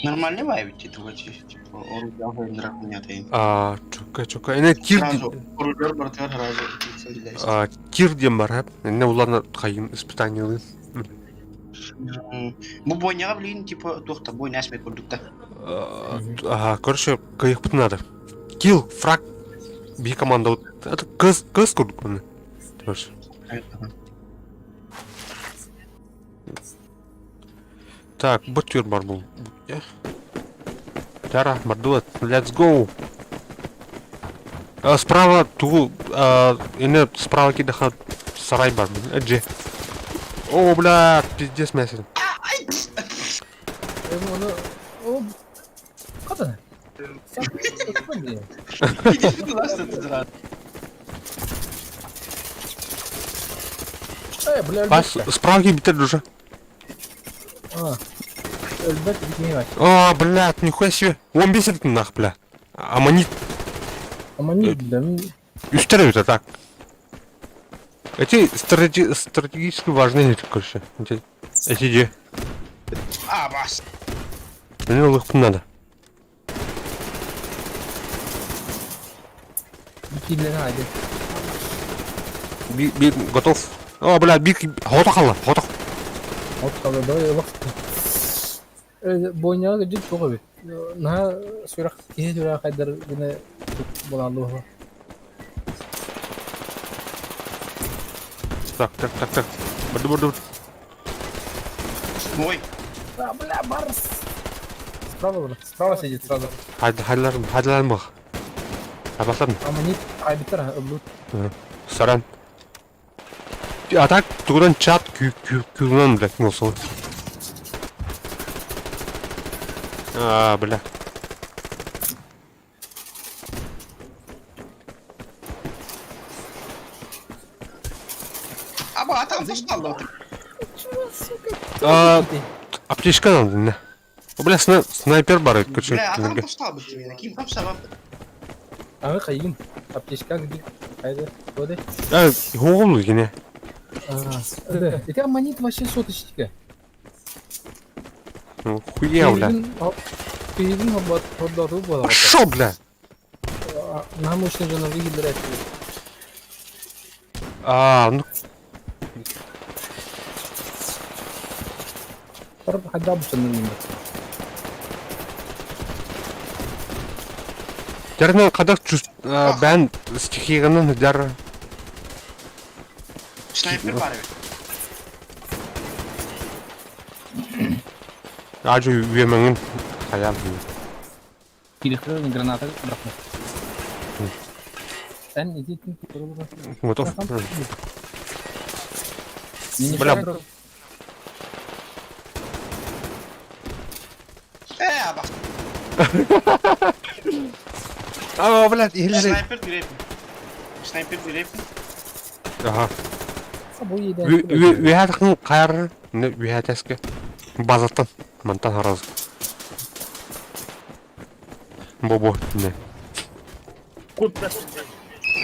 Нормальный вайб, типа, типа, оружие А, чука, чука. Эне тир. Сразу, оружие братвер сразу. А, тир диэн бар, Эне уларна хайын испытаниялы. Бу бойняга, блин, типа, туохта, бойня смей курдукта. Ага, короче, кайықпыт надо. Килл, фраг, би команда. Это кыз, кыз курдук міне. Короче. Так, бутюр бар был. Тара, бардула, let's go. А, справа ту, а, ине справа кидаха сарай бар. Эджи. О, бля, пиздец мясо. Када? Э, бля, Пас, справа битер уже. А, өлбөт битмей А, блядь, нихуя себе. Он бесит нах, бля. Аммонит. Аммонит, бля. Үстер это так. Эти стратегически важные, короче. Эти, эти где? А, бас. Мне легко надо. Би, би, готов. О, бля, бик, готов хала, готов. Готов, давай, лох. Бойняҕа кырдьык туох эбит. Наһаа сүрэх киһи сүрэҕэ хайдар гына буолааллыа. Так, так, так, так. Бырды, бырды. Ой. А, бля, Барс! Справа, брат. Справа сидит сразу. Хайдаларым, хайдаларым бах. Абасам. Аманит, айбитер, лут. Саран. А так, тугудан чат күүнэн, блядь, болсун. А, бля. Аба, атам тасталды. А, аптечка надо, не? Бля, снайпер бар, короче. Бля, атам тасталды тебе. Ким там сабап? Ага, хайын. Аптечка где? Хайда, коды? А, хоғым гене. Это аммонит вообще соточка. Ну, хуя, бля. Пошел, бля! Нам уж нужно выиграть. А, ну. Дәрнен қадақ чувств бән стихияның дәр. Снайпер бар эбит. Ажы үйемеңін хаям. Кирихлер граната бырахма. Эн идите Готов. Бля. Э, бас. А, блядь, или Снайпер дирепин. Снайпер дирепин. Ага. Үһәтхын қайыр, үһәтәске. Базаттан, мантан хараз. Бобо, не.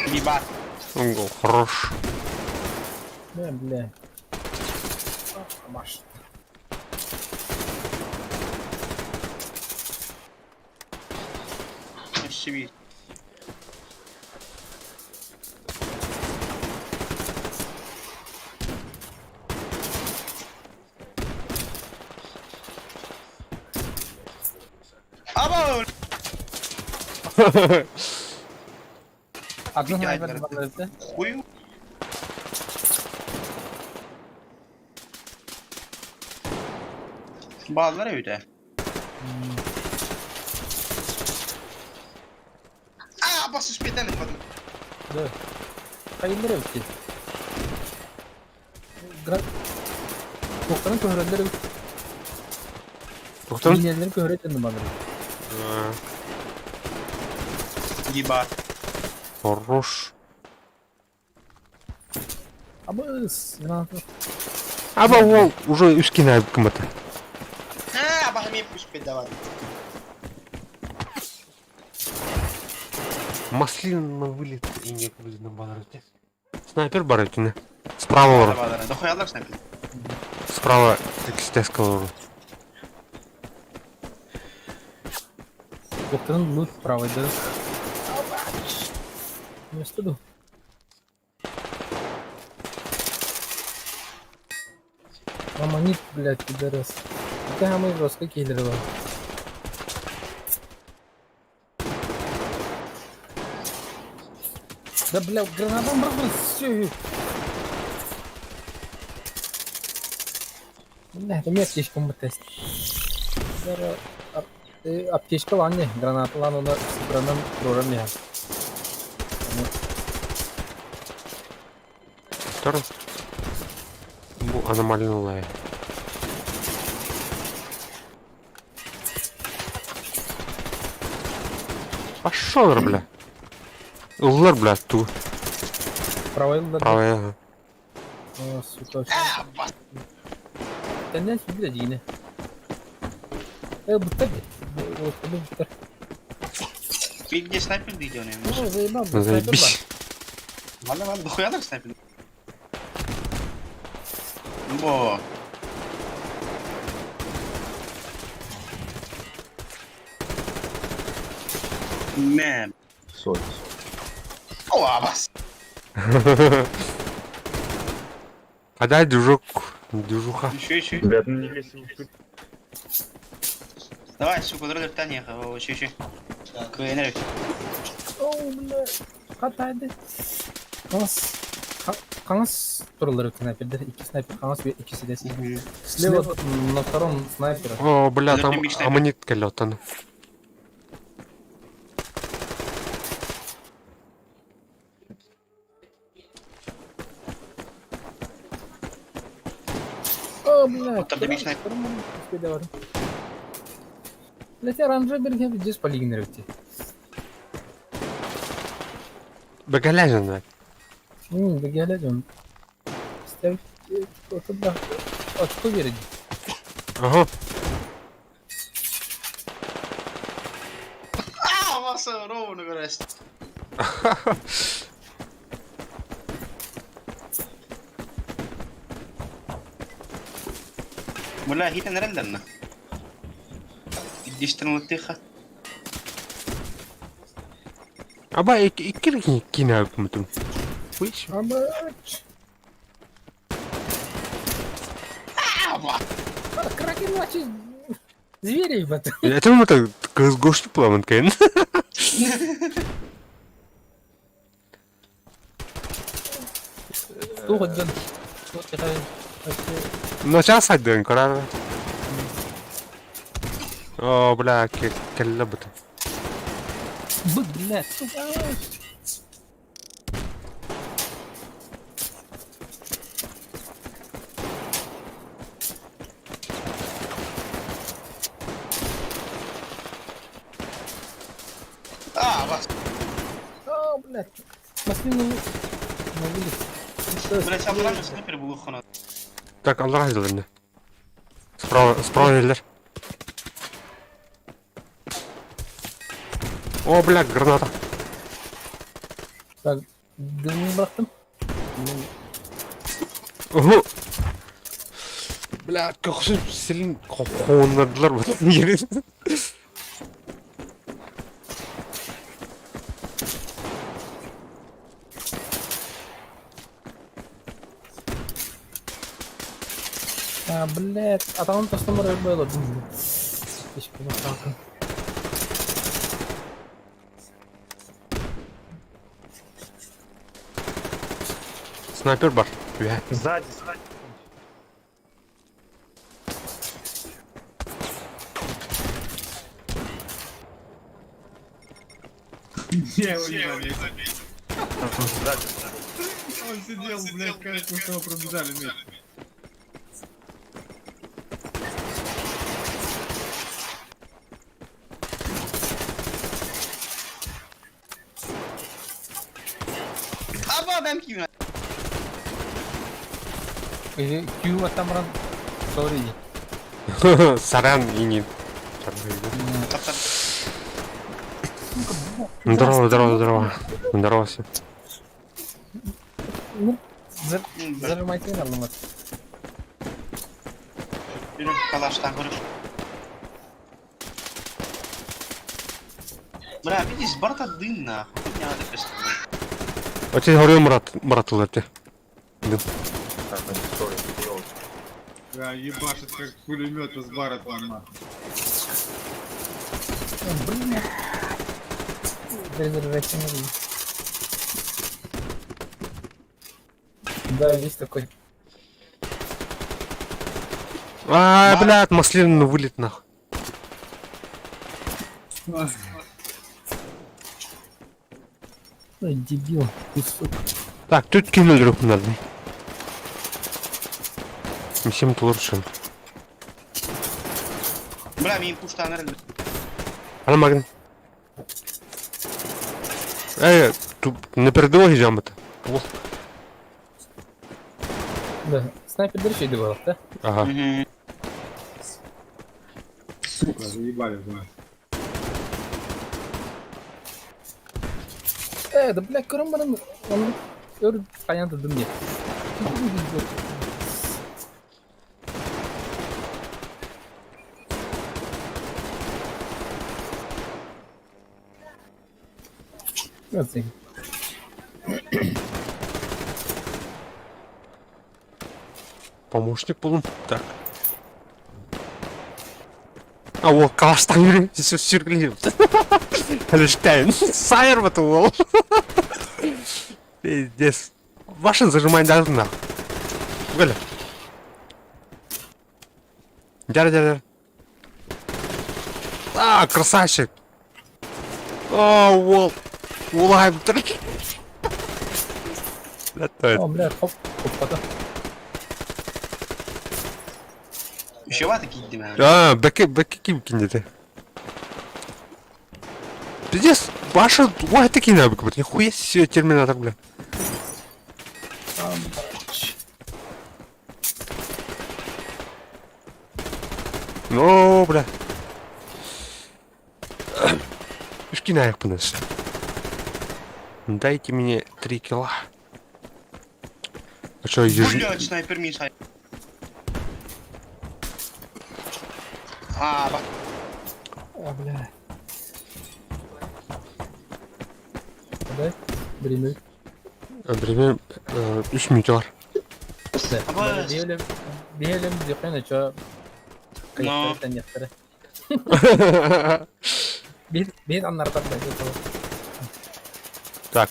Ебать. Хорош. Бля, бля. Маш. Себе. Аба! Одну снайпер добавили. Хую. Баллар öyle. А, бас успеть потом. Да. Хайындар эбит. Гра... Тоқтарын көһөрөллөр эбит. Тоқтарын? Минелерин көһөрөт балар. Ебать. Хорош. Абыс, граната. Аба ол уже үскен кымыты. А, бахми успеть давай. Маслин на вылет и не на баларте. Снайпер бар өтіне. Справа бар. Дохуялар снайпер. Справа экстеска бар. Тоқтарын лут правый, да. Не стыду. Аммонит, блядь, пидорас. Это хамы просто киллеры. Да, бля, гранатом брал, все. Бля, это мне аптечка тест. Аптечка лан граната лан, она с браном прорам я. Второй. Бу аномальный Пошел, бля. Улар, бля, ту. Правый улар. Правый, ага. О, сука. Тенден сүбү дигине. Э, буттар. Вот, буттар. Где снайпер видео не? Ну, заебал. Заебись. Ладно, ладно, дохуя снайпер. Бо. Man. О, абас. А дай движок, движуха. Еще, еще. Ребят, ну не лезьте. Давай, сука, өлөртөн иэхэ, үчү Кыайан эрэ. Оо, бля, хатайды. Хаҥас, хаҥас тураллар снайпердер, икки снайпер, хаҥас икки сидэс. Слева на втором снайпера. О, бля, там аммонит кэллэ оттон. О, бля, Блять, оранжевый берген здесь полигнер Бэгэлээжэн бай. Бэгэлээжэн. Ставь, очко верить. Ага. А, Васа, ровно говорят. Бля, хитен рендерна. Идиштен латыха. Аба икки киинэ өлбүтүм. Аба. Кракен вообще звери ебать. Это мы так кызгошты пламен кен. Туох дьон. Ну сейчас один корар. О, бля, кэллэ быта. Быт, блядь, сука. А, вас. А, блядь. Маслину на вылет. Блядь, аллараа снайпер булуоххуна. Так, аллараа сылдьаллар. Справа, справа кэллэр. О, бля, граната. Так, дымын бырахтым. Ого. Бля, көхсүн силин хооннардылар бу. А, блядь, а там просто море было. Снайпер бар. Үһэ. Сзади, сзади. Я его не заметил. Он сидел, блядь, как мы с него пробежали вместе. Аба, бэм кью. Q атамран. Sorry. Саран и не. Здорово, здорово, здорово. Здорово всем. Ну, зажимайте нормально. Калаштан көрөр. Бля, видишь, барта дым нахуй. Не надо просто. А тебе говорил, Мурат, Мурат ты. Да, ебашит как пулемет из бара там нахуй. Блин. Перезаряжайся не буду. Да, есть такой. А, блядь, маслин на вылет нахуй. Ой, дебил, ты сука. Так, тут кинули руку надо. Всем лучше. Бля, мин пуштан рендер. Ана магн. Эй, тут на передовой идем это. Плохо. Да, снайпер дальше иди да? Ага. Сука, заебали, блядь. Да, бля, көрөн баран, он өр понятно дым нет. Помощник был. Так. А уол калаштан сүргүлүүр. Халыштайын. Сайырбат уол. Пиздец. Башын зажимай даже нах. Гөля. Дяр, дяр, дяр. А, красавчик. О, уол. Улайым тұр. О, бля, хоп, хоппата. Еще вата киирдим ээ. А, бэкэ, бэкэ ким киндете. Пиздец, Паша, ой, это кино, нихуя себе терминатор, бля. Ну, бля. Үскинайықпыныз. Дайте мне три кило. А что, еж... Блядь, снайпер мисай. А, ба. А, бля. Дай, время. Время үс мүнүүтэ бар. Биһэлэм биһэлэм диэххэ чо Но. кайфтар Биир биир аннартар да Так.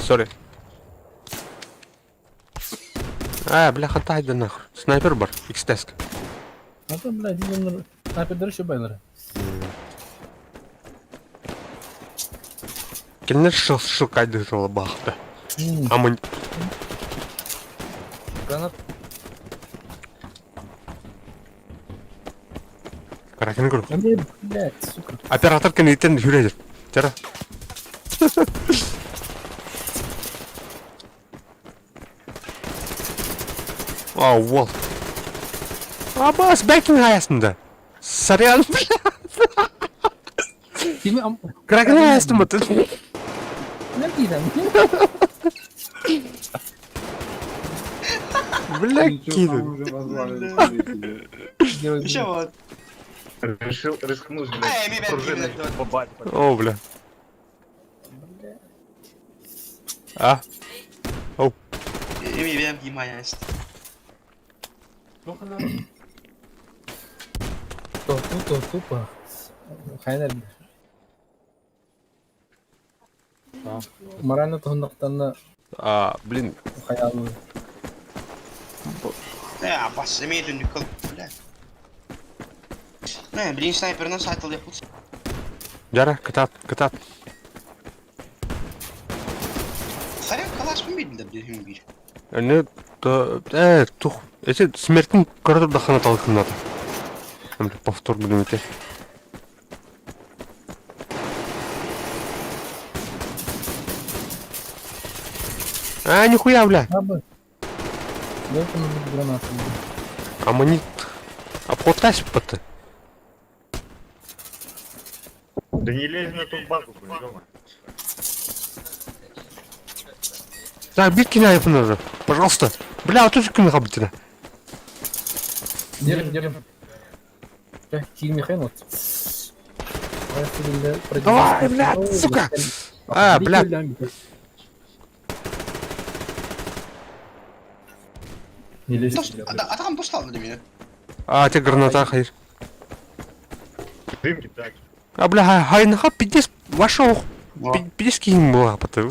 Сори. А, бля, хантайда нахуй. Снайпер бар, X-тест. Это, бля, дизель снайпердер еще байлары. Кинилэр шылкайдыыр баахта. Амын Гранат. Кракен көрүк. Блядь, сука. Оператор кэнниттэн хүрэр. Чара. А, уол. Абас, бэкин хайасында. Сорян, Кими ам... Кракен хайастын бу. Не киирэн. Бля, Ничего, киирэн. там уже позвали тебе. Еще вот. Решил рискнуть, Эй, блядь, ми пружиной бля, попасть. О, бля. А? Оу. Эми бэм кимаяст. Топу, топу, Хайнер. Морально туһуннахтанна А, блин. хайаалыы. Э, бас, эми түнүк бля. Не, блин, снайпернан сайтыл yapılsın. Жара, кытаат, кытаат. Саря калаш мı bildi bir hüm bir. Не, то, э, тух. Эти смертин көрөтүп дахана талкыннады. Повтор будем идти. А, нихуя, бля. Дайте мне гранату. Аммонит. Обходтась пыты. Да не лезь на ту базу, блин, ё Так, бить киня уже. Пожалуйста. Бля, а тут же киня хабитина. Держим, держим. Бля, киирмихен вот. Давай, бля, сука! А, бля. Не лезь. Атакам тосталды демени. А, те граната хайр. Дым кидать. А, бля, хайнаха пиздец, вошел. Пиздец киим была, потому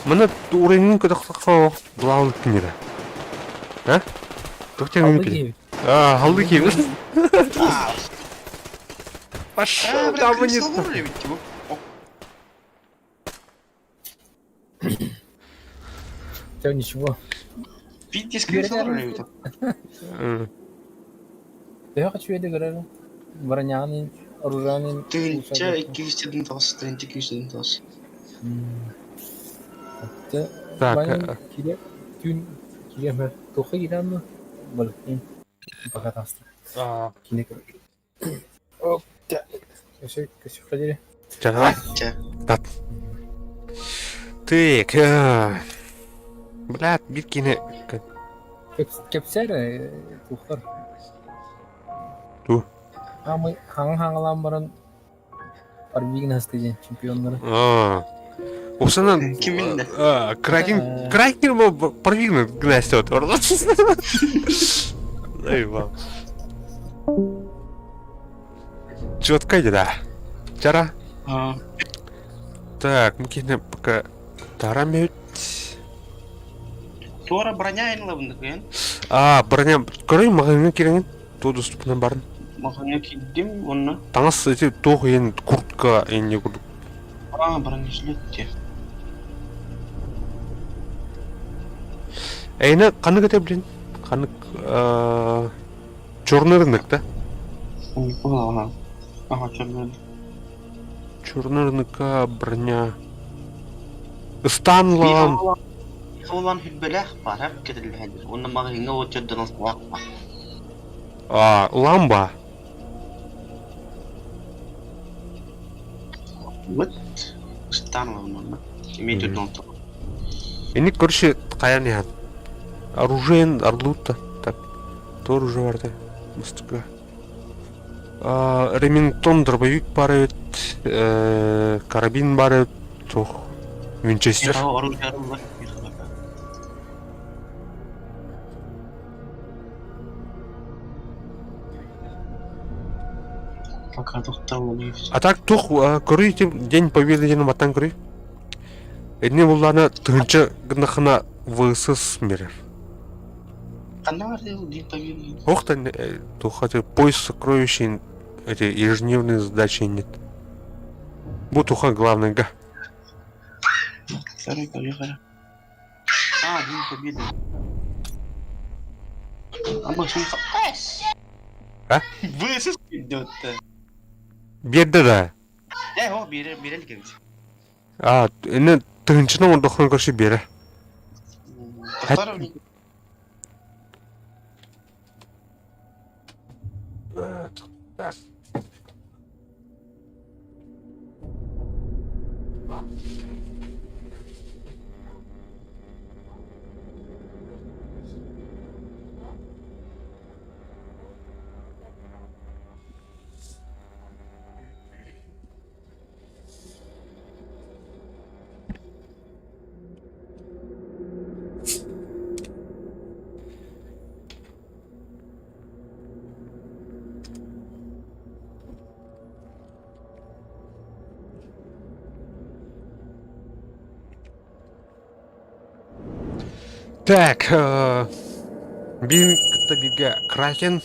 Мына уровень куда главный книга. А? Тухтен не А, алды киим. Пошел, там не. Все, ничего. Пиздец, крысолор Я хочу я говорю. Броняны, оружаны. Тынча 200 тас, тынча 200 тас. Так. Түүн кире тухы кирәме? Балкин. Пока таста. А. Кине. Оп, Все, все ходили. Давай. Так. Так. Бля, биткини. Кепсер тухтар. Ту. Амы хаң-хаңлан баран Парвигин хастыжын чемпионнары. А. Усанан Киминде? Кракен Кракен бу Парвигин гнастет. Заебал. Четко да. Чара. Так, мы кихне пока тарамют. Туора броня инлабындык А, броня. Көрөй магазинге киреңин. Ту доступна барын. Магазинге кирдим, онна. Таҥас эти туох иһин куртка инне курдук. А, бронежилет те. Эйне ханнык этэ блин? Ханнык черный рынок да? Ага, ага, черный рынок. Черный рынокка броня. Ыстаан улаан. Улаан хүлбэлээх баар кэтиллэһэллэр. Уонна маҕаһыыҥҥа уочарданан аллаах А, ламба. Вот. Ыстаан ылан Имеет в виду Инник короче хайан иһэн. Оружиен орлутта. Так. То оружие барды. Мустука. Ремингтон дробовик бар эбит, карабин бар эбит, туох Винчестер. Пока тохтолуйбут. А так туох көрүй День Победы диэн уматтан көрүй. Эдини буллаана тыһынча гынахына ВСС берер. Ханна бар День Победы? Ох та туох поиск сокровищей эти ежедневные задачи нет. Бу туха главный га. Второй поехали. А, День Победы. А больше не А? ВСС идет. Биэрдэ да. Э, о, биэрэ, биэрэ кэбит. А, энэ тыһынчынан ордоххун көрсө биэрэ. Тохтор Так, биир кытта бииргэ Кракен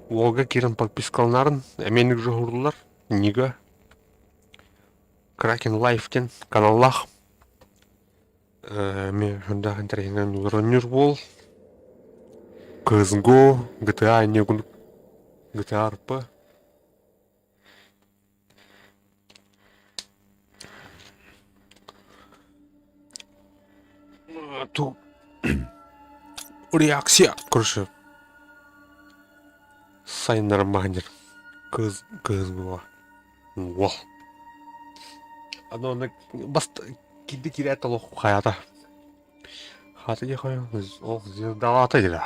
уолга киирэн подпискаланарын эмиэ уһурдулар Нига Кракен Лайф диэн каналлаах эмиэ сүрдээх интэриэһинэй олоронньур буол CSGO, GTA инньэ курдук GTA RP Ту реакция короче сайыннаран баһан кыз кыз була уол аны бас кирди киирээт олох хайата хата дии хойон ол звездалаата дии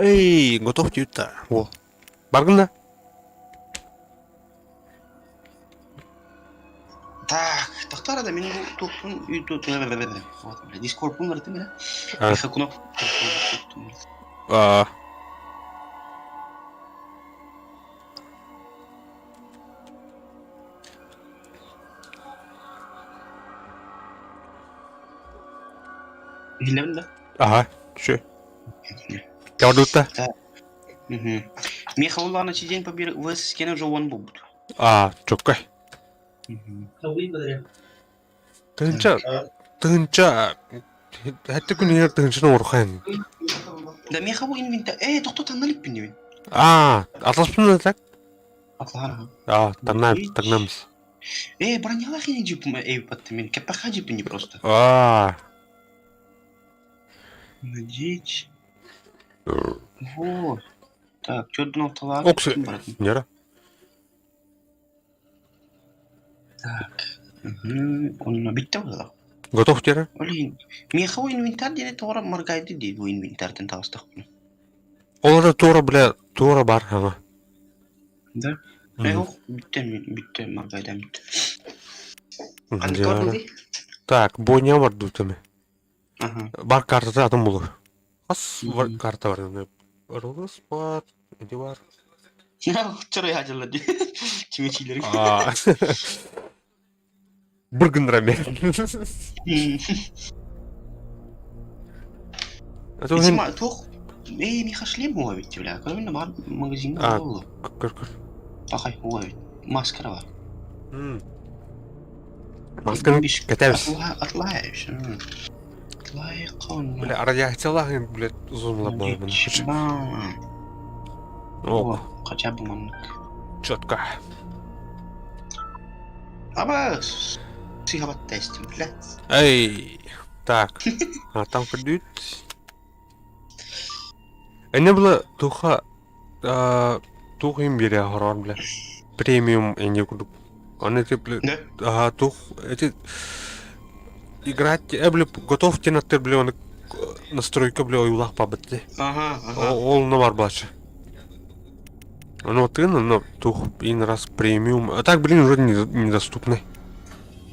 Эй, готов тюта. Во. Баргын да? Так, тохтор да мин тухпун Вот, бля, Дискорд пун барытым бля. Кнопку. А. Билем да? Ага, чё? Кавдутта? Угу. Меха улана день побер в скене уже он бубут. А, чоккай. Тыһынча, тыһынча, хэттэ күнүгэр тыһынчаны урхан. Да меха бу инвентарь. Э, тохто танналик пиннибин. А, атласпын да так? Атлахан. А, тагнам, тагнамс. Э, бронялах я джип, эй, паттымин. Кепаха джип не просто. А. Надеть. Вот. Так, что дно тала? Оксы. Нера. Так. Угу. Он битте было. Готов тера? Блин. Меха инвентарь диэн туора маргайды дии бу инвентарьтан таҕыстахпына. Ол это туора, бля, туора бар, ага. Да? Э, ох, бүттэ, бүттэ, маргайдан бүттэ. Ханнык көрдүҥ? Так, бойня бар дуу Бар картата атын булur. Хас карта бар? Рулус бар, эти бар. Чырай хадьылар дии. Чимечилери. Бір гындыра мен. Туох Эй, миха шлем була ведь, бля. Көрмін бар магазинге А, болу. Көр, көр. Ахай, була ведь. Маскара бар. Масканы кәтәбіз. Атлаешь. Атлай Бля, радиациялағын, блядь, зоналар бар. О, Хотя бы маннык. Четко. Аба, сыхабат тестим, блядь. Эй, так. А там придут. Не было туха тух им бере хорор, бля. Премиум инде курдук. Аны ты, бля, ага, тух, эти играть, бля, готов тенаттер, бля, оны настройка, бля, ойулах пабытты. Ага, ага. Ол бар башы. Ну, ты, но тух, ин раз премиум. А так, блин, уже недоступный.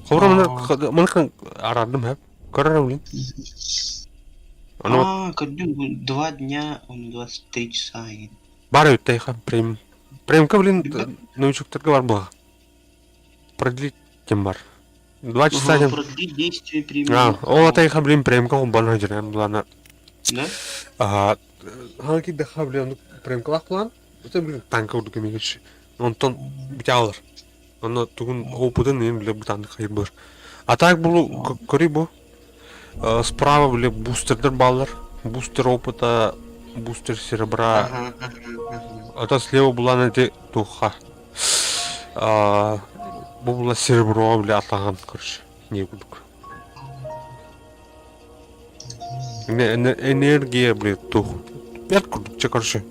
Ховра, мы арадым, хэ. Көрөр, блин. А, көрдүм, 2 дня, он 23 часа. Бар өттейха, премиум. Премка, блин, новичоктарга бар була. Продлить тем бар. 2 часа. Ага, продлить действие премиум. А, ол атайха, блин, премка он бана жүрем, булана. Да? Ага, хаки даха, блин, премкалах план. Это, блин, танка урдук эмегечи. Онтон битялар. Аны тугун опытын мен биле бутанды хайыр бар. А так булу көри бу. Справа, бля, бустердер баллар. Бустер опыта, бустер серебра. А то слева була эти туха. Бу була серебро, бля, атаган, короче. Не кудук. Энергия, бля, тух. Пять кудук, короче.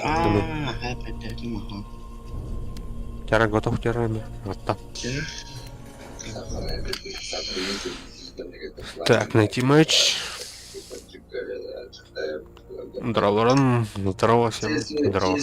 А, Тяра готов, тяра, вот так. Так, найти матч. Здорово, здорово всем. Здорово.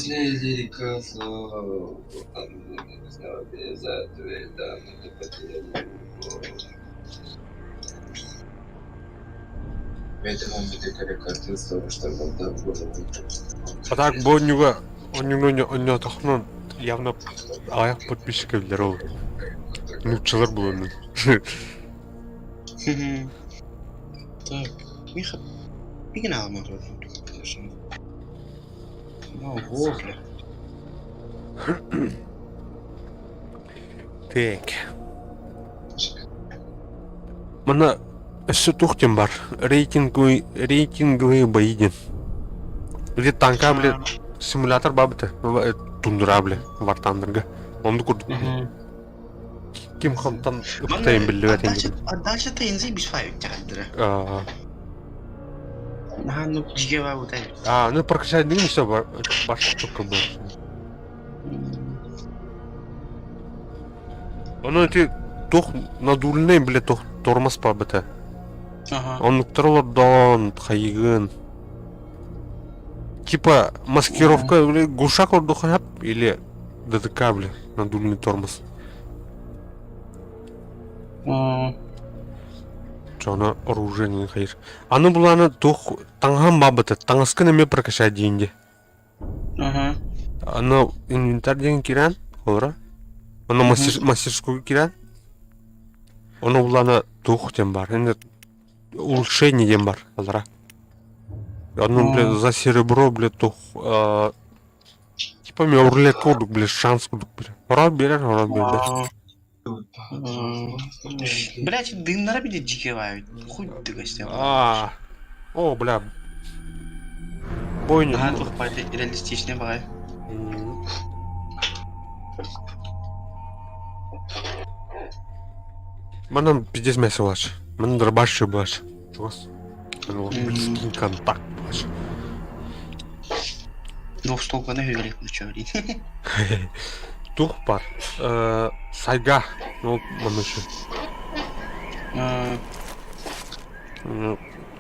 А так Боннюга, он явно аяк подписчик билер ол. Нуччалар булуну. Так, Миха, мигин аламар. Ого, бля. Так. Мана өссө тух диэн бар. Рейтинговый, рейтинговые бои диэн. Или танка, бля, симулятор бабыта. Тундра, бля, War Thunder'га. Онду курдук. Ким хантан ыптайын биллибэт инде. А дальше ты инзи биш файв тягандыра. Ну, жиге вот А, ну прокачать дигин все баш только был. Ону эти тух надульный, бля, тух тормоз пабыта. Ага. Оннуктар олордон, хайыгын. Типа маскировка, бля, глушак ордуханап или ДТК, бля, надульный тормоз. Чона оружие не хайыр. Аны буланы тух таңхан бабыты, таңаскын эме прокачать дейінде. Ага. Аны инвентарь деген кирен, олра. Аны мастерскую кирен. Оны буланы тух дем бар. Енді улучшение дем бар, олра. Аны, бля, за серебро, бля, тух, типа мен рулетка курдук, бля, шанс курдук, бля. Ора берер, ора берер. Блять, дымнара биде жиге бай. Хуй дыгастя. А, о, бля. Бойня. Ага, тух пайды реалистичный бай. Манан пиздец мясо булач. Манан дробаш булач. Чугас. Близкий контакт булач. Двухстолканы говорит, ну чё, блин. Тух бар. Сайга. Ну, манышы.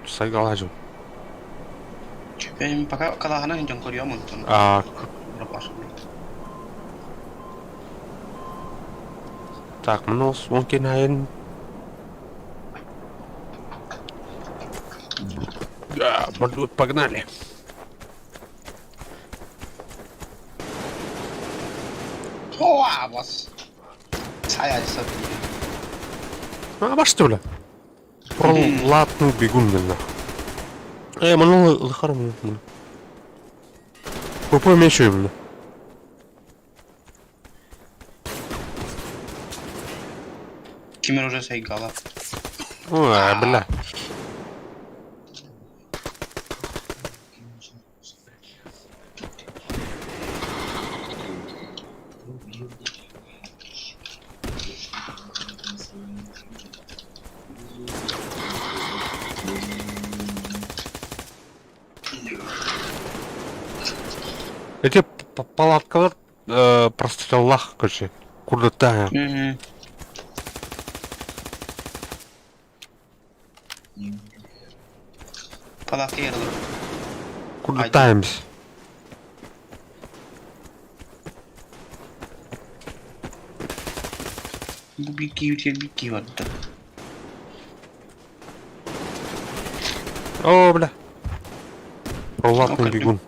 Сайга лажым. Пока калахана хинжон көрüyorum онтон. А. Так, мына он кен айын. Погнали. О, бас. Сая А, что ли? Пролатный бегун, блин. Э, манул лыхарым. Купой меч, блин. Кимер уже сайгала. Ой, бля. Эти палаткалар простреллах, короче, курдатая. Угу. Палатка ярылыр. Курдатаемся. Бу бики үтер бики барда. О, бля. Пролатный бегун.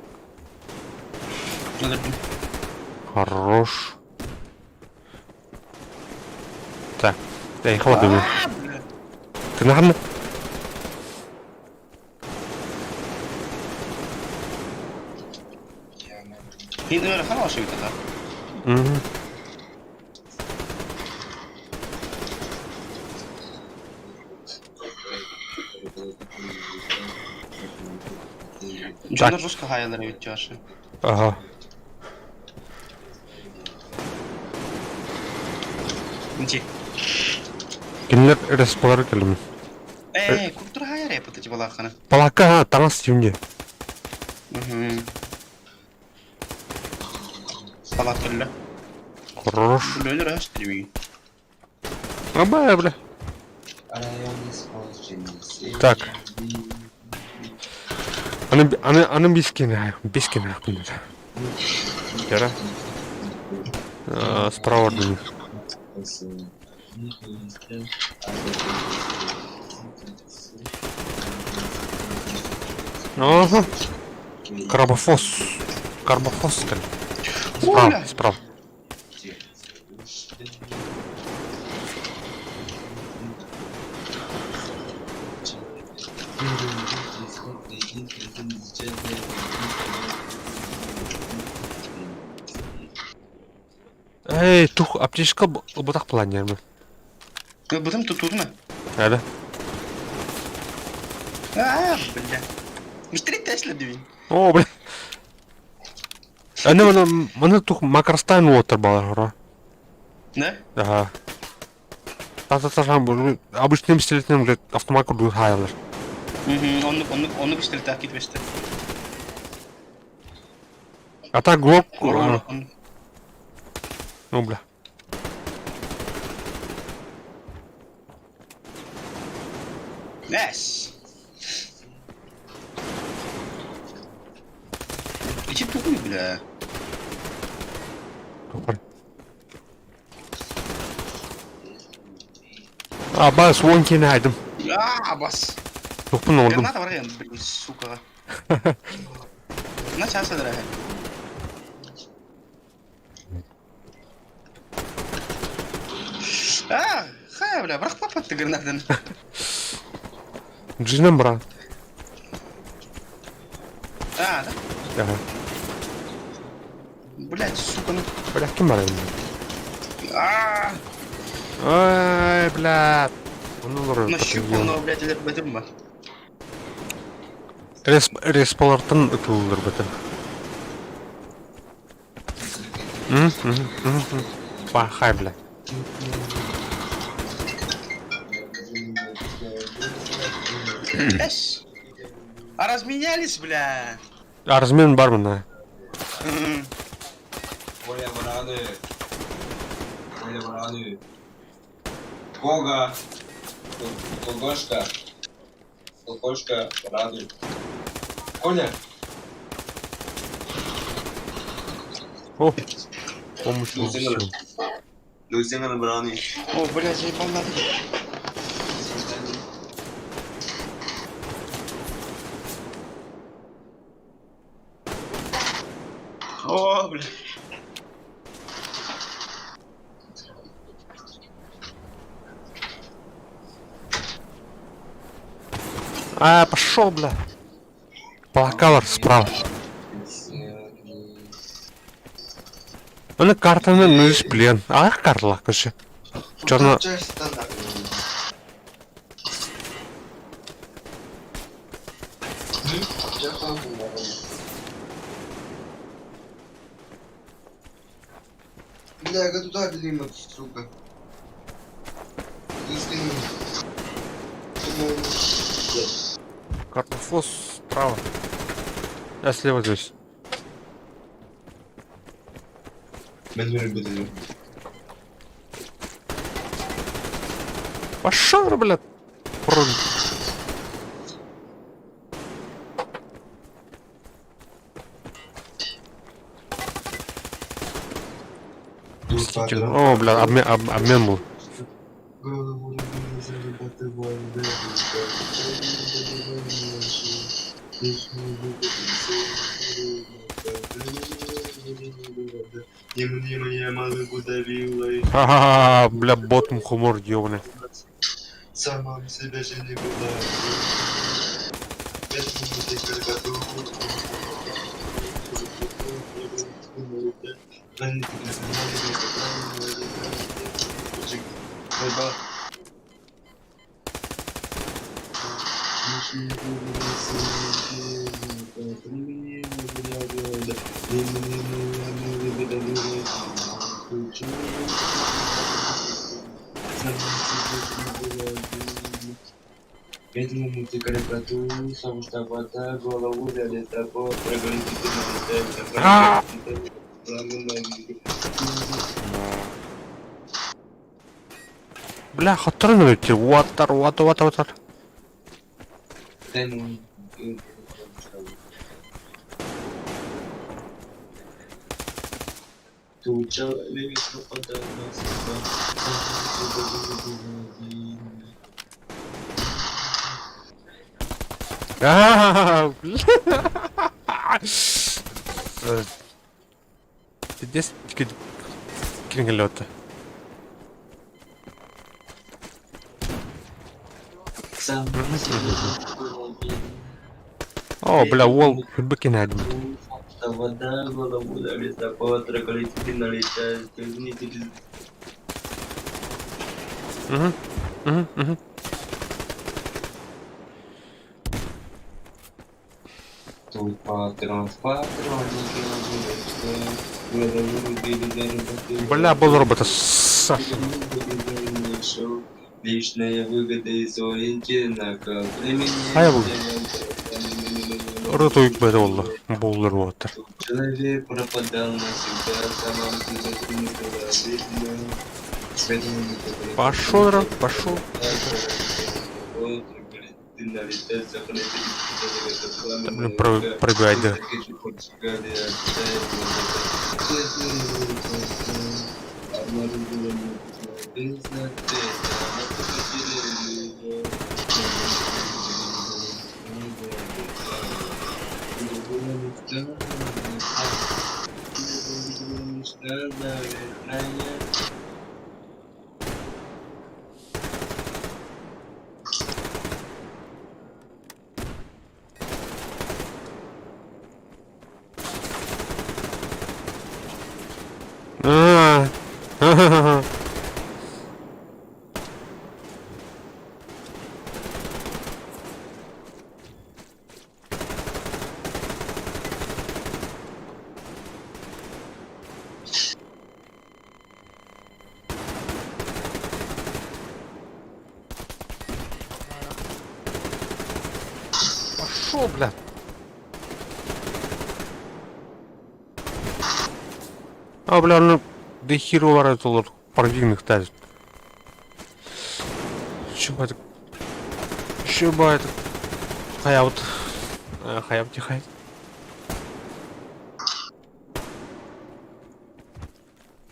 Хорош. Так, эй, хватит. Ты нахрен? Хин ыарахан ошибка да. Угу. Дьоннор жестко хаялар эбит Чаша. Ага. Инчи. Кинилэр респалары кэлим. Э, культура хаяр эппыты тибалахана. Палака таҥас тиунде. Угу. Палатка өллө. Хорош. Өлөр ас дибин. Абай, бля. Так. Аны аны аны бискене, бискене күнде. Кера. Справа орден. Ага. Карбофос. Карбофос. Справа, справа. Эй, тух, аптечка бутах планермы. Бутым тутурна. Әле. А, бля. Быстрее Тесла дивин. О, бля. Аны маны маны тух макростайн уотер балар, Да? Ага. Та-та-та, обычным пистолетом, блядь, автомат курдук хайлар. Угу, оннук, оннук, оннук пистолет кит бесте. А так глок... Ну, бля. Yes. Иди тупой, бля. Тупой. А, бас, он кинайдым. А, бас. Тупын олдым. Граната бар блин, сука. На часа, дорогая. А, хай, бля, брак папа ты гранатан. Джинем, брат. А, да? Ага. Блять, сука, ну. Бля, кем бар А. Ай, бля. Нащупал, но, блядь, это бәтем Респалартан ытылдыр бәтем. Пахай, бля. Эш. А разменялись, бля. А размен бар мына. Оля, браты. Оля, браты. Бога. Кокошка. Кокошка, радует. Коля. О, помощь. О, блядь, заебал надо. А, пошел, бля. Плакалар справа. Аны картаны нөс плен. Ах, карла, короче. Черно... Бля, я туда блин, сука. Картофос справа. Я слева здесь. Пошел, блядь. Проль. Мститель. О, бля, обмен, об, обмен был. Ха-ха-ха, бля, бот мухомор ёбаный. Сама себя же не была. Бля, хотторон эбит уаттар, уата, уата, уатар. А, бля. Здесь кинглёта. О, бля, уол, быкинадим. Угу, угу, угу. Бля, был робота Саша. Личная выгода из Хайа бул. Роту икбеде болду. Буллар уоттар. Человек пропадал навсегда, сама Пошел, пошел. Блин, пробивай, да. А, ха-ха-ха. Пошел, бля. А, бля, ну, да херу это парвинных тазит. Чего это? Чего это? Хаябут. Хаяб тихай.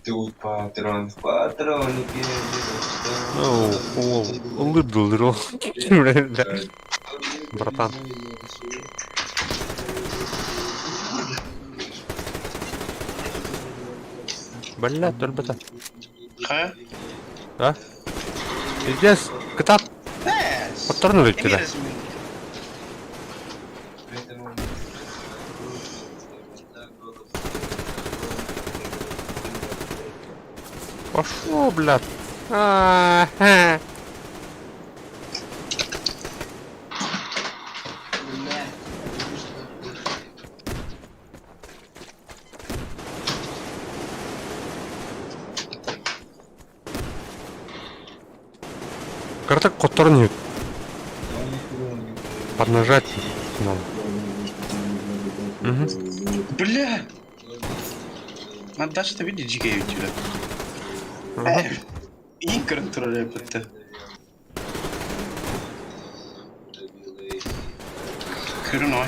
Тут патрон в патронике. О, улыбнулся. Братан. Бля, только Ха? А? Пиздец, кытат. Подторнули тебя. Пошел, блядь. А-ха. Картак которник. Поднажать надо. Угу. Бля! Надо даже это видеть, GK у тебя. Ага. Игры троллят. Хреной.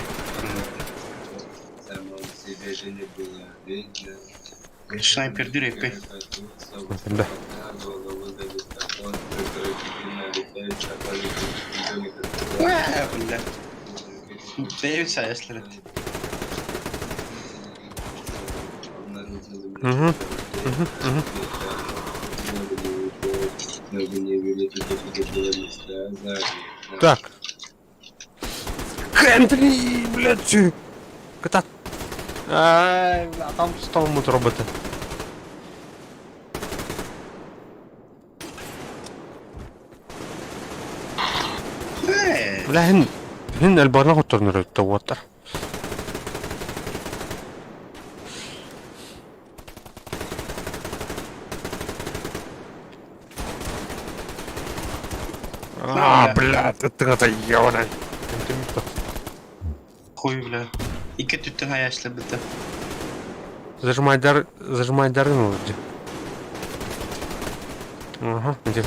Снайпер дырепи. Да. Бля. Бэйбит сайаслар. Угу. Угу. Угу. Так. Хендрі, блядь. Кота. Ай, бля, там стол мут робити. Бля, хин, хин элбана хотторнор өттө уоттар. А, блядь, это это ёбаный. Хуй, бля. Икки түттен хаяшлы бітті. Зажимай дар, зажимай дары ну где. Ага, где?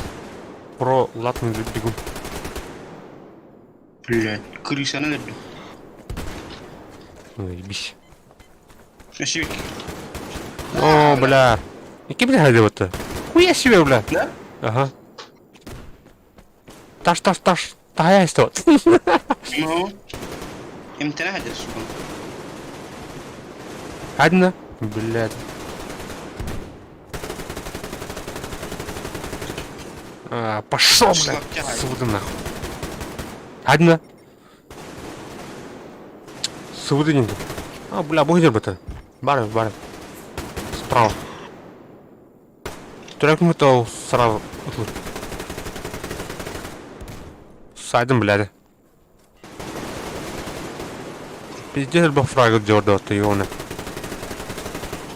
Про латный бегун. Блядь, крыса надо, блядь. Ну, ебись. Спасибо. О, бля. И бля, вот-то? Хуя себе, бля. Да? Ага. Таш, таш, таш. Тая что? Ну. Имтена хадир, сука. Одна. Блядь. А, пошел, блядь. Свуды нахуй. Одна. Свуды не. А, бля, будет это. Бар, бар. Справа. Трек метал сразу. Сайдым, блядь. Пиздец, бо фраг дёрдал ты его.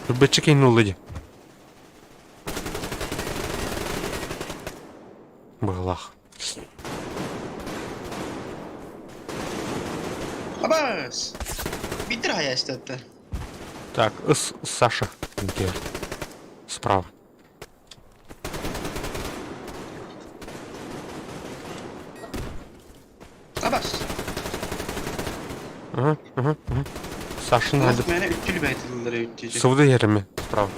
Бычки ну лыди. Балах. Абас! Битер хаяшты. Так, с Саша. Где? Справа. Абас! Ага, ага, ага. Саша надо. Мені үттүл бәйтілдер үттүл. Сывды yerimi справа.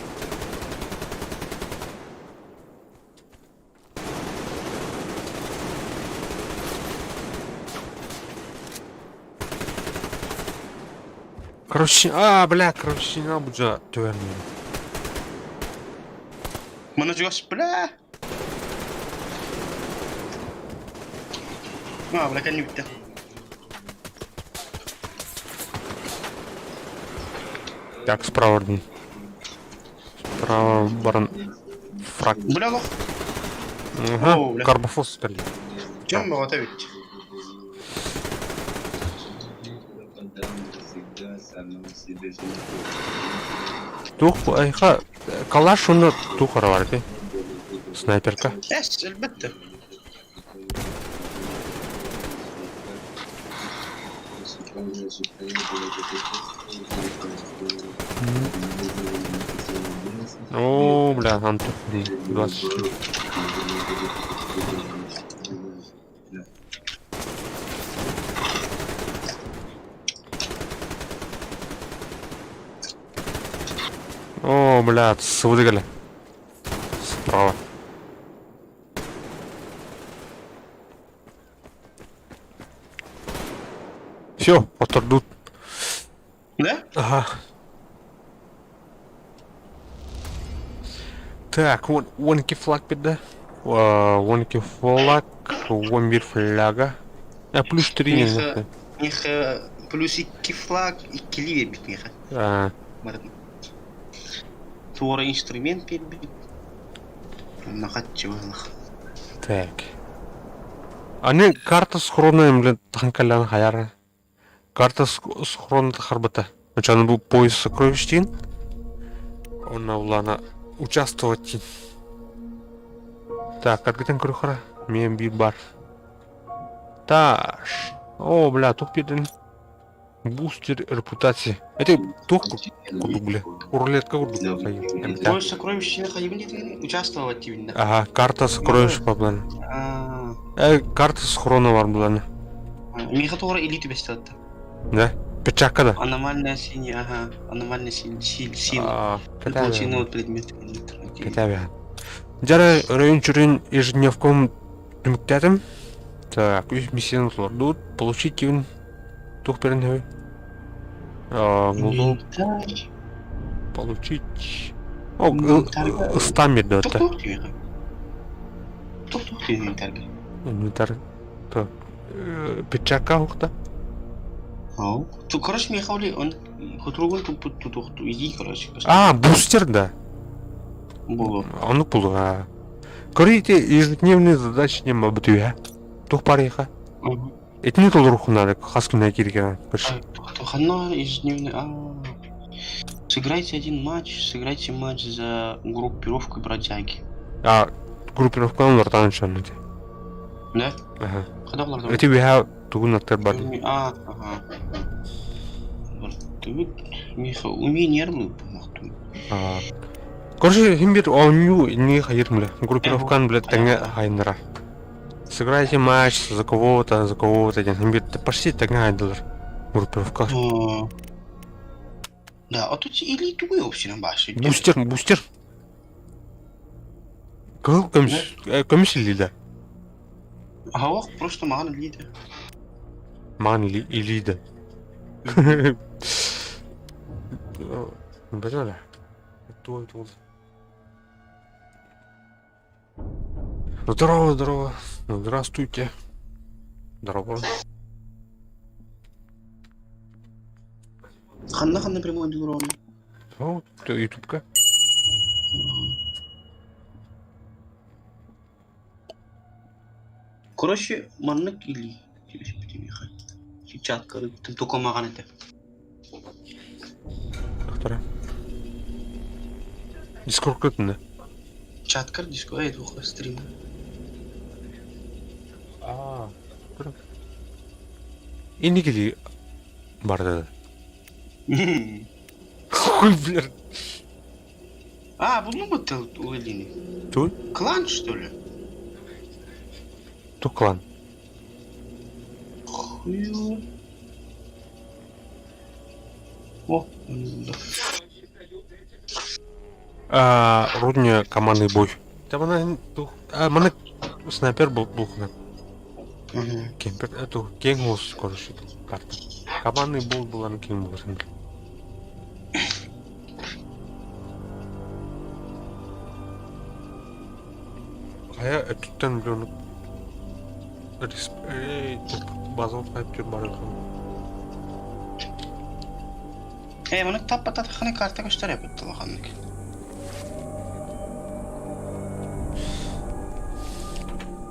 Короче, а, бля, короче, не буджа төвермейді. Мына жуас, бля! А, бля, кәне бітті. Так, справа один. Справа баран. Фраг. Бля, лох. Ага, О, бля. карбофос стали. Чем бағата бітті? Тух, айха, калаш оны тухара бар, де. Снайперка. Эс, әлбәтте. О, бля, Антон, 24. О, бля, выиграли. Справа. Все, отордут. Да? Ага. Так, вон, вонки флаг да? Вонки флаг, вон мир фляга. А, плюс 3 не знаю. Миха, плюс икки флаг, икки ливер бит миха. А, Туора инструмент бит. Онно хаччы быһылах. Так. Аны карта схрона блин тахан хаяра. Карта схрона харбата. Начало был поиск сокровищ дин. Онна улана участвовать дин. Так, аргытан көрөхара. Мен bir бар. Таш. О, бля, тух бирдин. Бустер репутации. Это тух курдук, бля. Рулетка курдук. Поиск сокровищ хайыбын диэтигин участвовать диибин да. Ага, карта сокровищ по плану. Аа, Карта схрона бар буланы. Миха туора илии түбэстэ Да? Печака да. Аномальная синяя, ага. Аномальная синяя, сила. Получи новый предмет. Кэтээбэ. Дьэ өрөйүн чүрүн ежедневком түмүктээтим. Так, үс миссияны толордубут. Получить күн туох берин үһү? Буолу получить. О, ыстаан биэрдэ отто. Туох диэҕэ? Туох диэн инвентарьга? Инвентарь. Так, перчатка уһукта. Ау. Короче, миэхэ оли он хотуругун туппут тутуохту иди, короче. А, бустер, да. Буолуо. Оннук буолуо. Көрү ежедневные задачи не бутуя. Тух париха. Итини толорухунаары хас күнэ киирген көрш. Ханна ежедневный... Сыграйте один матч, сыграйте матч за группировку бродяги. А, группировканы улартаан шанны. Да? Ага. Когда улартан? Эти биһа тугун аттар бар. А, ага. Тут Миха, умение нервы помогту. А. Короче, хим бир оонньуу инниги хайыр бля. Группировканы бля тэҥэ хайыннара. Сыграйте матч за кого-то, за кого-то диэн хим бир почти тэҥэ хайдылар. Группировка. Да, а тут или тугуй вообще баши. Бустер, бустер. Кыһыл көмүс, көмүс илиилэ. Аһаох просто маҕан илиитэ. Маҕан илиитэ. Бэтэ Туой туол. Здорово, здорово. Здравствуйте. Здорово. Ханна ханна прямой дурон. О, ютубка. Короче, маннык или Чатка, только маҕан этэ. Доктора. Дискорд көтүнэ. Чаткар диско, эй, двух стрим. Аа. Инникили барды. Хуй, блядь. А, булну бу улелини. Туй? Клан, что ли? Ту клан. Хую. О, А, Рудня командный бой. Там она мана снайпер был булхна. Кемпер, эту кенгус, короче, карта. Командный бой был на кенгус. Хайа өттүттэн блин эй базовый хайп бар Ээ, маны таппатаххына карта көстөр эбит улаханнык.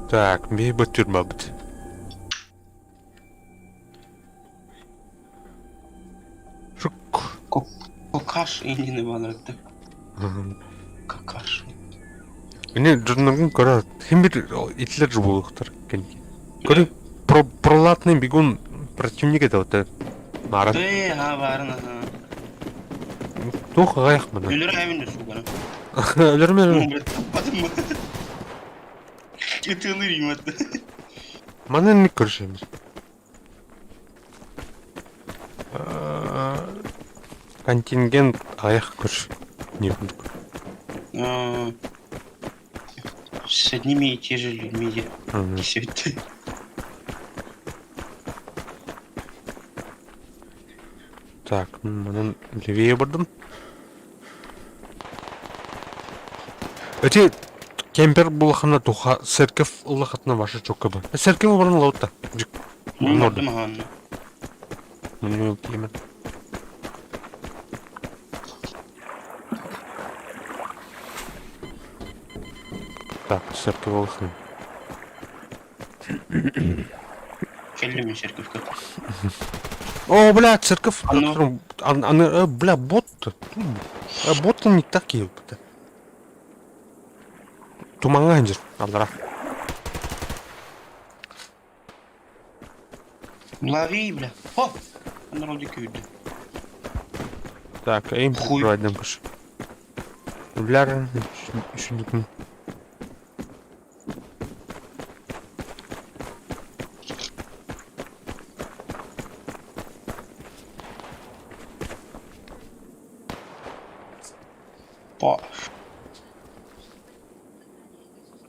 Так, бии бөттүр бабыт. Шук. Какаш иннини банырытты. Какаш. Ини дьонноргун көрө хим бир итилер жубулуктар кэнники. Көрө про пролатный бегун противник это вот Мара. Ээ, ха баарын аха. Туох аҕайах мана. Өлөр эбин сугана. Өлөрмө. Таппатым. Ытылыр юмат. Маны не көрүшөмүз. Контингент аҕыйах көрүш. Не курдук. С одними и те же людьми. Все. Так, манан левее бардым. Эти кемпер булахана туха церковь улахатна ваша чокка ба. Церковь баран лаута. Нордым аһаанна. Ну, кемен. Так, церковь олохын. Кэллим мин церковька. О, бля, церковь. Аны, бля, бот. Бот не такие. Тумаҥҥа сылдьар аллара. Лови, бля. О! Народик күүрдэ. Так, эйм прикрывать кыш. Бляр, үшүндүкүн. По.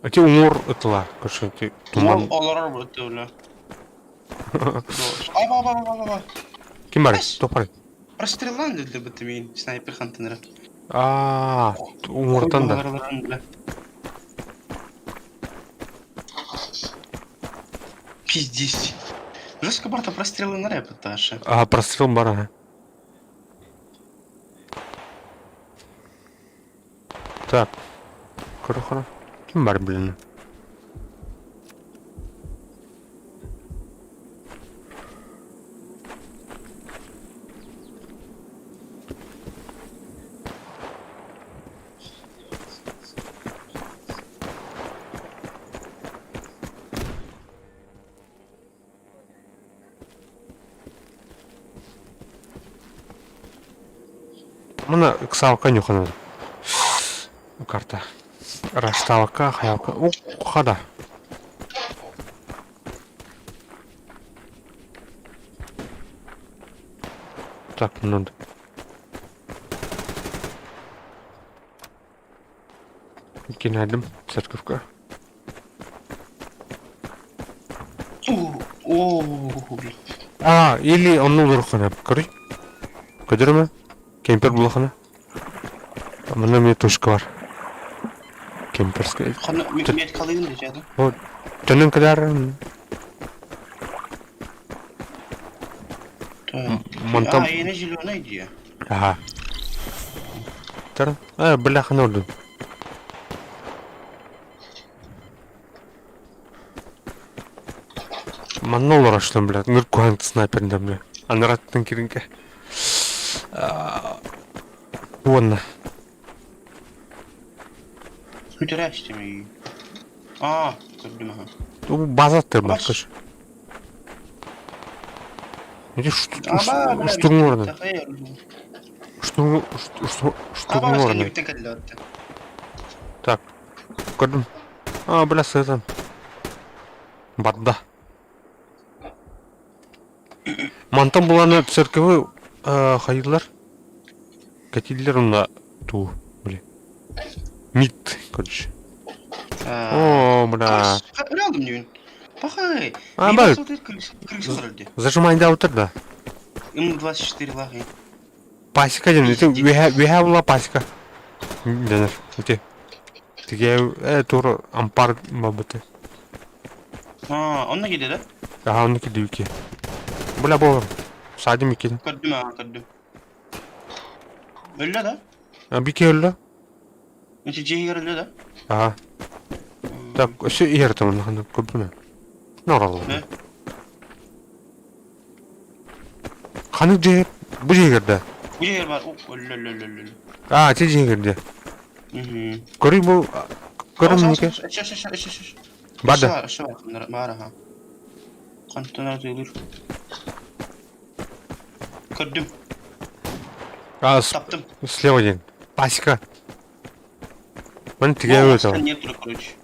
Ити уҥуор ытыла, короче, ити туман. Ол олорор бу бля. Аба, аба, аба, аба. Ким бар? Топ бар. Простреллан деді бітті мен снайпер хантыныры. Аа, уҥуортан да. Пиздец. Жестко барта прострелы на рэп, Таша. А, прострел бар, ага. Так. Көрө-көрө. Ким бар, блин? Мына ыксаабакка ньуханар. Карта. Раштаабакка, хайаабакка. О, хада. Так, надо. Кинәдим церковка. А, или онну олороххуна көрүй. Көдөрүмэ? Кемпер булахына. Манна эмиэ точка бар. Кемперская. Ханна меткалыйын дечеді. Вот. Төнөн кэлэр. Мантан... А, эне зеленый дии. Ага. Тар. А, бляха, ордун. Манна олорочтон, блядь, ныр куһаан снайперинэн, бля. Анараттан киринке. Уонна. Күтәрәчтеме? А, көрдүм аха. База тырбак кыш. Иди штурм орден. Штурм штурм орден. Так. Көрдүм. А, бля, сытан. Барда. Мантан буланы церковы хайылар. Катилер онна ту, бля. Мид, короче. О, бля. Алдым дүйін. Пахай. А, бар. Зажимай да утыр да. М24 лаги. Пасека диэн ити үөһэ үөһэ була пасека дэнэр ити тигэ э тур ампар бабыты. А, онно киирдэ да? Аха онно киирдэ ики. Бля бу саадым иккитин. Көрдүм аа көрдүм. Өллө да? А бики өллө? Ити дьиэһигэр өллө да? Аха. Так, өссө иһэр тамын көрдүм. Норалла. Ханнык дьиэ? Бу дьиэ кирдэ. Бу дьиэ бар. Өллө өллө өллө өллө. Аа, ити дьиэ кирдэ. Көрүй бу көрүм неке? Бар да. Бар аха. Хантан атыылыр. Көрдүм. А, Таптым. Слева диэн. Пасека. Маны тигэ өтө. Нет тура, короче.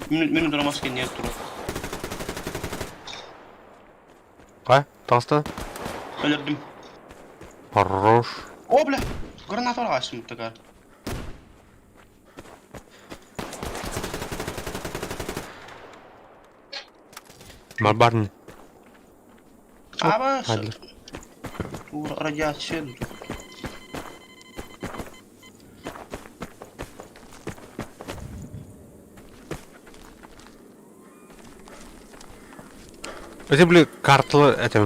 Минут маска нет тура. Ка? Таҕыста? Өлөрдүм. Хорош. О, бля! Граната барҕааччым такар. Марбарны. Аба, радиация. Эти были карталы, это,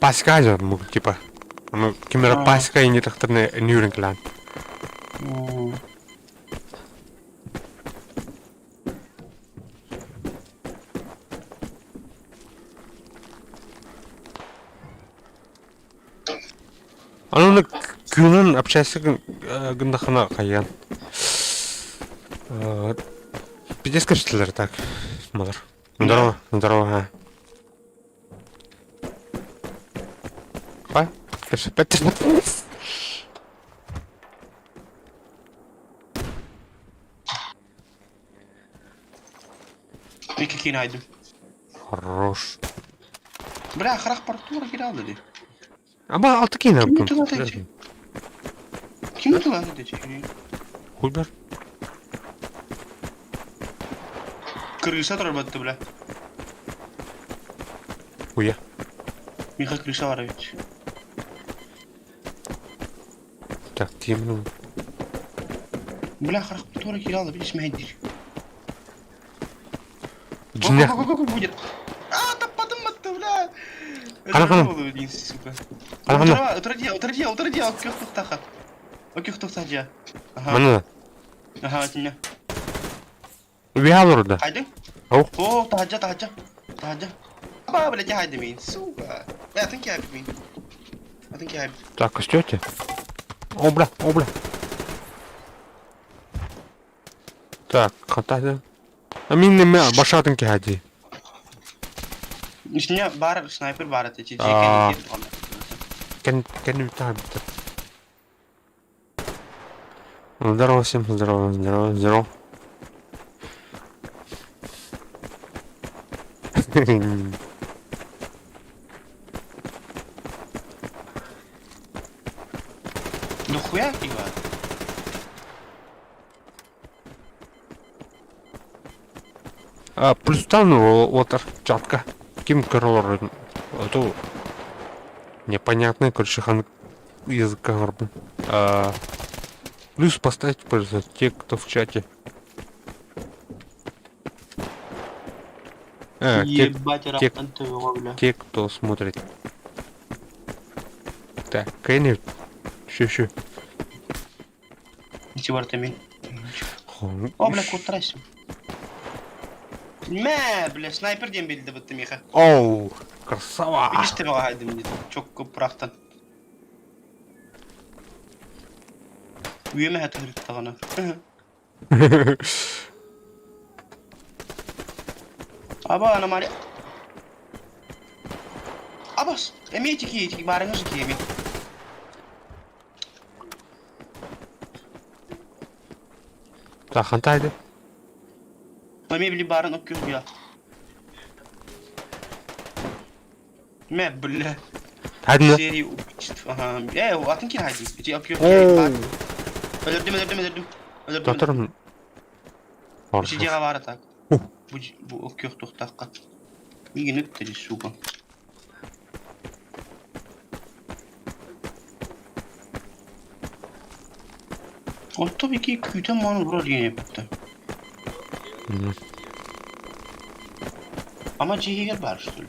пасека типа. Ну, кимера пасека и не тахтарны нюринг лан. Аны күнүн общайся гындахына хайан. Пиздец кэпсэтилэр так. Малар. Здорово, здорово. Хай, кэпсэппэт. Икки киин айдым. Хорош. Бля, харах портура кииралды дии. Аба алты киин Ким тылат эти? Ким тылат эти? Хуй бар. Крыса турбатты, бля. Хуя. Миха крыса бар ведь. Так, темно. Бля, харах тура кииралды, видишь, мэйдир. Дьиҥнээх Будет. А, таппатым бля. Хана хана. Хана хана. Утырдия, утырдия, утырдия, окей, тухтаха. Окей, тухтаха. Ага. Манна. Ага, тинне. Убиһа олордо. Хайдың? Ау. О, таһаджа, таһаджа. Таһаджа. Аба, блядь, я мин, сука. Я think я мин. I think я Так, костете? О, бля, о, бля. Так, хатада. А мин неме башатын киһади. Исня бар снайпер бар эти А. Кен кен там. Здорово всем, здорово, здорово, здорово. Ну хуя пиво. А, плюстан отар чатка. Ким королор это непонятный, короче, хан языка горбун. А, плюс поставить, пожалуйста, те, кто в чате. А, те, Ебать, те, рахтан ты его, бля. те, кто смотрит. Так, Кенни, еще, еще. Ничего, Артемий. О, бля, кутрайся. Мә, бля, снайпер диэн билди бытты миха. Оу, красава! Видишь, ты хайдым дейді. Чок көп прахтан. Үйеме хәтті тағана. Аба, ана Мария. Абас, эми тики, тики барыңыз ки эми. Так, хантайды. Эми били барын оккүр я. Мә, бля. Хайдына. Серия убийств. Ага. Э, атын кин хайди. Эти оккүр. Оу. Өлөрдүм, өлөрдүм, өлөрдүм. Өлөрдүм. Татарым. Сидеға бары так. Ух. Бу бу оккүр тухтакка. Мигин өттү, сука. Онто бики күтен маны бура деген епті. Ама жегер бар, что ли?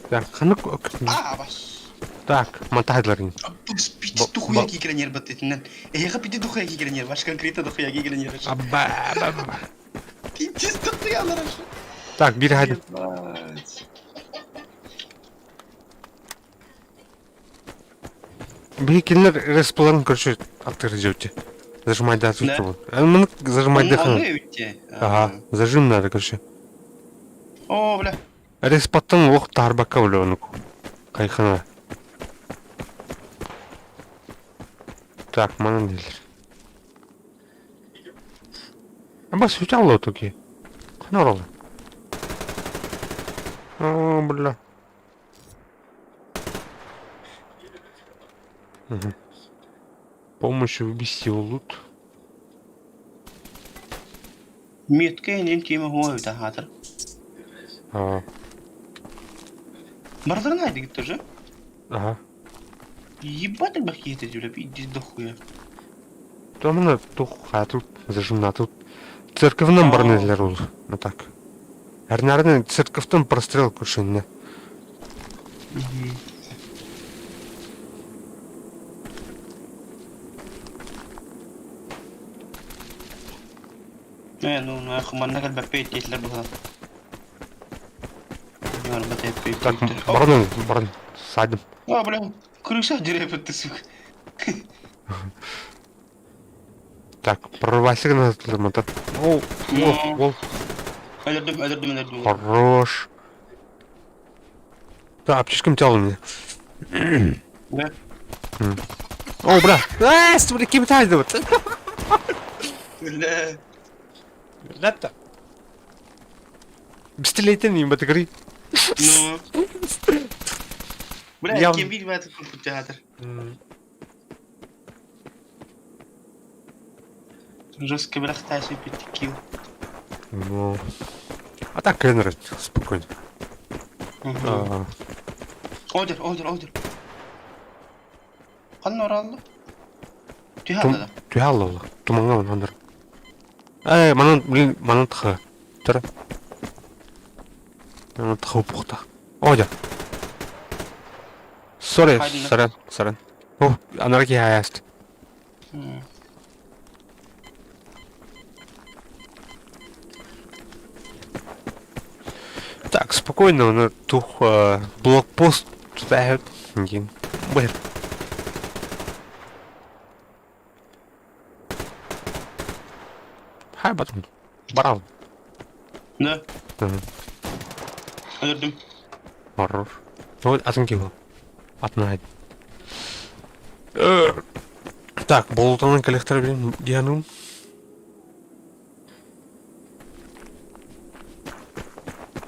Так, ханық А, бас. Так, монтажларын. Бас, пити дохуя кигренер бат этинен. Эйга пити дохуя кигренер, баш конкретно дохуя кигренер. Аба, аба. Пиздец дохуя лараш. Так, бир хайды. Ебать. Бир респлан, короче, аттыр делайте. Зажимай да, Да. Да? Зажимай Он дыхание. өте. Ага, зажим надо, короче. О, бля. Респаттан лох тарбака бля, Кайхана. Так, манан дилер. Аба сүтә токи. Кана оралы. О, бля. Угу. Помощь выбести лут. Метка енем тема хуа өте хатыр. А, Бардырын айды тоже. ага. Ебать, бахи это, бля, иди дохуя. Там на тух тут зажим тут. Церковным барнелер ул. Ну так. Әрнәрне церковтан прострел күшенне. Э, ну, нахуй, манна калбаппе тетлер була. Так, баран, баран, садим. А, бля, крыша деревья ты, сука. Так, прорвайся на этот. О, о, о. Өлөрдүм, өлөрдүм, өлөрдүм. Хорош. Да, аптечкам тял мне. Да. О, бля. Э, смотри, кем вот. Бля. Лето. Бистилейтен им батыгри. Ну. Бля, Я- кем видит этот театр? Жестко бляхтайся пятикил. Ну. А так Кеннер спокойно. А, Одер, одер, одер. Ханна оралды? Түһэ Тум- да. Түһэ алла Тумаҥҥа манан Э, манан, блин, манан тха. Тара. Манан тха упухта. О, дьэ. Сори, Хайдына. сорян, сорян. О, анарки аяст. Так, спокойно, на тух э, блокпост ставят. Блин. Хай батон. Барал. Да. Мгм. Өлөрдүм. Хорош. Ну, атын киво. Атнайд. Так, болтанын коллектор блин, диану.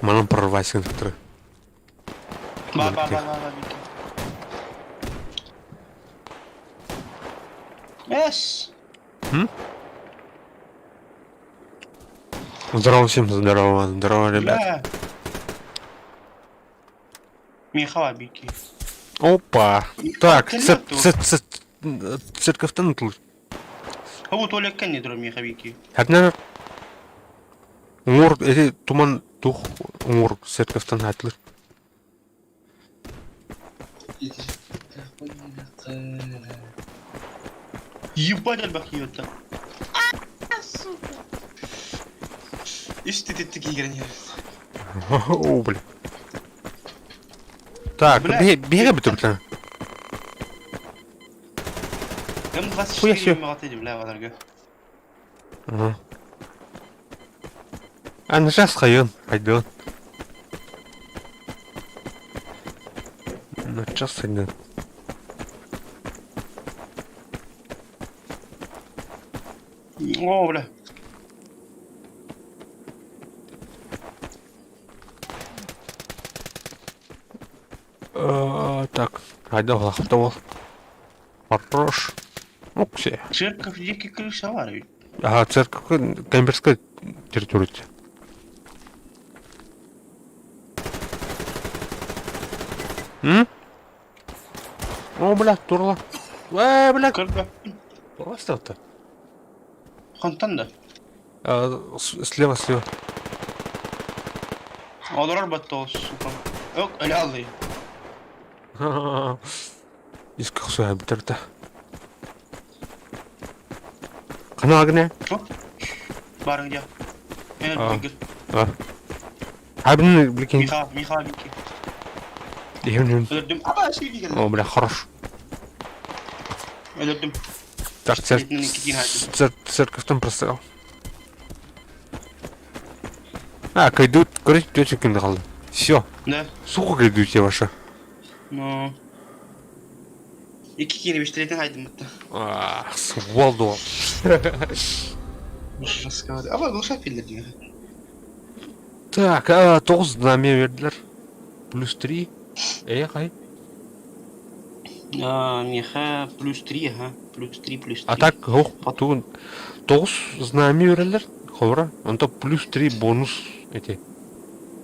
Манан прорвайся тры. Ба ба ба ба ба. Yes. Здорово всем, здорово, здорово, ребят. Бля. Михала бики. Опа. Так, Кэллэ цер, цер, цер, церковтан тут. А вот Оля кэнни дро Миха бики. Одна Уҥуор эти туман тух уҥуор церковтан атлыр. Ебать альбах ебет Сука. Ишь ты ты такие граниры. О, бля. Так, Бля. бега бы тут. Хуя М24 себе. мағат бля вадарга. Ага. А, ну сейчас хайон, пойдет. Ну сейчас сойдет. О, бля. Э, Так, айда лахтовал. Хорош. Уксе. Церковь дикий крыша Ага, церковь кемберская территория. М? О, бля, турла. Э, бля. Көрбө. Просто-то. Хантан да. А, Слева, слева. Олорор батты сука. Ок, эле алды. Искусство битэрдэ. Хана агне? Барың дия. Мен А. бигир. А. Абин бликин. Миха, Миха бики. Дихин. Өлөрдүм. Аба ши бигир. О, бля, хорош. Өлөрдүм. Так, цер... цер... церковь там прострел. А, кайдут, короче, тетя ким қалды. Все. Да. Сука кайдут те ваша. Ну. Ики кини биштеретин хайдым бутта. А, сволду. Жестко. Аба глуша пилдер дия. Так, а, тоғыз знамя берділер. Плюс три. Эй, хай. А, Миха плюс 3, ага. Плюс 3, плюс 3. А так, ох, тугун. Тоғыз знамя берелер. Ховра. Онто плюс три бонус эти.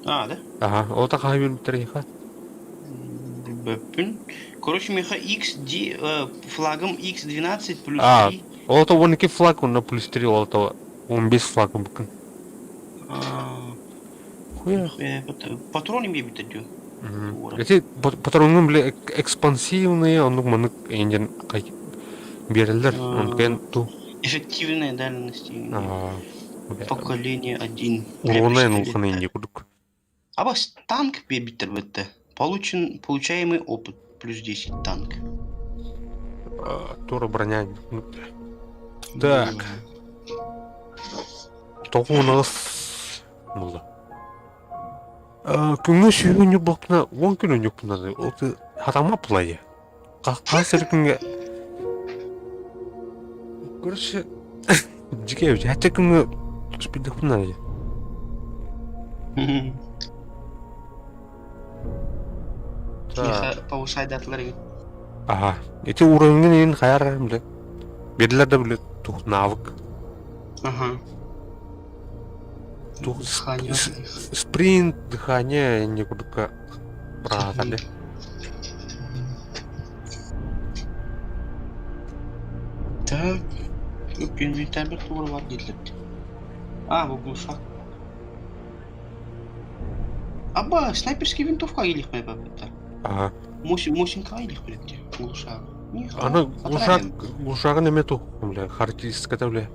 А, да? Ага, ол так хай берділер, ха. Бэппин. Короче, Миха X, D, э, флагом X12 плюс А, 3. ол то 12 флаг, онда плюс 3, ол то 15 флаг бүкін. А, Хуя. э, Патроны мне бит дю. Эти патронның биле экспансивные, оннук манык энден кай берелер, онкен ту. Эффективная дальность. А, Поколение 1. Урона эн улхан энди курдук. Абас танк биэрбиттэр бытта. Получен, получаемый опыт плюс 10 танк. Тура броня. Так. Тоҕуонаҕыс буолла. Күҥҥэ сүүһүн ньурбаппына 10 күн өнньүкпүнэ ол хатаммат булайы. Хас эрэ күҥҥэ Короче, дьикэй эбит. Күҥҥэ спидахпына Киэхэ повышайдаатылар игин. Аха. Ити уровеньҥин иһин хайар бile. Биэдилэр да бile тух навык. Ага. Тух Дыхание. Спринт, дыхание не курдукка быраатали. Так. Күнүтэн туора бар дииллэр. А, бу глушак. Аба, снайперский винтовка илих баппыттар. Ага. Мосинка илих билетти. Глушак. Аны глушак, глушагын эме тух, бля, характеристиката, бля,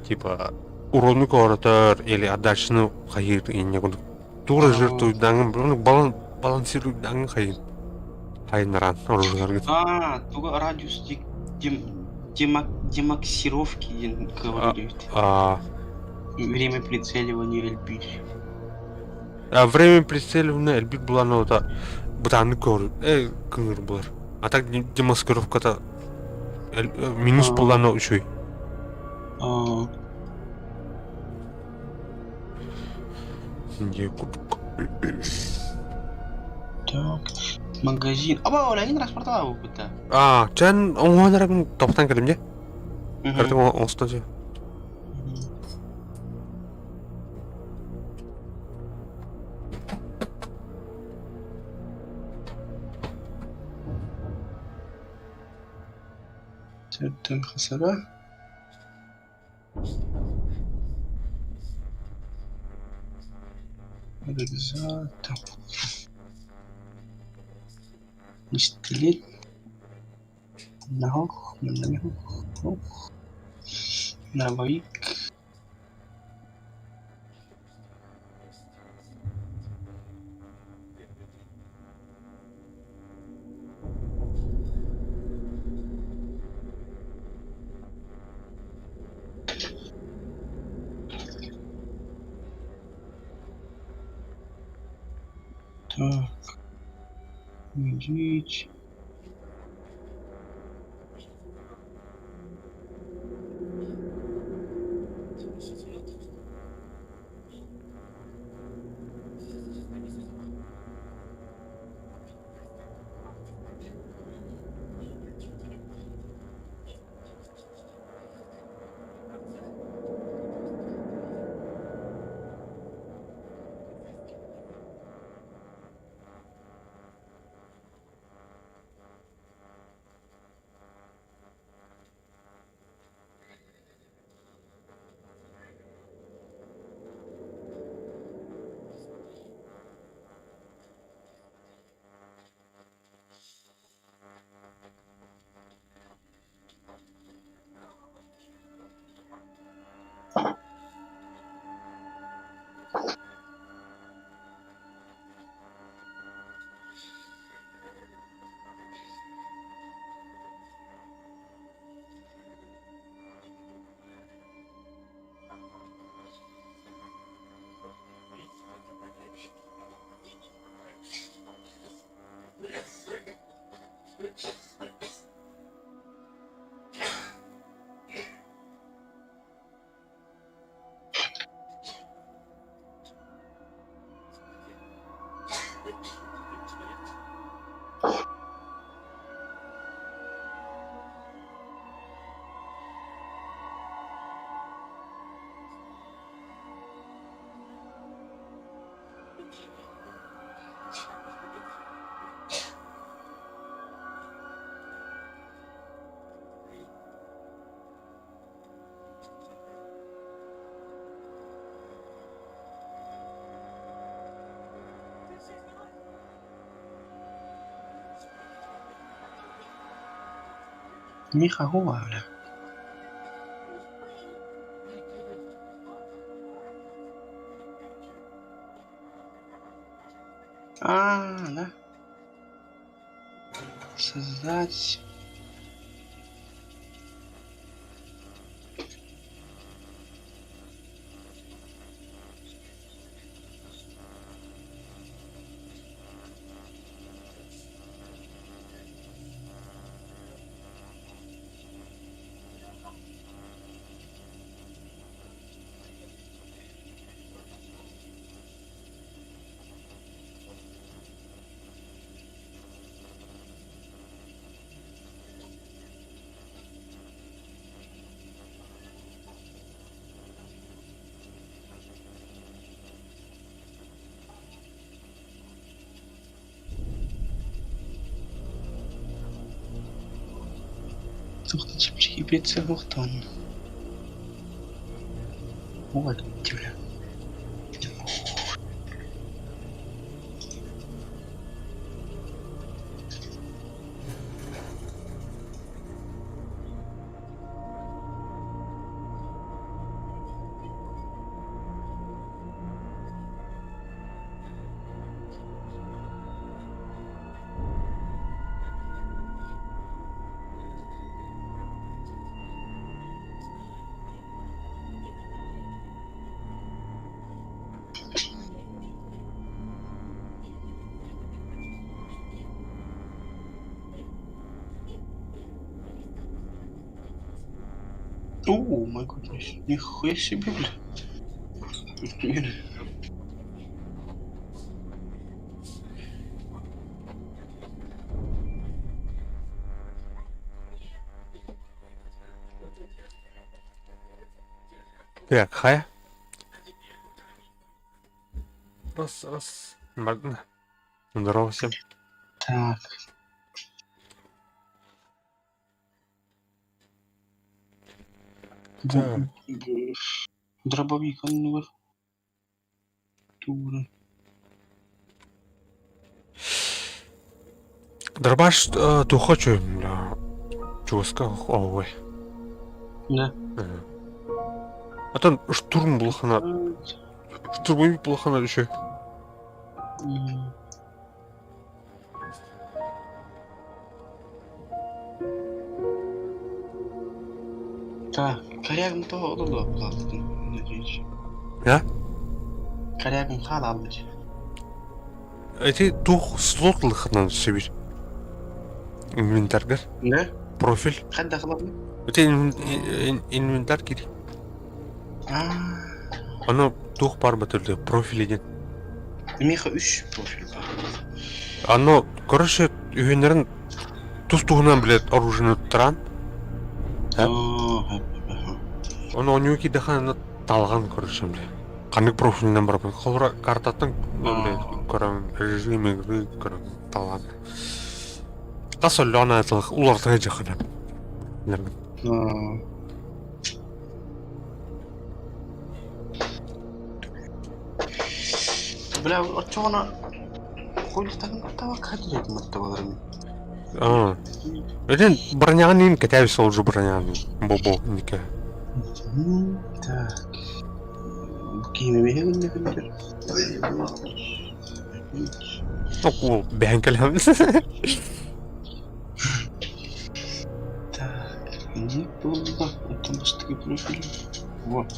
типа урону коротор или отдачаны хайыр инне курдук. Тура жертвуйдаңын, балан балансируйдаңын хайын. Хайыннаран оружияларгыт. А, туга радиус демаксировки диэн говорили. А, Время прицеливания элбир. А время прицеливания элбир булан ота бытааны көр, кыңыр булар. А так демаскировката минус булан үчүй. Не курдук. Так, магазин. Аба, ола ин распортала буппута. А, чан оңуонарабын топтан кэлим дьэ. Картым оҥостон дьэ. Төртөн хасара. Рюкзак. Пистолет. Нах, нах, Дробовик. Так. Идите. Миха губа, бля. А, да. Создать. Туох чэпчэки суохтан Ой, бля. О, my goodness. Нихуя себе, бля. Так, хайа. Раз, раз. Бардына. Здорово всем. Так. Так. Дробовик оннугар Тура. Дробаш туха чуй, бля. Чугаска ой. Да. А там штурм булахана. Штурмовик булахана еще. Так, корягым то олду булалтын, надеюсь. Я? Корягым хаалаллар. Эти тух слот лыхынан себир. Инвентарьгар. Да? Профиль. Хайдах ылабын? Эти инвентарь кири. Оно тух бар батырды профиль един. Миха үш профиль бар. Оно, короче, үһүннэрин тус туһунан блядь оружиены туттаран. Ону оонньуу киирдэххэ талҕан короче блядь. Ханнык профилинэн барабын. Холобура картаттан блядь көрөн режим игры көрөн талҕан. Хас өллөҕүн аайы уларытыга дьахына. Бля, оччоҕуна хуйлатагын табакка дириэтим маттабаларым. Аа. Этин броняҕын иин кэтээбит солжу броняҕын бобо никэ. Так. Бу киимэ миһэ күндэр. Оку бэһэн кэлэм. Так, не было. Это бастакы профиль. Вот.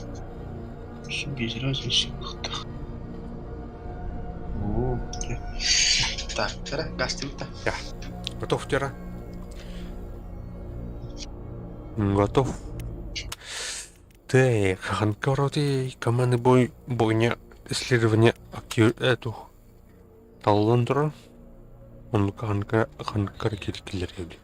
Все без разницы. О, Так, вчера гастим то Я. Готов вчера? Готов. Так, Ханкороти, команды бой, бойня, исследование аки эту. Таллан турар. Оннук ханка ханкар киркилер эбит.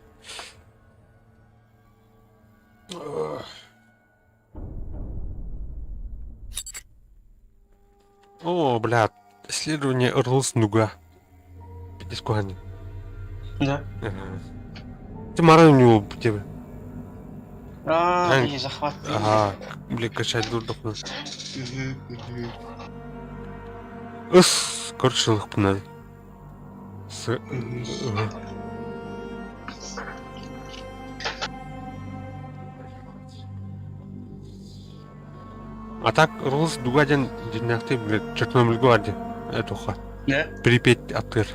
О, бля, исследование Ырлыс Нуга. Пятискуани. Да. Ты мораль у него тебе. А, не захват. Ага, бля, качать дурдохну. Ыс, короче, лыхпына. С... А так, Рус Дуга диэн дьиҥнээхтик блядь, Чернобыльга бар дии, этуха. Да? Припять аттыыр.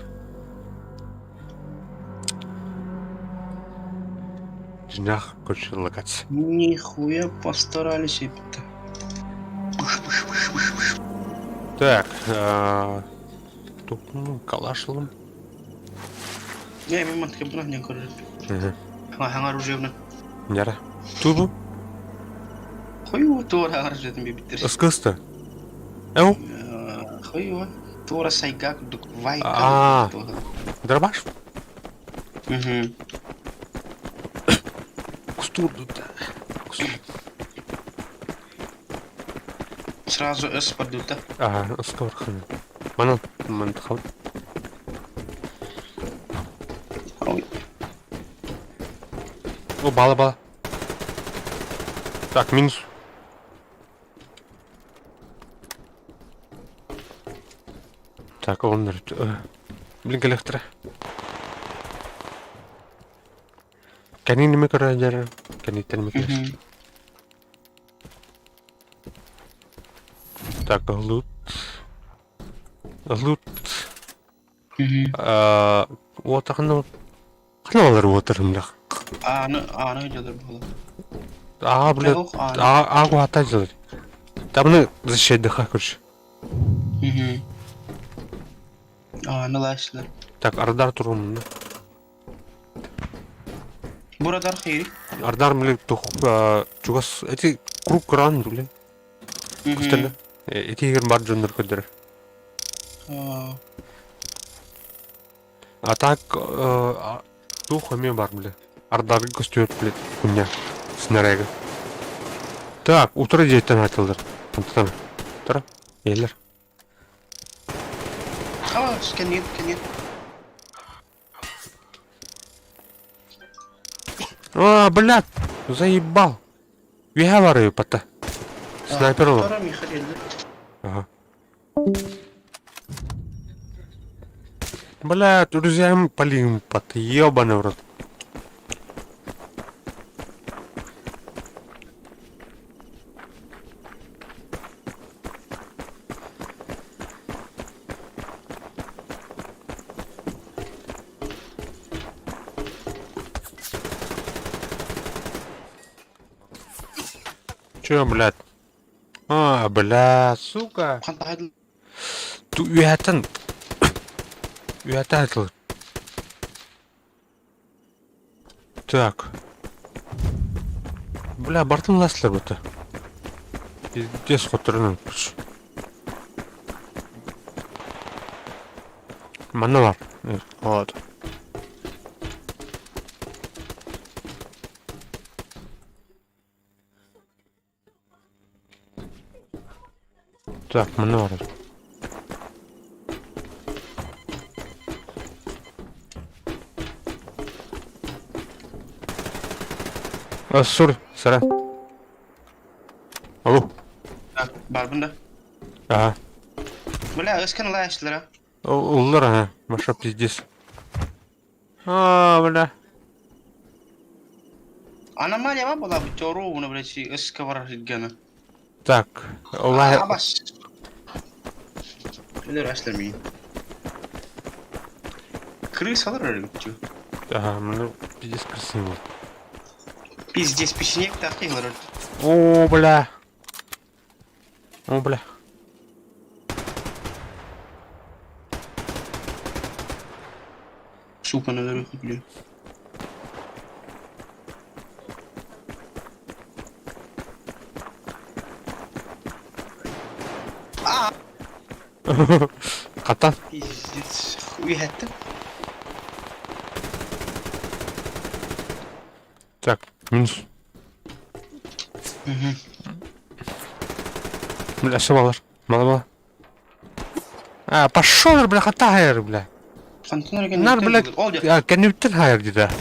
Дьиҥнээх короче локация. Нихуя постарались, епта. Пыш-пыш-пыш-пыш-пыш. Так, тут, ну, калаш ылым. Не, мен мантыка бuna не көрөр. Хаҥа оружиевна. Няра. Тубу? Хойу туора хаҥа оружиетын биэбиттэр. Ыскыста. Эу? Хойу туора сайга курдук вайка. Аа. Дробаш? Угу. Кустурду да. Сразу С поддута. Ага, ыскабархана. Манан, мантхал. Ой. О, бала, бала. Так, минус. Так, он... Блин, коллектора. Кэнин неме көрө Кэниттэн неме көрөр. Так, лут. Лут. Уотахына хана балар уотарымдах. Ааны, ааны дьалар буолар. Аа, блядь. Аа, аа, уата дьалар. Там защищать дыха, короче. Ааны лашлар. Так, Ардар турумна. Бурадар хири. Ардар, блядь, тух, чугас, эти круг кран, блядь. Көстөллө. Ити игер бар дьоннор көрдөрөр. А так, тух эмиэ бар, бля. Ардарга көстүбэт, блядь, хуйня. Снаряга. Так, утро дьиэттэн атыллар. Антон. Тура, еллер. Хабас, кэнниет, кэнниет. А, блядь, заебал. Үөһэ барыы пата. Снайпер ол. Ага. Бля, друзьям полим пат, ебаный в рот. Че, блядь? А, бля, сука. Ту үөһэттэн үөһэттэн айтылыр. Так. Бля, бартын ласлар бұты. Пиздец хотырынан. Манна бар. Вот. Так, манна бар. А, сори, сара. Алло. Барбын да. Ага. Бля, өскен лашлара. Уллар, ага. Маша пиздец. А, бля. Аномалия ма была бы ровно, блядь, өске бар гена. Так, олай... Абас. Өлөр ашлар мин. Крысалар өлүктү. Ага, ну пиздец красиво. Пиздец, печенек тахтыйлар. О, бля. О, бля. Сука, на дорогу, бля. А! Хата. Пиздец, хуй это. Так, минус. Угу. Бля, все балар. Мало мало. А, пошел, бля, хата хайр, бля. Нар, бля, а, кэнниттэн хайр дида.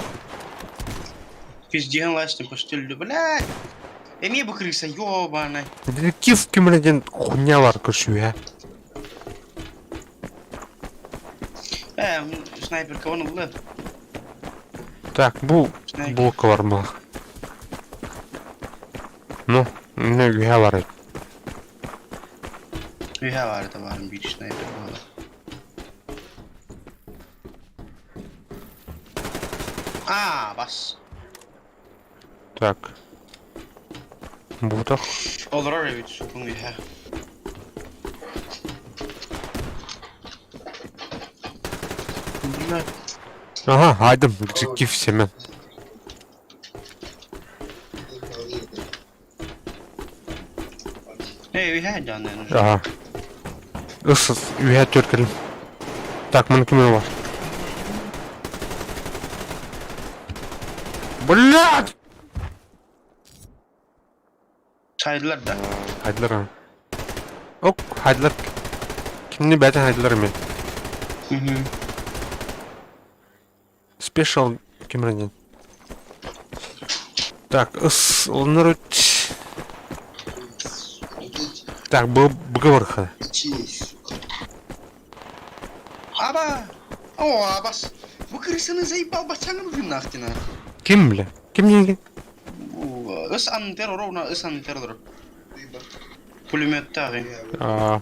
Пиздец, ластим, постелю, блядь. Эмиэ бу крыса, ёбаная. Кив кимре диэн хуйня бар көрсүө. Снайперка он ылла. Так, бу блокка бар мах. Ну, не үһэ бар. Үһэ бар да барым биир снайпер буола. А, бас. Так. Бутах. Олорор эбит сукун үһэ. Бля. Ага, айдым, киф Семен. Эй, үһэ дьааннан. Ага. Ыс үһэ төркелим. Так, мын ким бар? Блядь! Сайдылар да. Хайдылар а. Ок, хайдылар. Кимни бәтен хайдылар мен. Спешл кимренен. Так, ыс, оннор Так, был бговорха. Аба! О, абас! Бу крысаны заебал бачаңын уже нахтина. Ким, бля? Ким деньги? Ыс антер ровно, ыс антер Пулеметтағы. А.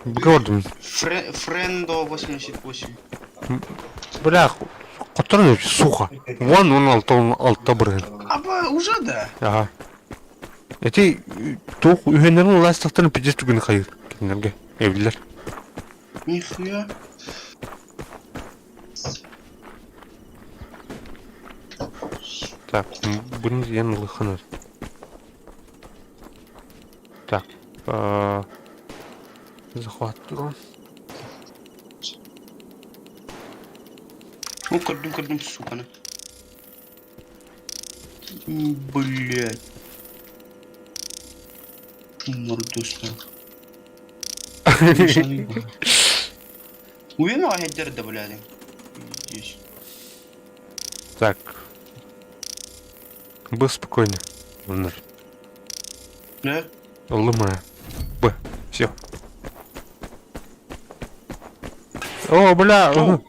Бговордум. Френдо 88. Бля, который сухо. Вон он алта, он алта бұрын. Аба, уже да. Ага. Эти туох үһэннэрин улаастахтарын пиздец түгүнү хайыр кинилэргэ эбилэр. Нихуя. Так, бұны деген лыханар. Так, захват туран. Ну, көрдүм, көрдүм, суканы. Блять. Мордусно. Уверен, а да, блядь. Здесь. Так. Был спокойно. Лунар. Да? Лымая. Б. Все. О, бля! О.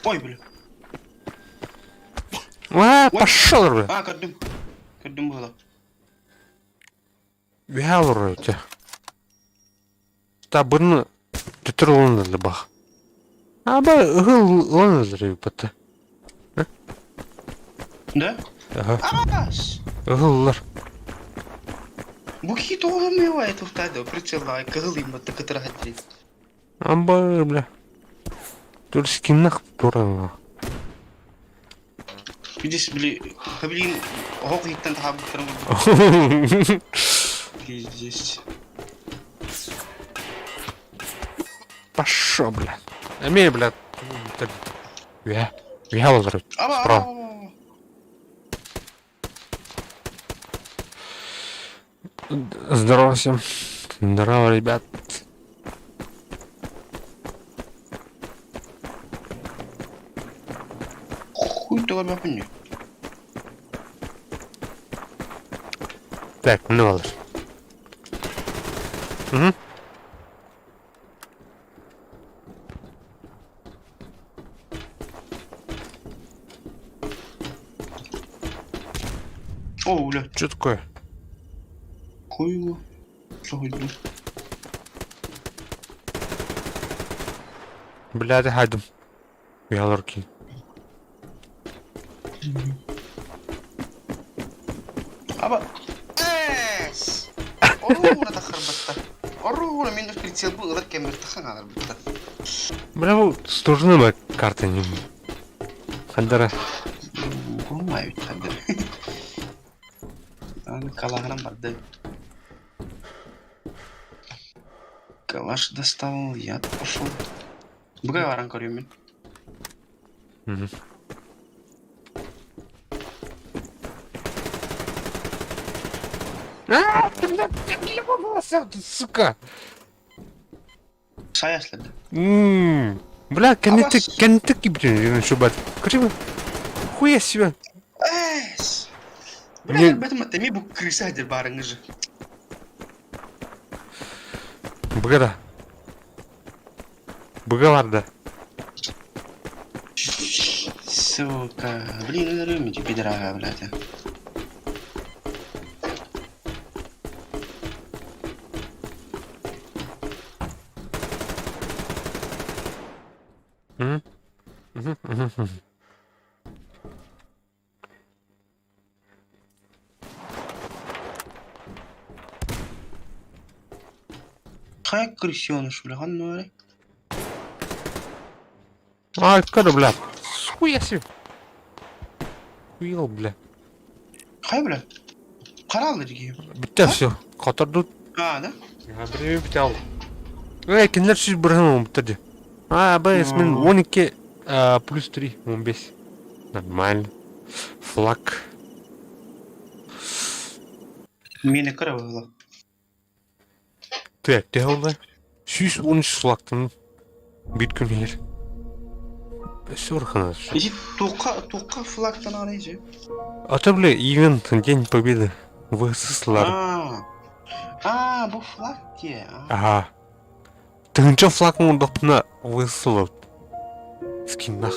Ой, бля. А, пошел, бля. А, көрдүм. Көрдүм было. Вяло, тебя. Та бұрны түтір олыныр бақ. Аба ыгыл олыныр бітті. Да? Ага. Абас! Ыгыллар. Бу кихи тоҕо это втайды прицелла кыгыл имбатта кытыра хатри. Аба, бля. Тур скиннах туран. Видишь, били, блин, хок хиттен тахабыттарым. Пиздец. Пошел, бля. Амей, бля. Я. Я олар. Аба, Справа. аба. Здорово всем. Здорово, ребят. Хуй ты бапын. Так, не алыр. Угу. О, бля. Что такое? Хуй его. Что хоть был? Бля, ты хайдым. Я руки. Аба. Эс! Оруна тахарбатта. Оруна минус прицел был, ылар кемер тахан алар бутта. Бля, бұл сложны ба карта не. Хандара. Болмай хандара. Аны калагынан барды. Калаш достал, я пошел. Бугай варан көрөмүн. Мгм. А, бля, ты, сука. Саяслады. Бля, кеннетик, Абас. кеннетик кибдин, шубат. Криво. Хуя себе. Эс! Не- Бля, бэтим атами бу крыса дер барыңызы. Бгада. Бгаларда. Сука. Блин, өлөрөм пидорага, блядь. М? Хайа крысёныш, бля, ханна эрэ? А, откуда, бля? Хуя себе. Хуел, бля. Хайа, бля? Хараллар киһи. Бүттэ все. Котордут. А, да? Бириэми бүтэ ал. Эй, кинилэр сүүс бырыһын оҥорбуттар дии. А, Б, мин 12 плюс 3, 15. Нормально. Флаг. Миэнэ кыра буолла. Ты төһө буолла? 113 флагтан биир күн иһэр. Өссө урхана. Ити туохха туохха флагтан аны А то, бля, ивент, День Победы. ВСС-лар. А, а, бу флаг дии. Ага. Тыһыынча флаг оҥордохпуна ВСС Скиннах.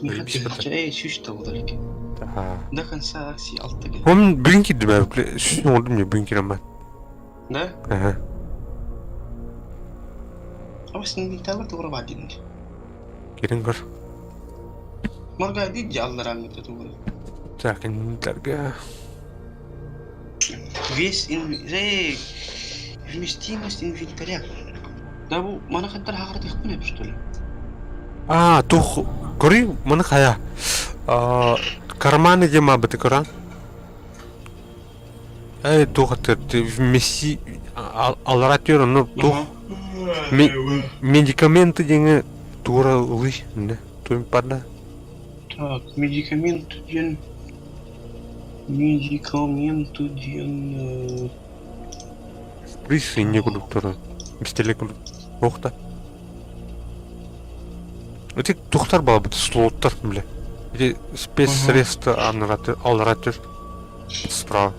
Эй, сүүс да буолар Ага. До конца акции алта кэлэр. Он бүгүн киирдим ээ, бля, сүүс оҥордум дии бүгүн киирэн баан. Да? Ага. Абас инвентарь тугура баар диэн. Киирэн көр. Морга дии алларааҥҥыта тугура. Так, инвентарьга. Весь ин... Эй, вместимость инвентаря. Да бу маны хаттар хаҕаратыахпын эбит что ли? А, тух, көрүй, маны хайа. А, карманы диэн баабыты көрөн. Эй, туох это, ты вмести, аллара түөр, ону туох медикаменты диэҥи туора ылый, не, туйм парда. Так, медикамент диэн... Медикаменты диэн... Шприц инне курдук турар, пистолет курдук. Ох да. Эти тухтар балабыт, слоттар, бля. Эти спецсредства аллара түр. Справа.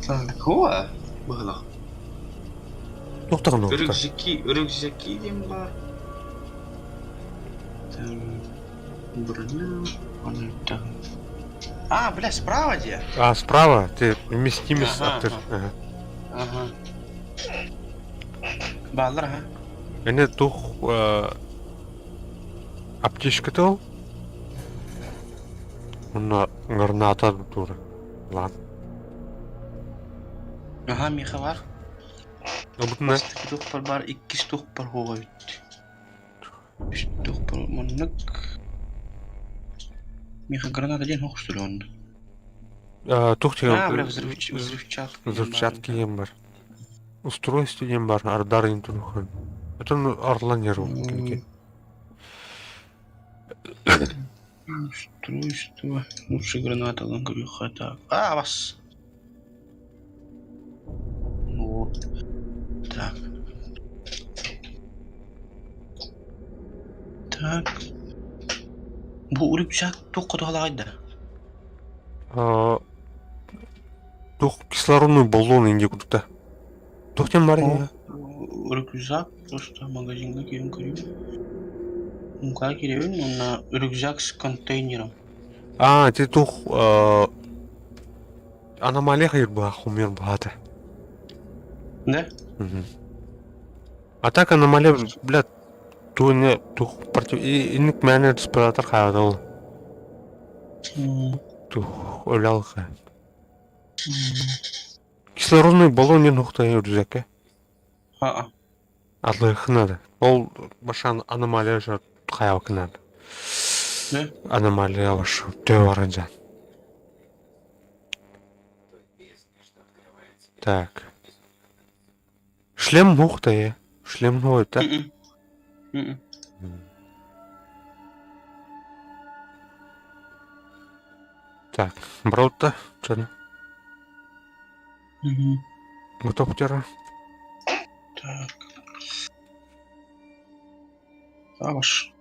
Так, о, было. Туохтаҕына уохта. Рюкзаки, рюкзаки диэн баар. Там броня, аны там. А, бля, справа где? А, справа, ты вместимость Ага, аттыр. ага. Ага. Бааллар, ага. Эне тух аптечката ол. Онно граната тура. Ладно. Ага, миэхэ баар. Обутна. Бастакы туохпар баар, иккис туохпар суоҕа эбит. Үс туохпар маннык. Миэхэ граната диэн суох что ли онно? Тух А, бля, взрывчатка. Взрывчатки диэн бар. Устройство диэн бар, ардар интурухан. Это Орлан нервы. Устройство. Лучше граната лангарюха так. А, вас. Вот. Так. Так. Бу рюкзак туохха туһалаҕай да? Туох кислородный баллон инде курдук Туох диэн бар Рюкзак просто магазиҥҥа киирэн көрүүм. Мука киирэбин уонна рюкзак с контейнером. А, ити туох аномалия хайыр быһа хумер быһаата. Да? А так аномалия, блядь, туне тух против инник мээнэ респиратор хаада ол. Тух өлалха. Кислородный баллон диэн ухтайа рюкзакка. Аа. Атлыах надо. Ол башан аномалия жа хайалкы надо. Аномалия ваш төө баран жан. Так. Шлем мухтайа. Шлем новый, да? Так, брал-то, что Готов вчера? Так. Аш.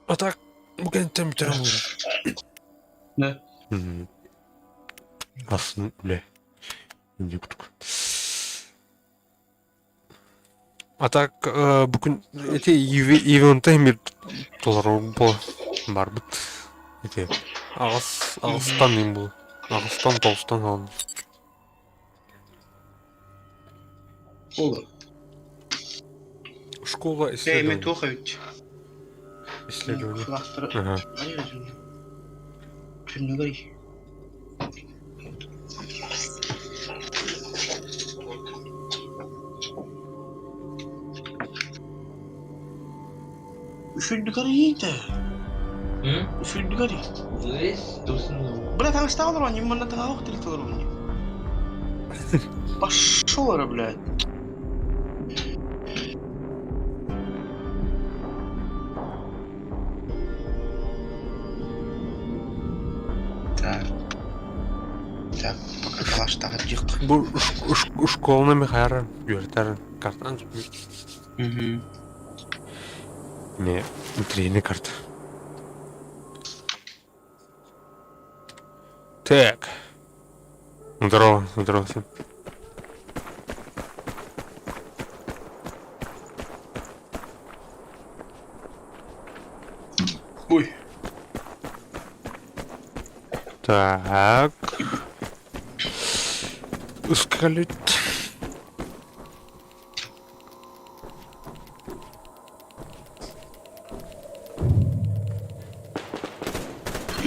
А так, бүгін температура. Да. Асын, бля. Не курдук. А так, бүгүн эти ивентэ мир толору бу барбыт. Эти аҕыс аҕыстан им бу. Аҕыстан тоҕустан аҕын. Школа. Школа Эй, мен исследований. туох эбит. Исследование. Флахтары. Ага. Түннүгэр. Үфүрдүгэр иитэ. Үфүрдүгэр. Бля, там стал они манна таҕах тилталар Пошел, блядь. Так. Так, пока калаштаҕа дьик. Бу школаны Михайра үөрэтэр картан Мгм. Не, внутренняя карта. Так. Здорово, здорово всем. Ой. Так. Скалит.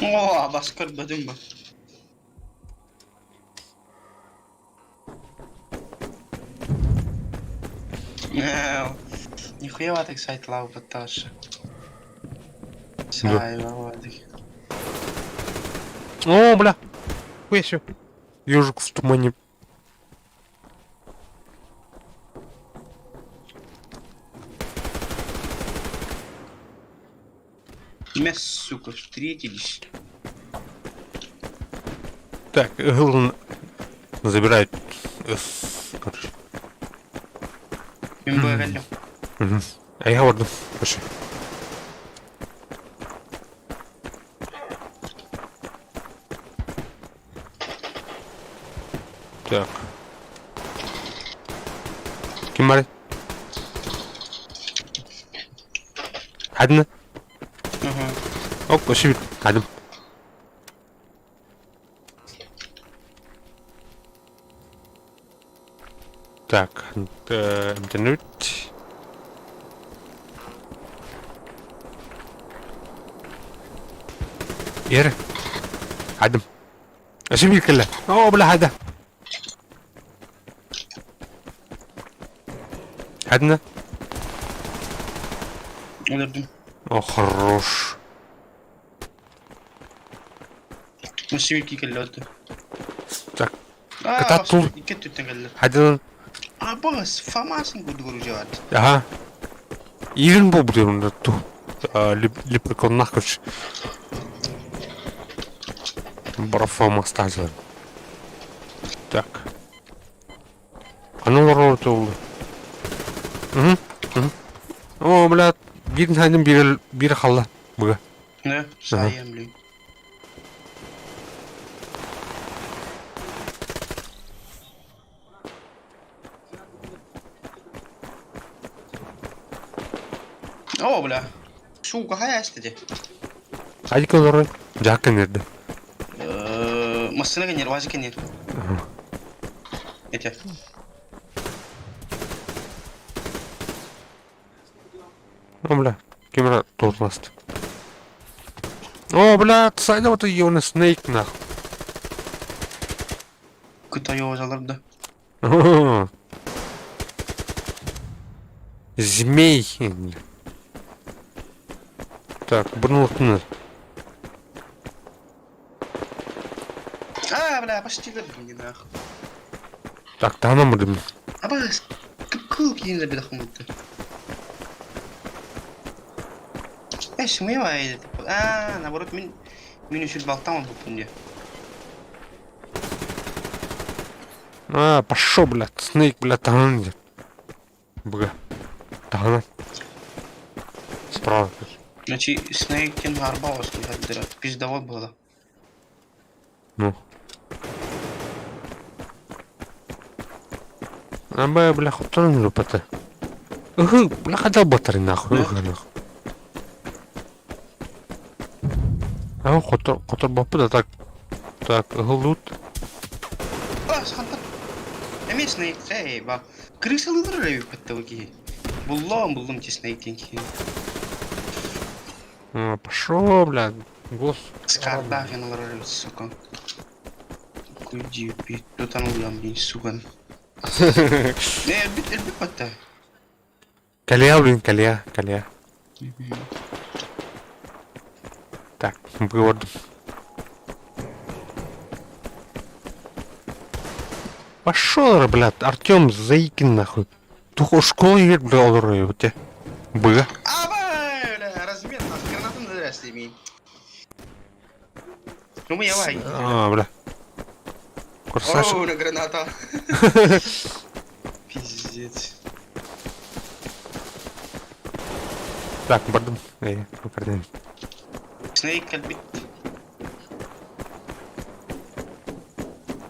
О, бас көрбөтүм бу. Нихуя так сайт лаубатташы. Сай, О, бля. Хуя себе. Ежик в тумане. Мя, сука, встретились. Так, Гылн забирает С, короче. Мен бөлгән Мгм. А я ордым. Пошли. Так. Ким бар? Хадны? Оп, вообще хадым. Так, интернет. Ер. Хадым. Өссө кэллэ. Оо, бля, хада. Хадна. Өлөрдүм. О, хорош. Өссө биир кэллэ өттө. Так. Аа, Кытаат тул. Икки өттүттэн кэллэ. Хадынан. А, бос, фамасын курдук жабат. Ага. Ирин бу блин, ту. Лепрекон короче. Брафома стазер. Так. Аны олорор олду. Угу. Угу. О, бля, бир хайдын бир бир халла. Буга. Не, сайым, блин. О, бля. Сука, хая эстеди. Айдик олорор. Жакын берди. Массына кенер, вазы кенер. Эти. О, бля, кемера тортласты. О, бля, сайда вот ебаный снейк нахуй. Кытай озалар да. Змей. Так, бұрынлықтың. А, бля, почти мне нахуй. Так, тана мұрдым. А бас, кыл кейін забеда хумытты. Эш, мы А, наоборот, мен мен үшін балтам бұл күнде. А, пошел, блядь, снейк, блядь, таган где. Бга. Таган. Справа. Значит, Снейк тен арба осын хаддыра. Пиздовод было. Ну. А, бля, бля, хотон лупата. Угу, бля, хотел батарея нахуй, угу, нахуй. А, хотор, хотор бапы да так. Так, лут. А, схантар. Эмиэ Snake, эй, ба. Крысалыылар эрэ эбиппит киһи. Буллум, буллум ти Snake диэн киһи. А, пошел, бля. Гос. Скардаах олорор эбит, сука. Куйди, тутан ылыам дии, сука. Не, өлбүт, өлбүт батта. Кэлиэ, блин, кэлиэ, кэлиэ. Так, вывод. Пошел, блядь, Артем Заикин нахуй. Тух школа егер, бля, олорор эбите. Быга. А, бля, размен, нахуй, гранату на сними. Ну, мы давай. А, бля. Курсаш. О, на граната. Пиздец. Так, бардым. Эй, бардым. Snake кэлбит.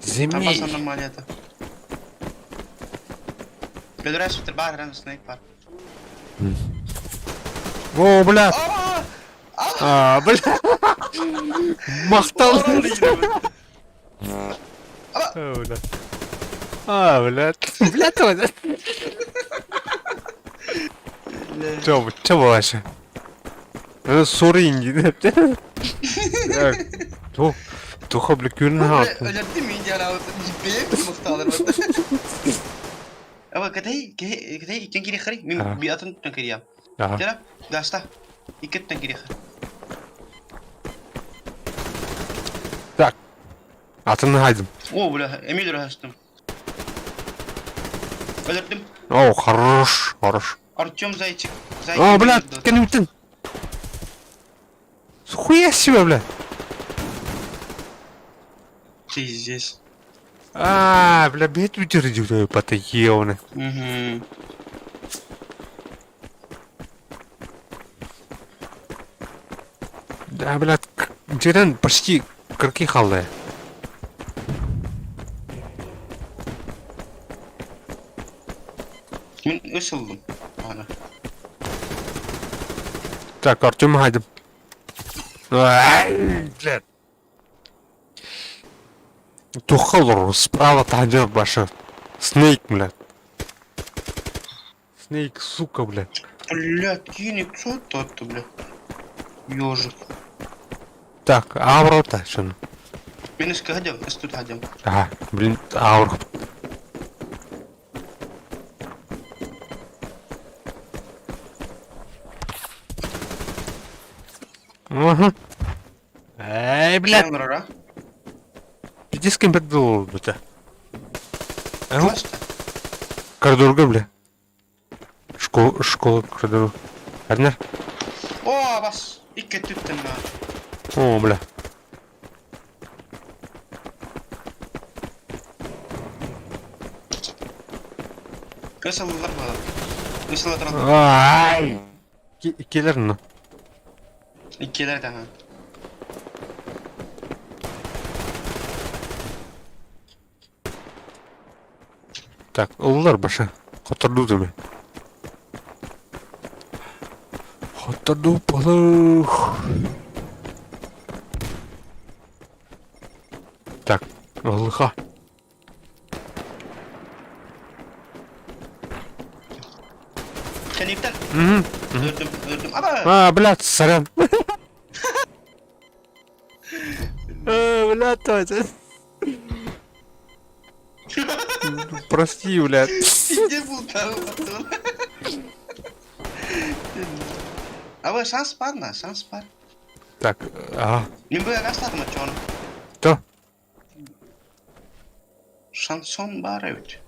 Зимний. Табас аномалията. Бедрәс баар Snake бар. О, бля. А, бля. Махтал. А, бля. А, бля. Бля, то. Чё, чё вообще? Сори, не. Ту, туха, бля, күн хаат. Өлөрдүм мин диэн бэйэм махталар Аба кэтэй кэтэй иккен кириэххэрий мин би атын туттан кириэм. Дьэ гаста икки туттан кириэххэ. Так. Атын хайдым. О, бля, эмиэ өлөрөстүм. Өлөрдүм. О, хорош, хорош. Артем Зайчик. Зайчик. О, бля, кэнниттэн. Хуя себе, бля. Пиздец. А, бля, бет бүтэр потаевны. Угу. Да, бля, дьэрэн почти кырки халлы. Мин үс ыллым. Аны. Так, Артем хайдым. Ай, блядь. Тухалор справа таһырдьа баша. Снейк, блядь. Снейк, сука, блядь. Блядь, киник, что это, блядь? Ежик. Так, аврота, шын. Мин өскө хадям, өс тут хадям. Ага, блин, аур. Угу. Эй, блядь. Пиздец кем был, бля. Коридорга, бля. Школа, школа, коридор. Арнер. О, бас. Икки түттен О, бля. Ысыллар буолар. Ысыла тураллар. Ай! Иккилэр ну. Иккилэр даҕаны. Так, ыллар баша. Хоттордуу дeme. Хоттордуу болух. Так, ылыха. Кэнниттэн. Мгм. Өлөрдүм, өлөрдүм. Аба! А, блядь, сорян. Э, блядь, Тотя. Прости, блядь. Пиздец бултаҕым Аба шанс бар на, шанс бар. Так, ага. Мин бу астатым очону. То? Шансон бар эбит.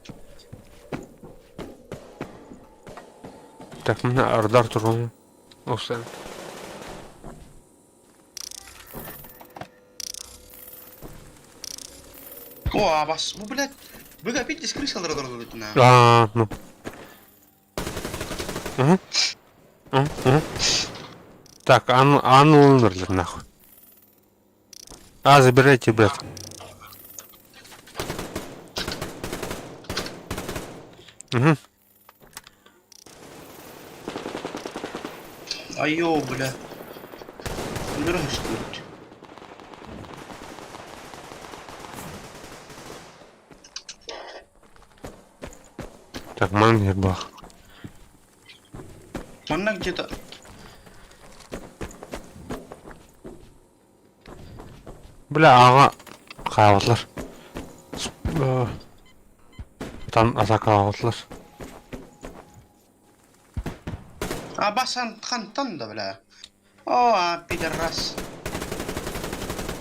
Так, мына ардар турган. Офсен. О, абас, бу блядь. Бу опять здесь крыса на. А, ну. Угу. Угу. Так, ан ан умерли нахуй. А, забирайте, блядь. Угу. Айо, бля. Здравствуйте. Так, манан иһэр баах. Манна где-то... Бля, аҕа хааллар. Тан атакааллар. А басан хантан да, бля. О, а, пидорас.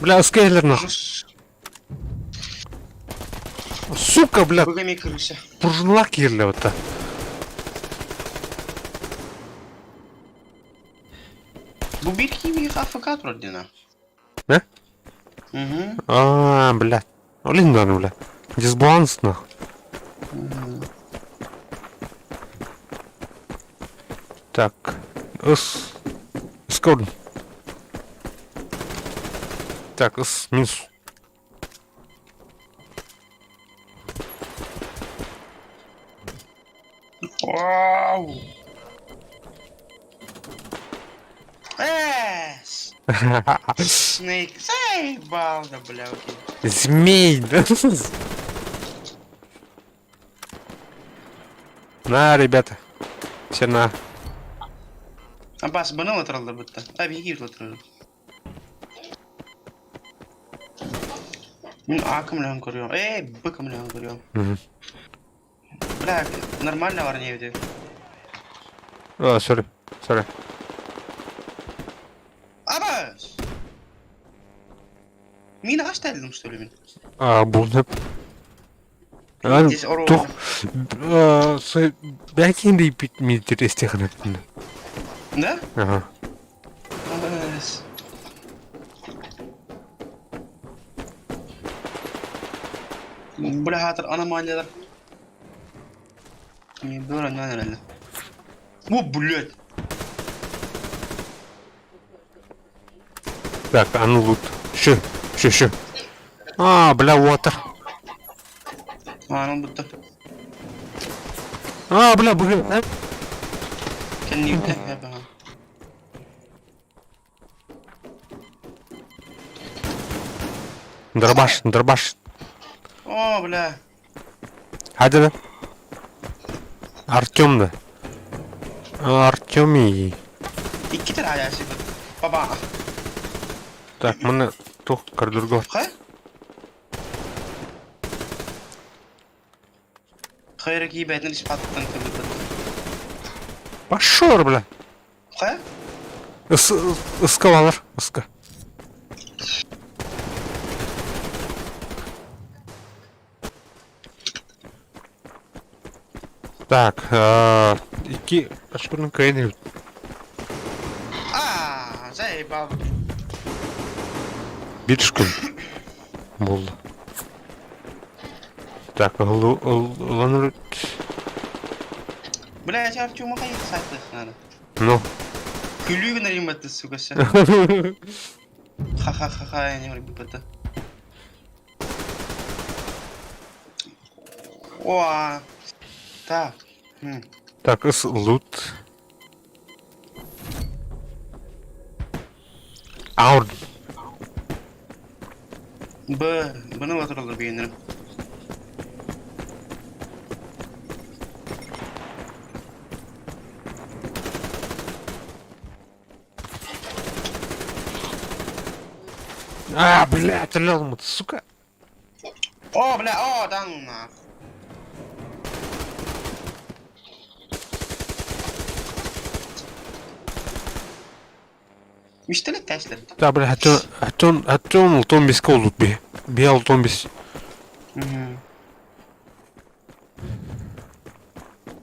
Бля, скейлер нахуй. Сука, бля. Бүгүн крыса. Пружинлар киирле бытта. Бу биир киһи АФК турар диэн Да? Угу. А, бля. Блин, да, бля. Дисбаланс нахуй. Так. Ыс. Скорн. Так, ыс, минус. Вау! Эс! Снейк, заебал, да, бля, окей. Змей, да? На, ребята. Все на. Абас, баны латералдар бытта. А, беги латерал. Мин А кымлан көрüyorum. Эй, Б кымлан көрüyorum. Бля, нормально var не evde. А, сори, сори. Абас! Мин аш тәлдім, что ли, мин? А, бұл не? Здесь ору. Тух, бәкин бит мидер истехнеттин. Да? Ага. Абас. Бля, хатыр аномалиялар. Не, бөр анан әлі. О, блядь. Так, а ну лут. Щу, щу, щу. А, бля, water. А, ну будто. А, бля, бля. Кенни бля. Дробаш, дробаш. О, бля. Hadi да. Артем да. Артемий. Икки тер аясы бит. Баба. Так, мына тух кордурго. Хай? Хайр ки бәтен испаттан кебек. Пошор, бля. Хай? Ыс ыска алар, ыска. Так, икки ашкурның кайны. А, заебал. Бир күн болды. Так, ыланыр. Бля, я Артема хайт сайтых надо. Ну. Күлүгін риматты, сука, ся. Ха-ха-ха-ха, я не люблю это. О, так. Так, ыс лут. Аур. Б, Б-ны батыралар бейінірім. А, блядь, лёлмут, сука. О, бля, о, да ну нахуй. Миштелет тәшлер. Да, бля, хатон, хатон, хатон лутон бис кол лут би. Би лутон бис.